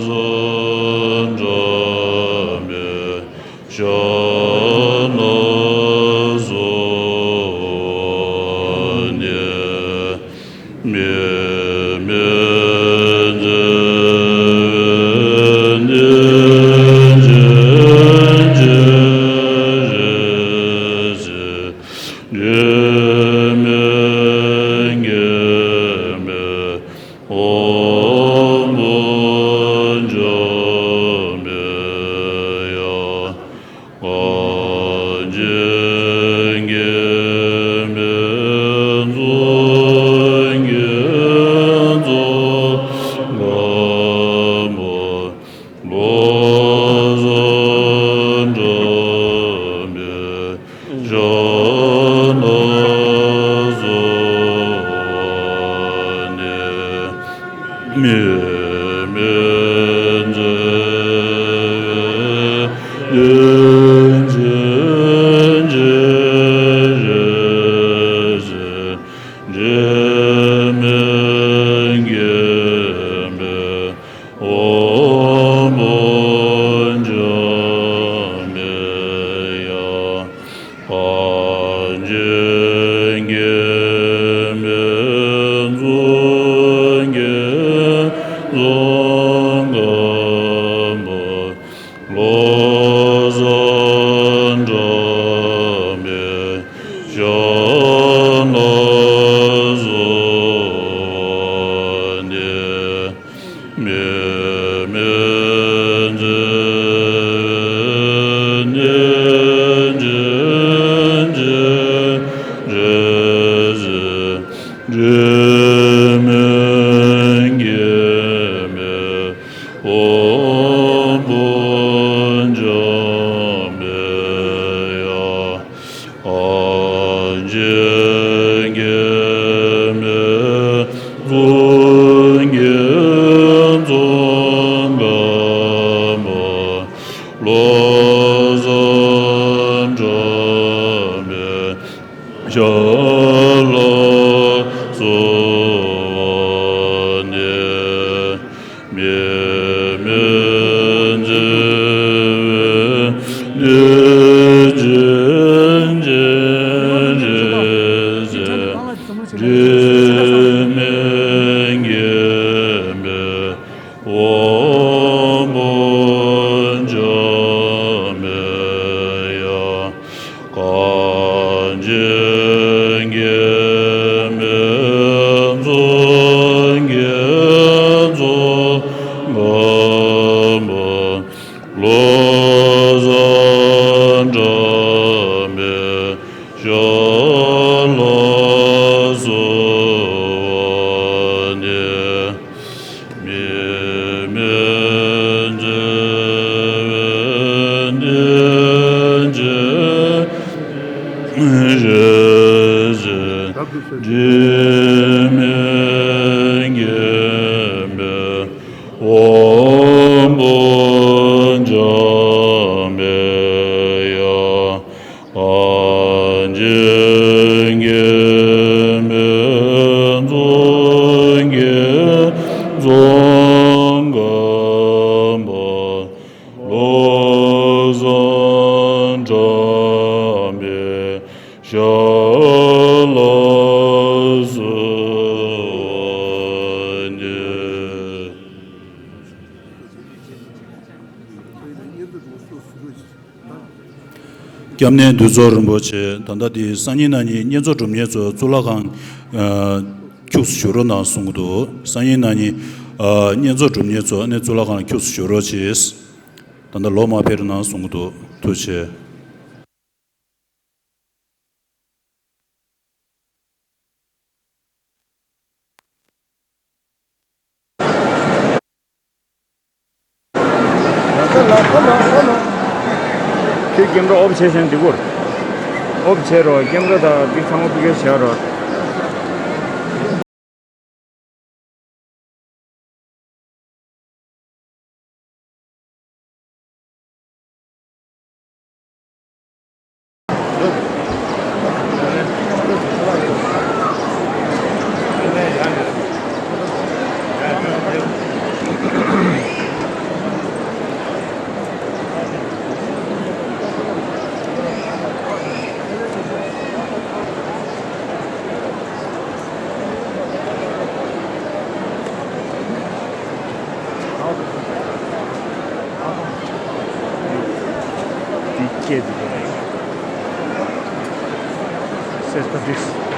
བཟང་གྲགས་པའི་ཞལ་སྣ་བཟུང་ནས། ཨོམ་བུ་འཇོམས་པའི་ཡ། གངས་ཅན་དགེ་འདུན་ཚོགས་ཀྱི་གཙོ་འགག་པོ། བློ་བཟང་གྲགས་པའི་ཞབས་ལ་གསོལ་བ་འདེབས། མི་མེད་མཛད་པའི་བདེ་ཆེན་རྒྱལ་སྲས་འབྲལ་མེད་མཁྱེན་པའི་ཨོམ་བུ་འཇོམས་པའི་ཡ། གངས་ཅན་དགེ་འདུན་ཚོགས་ཀྱི་གཙོ་འགག་པོ། བློ་བཟང་གྲགས་པའི་ཞབས་ལ་གསོལ་བ་འདེབས། མི་མེད་མཛད་པའི་བདེ་ཆེན་རྒྱལ་སྲས་འབྲལ་མེད་མཁྱེན་པའི་ཨོམ་བུ་འཇོམས་པའི་ཡ། གངས་ཅན་དགེ་འདུན་ཚོགས་ཀྱི་གཙོ་འགག་པོ། བློ་བཟང་གྲགས་པའི་ཞབས་ལ་གསོལ་བ་འདེབས། མི་མེད་མཛད་པའི་བདེ་ཆེན་རྒྱལ་སྲས་འབྲལ་མེད་མཁྱེན་པའི་ཨོམ་བུ་འཇོམས་པའི་ཡ། གངས་ཅན་དགེ་འདུན་ཚོགས་ཀྱི་གཙོ་འགག་པོ། བློ་བཟང་གྲགས་པའི་ཞབས་ལ་གསོལ་བ་འདེབས། མི་མེད་མཛད་པའི་བདེ་ཆེན་རྒྱལ་སྲས་འབྲལ་མེད་མཁྱེན་པའི་ཨོམ་བུ་འཇོམས་པའི་ཡ། གངས་ཅན་དགེ་འདུན་ཚོགས་ཀྱི་གཙོ་འགག་པོ། བློ་བཟང་གྲགས་པའི་ཞབས་ལ་གསོལ་བ་འདེབས། སྐྱབས་གནས་འདུས་ཚོགས་རིན་པོ་ཆེ། ད་ལྟ་འདི་སང་ཉིན་གནངས་ཉིན་བསྙེན་རྫོགས་སྒྲུབ་མཁན་ཚོ་གཙུག་ལག་ཁང་ཨ་ཁྱུགས་སུ་བཞུགས་རོགས་གནང་གསུང་གི་འདུག་སང་ཉིན་གནངས་ཉིན་ཨ་བསྙེན་རྫོགས་སྒྲུབ་མཁན་ཚོ་ཨ་ནི་གཙུག་ལག་ཁང་ཁྱུགས་སུ་བཞུགས་རོགས་གྱིས། ད་ལྟ་ལོག་མ་ཕེབས་རོགས་གནང་གསུང་གི་འདུག་ཐུགས་རྗེ་ཆེ། ཁྱོད་ཀེམ་ར་ཨོབ་བྱས་ཤིང་འདི་གུར། ཨོབ་བྱས་རོགས། ཀེམ་ར་དང་འདི་ཚང་མ་ཕུ་གེ་བྱས་རོགས། འདི་སྐད་འདི་ག་རེད། གསེར་རྟ་འདི།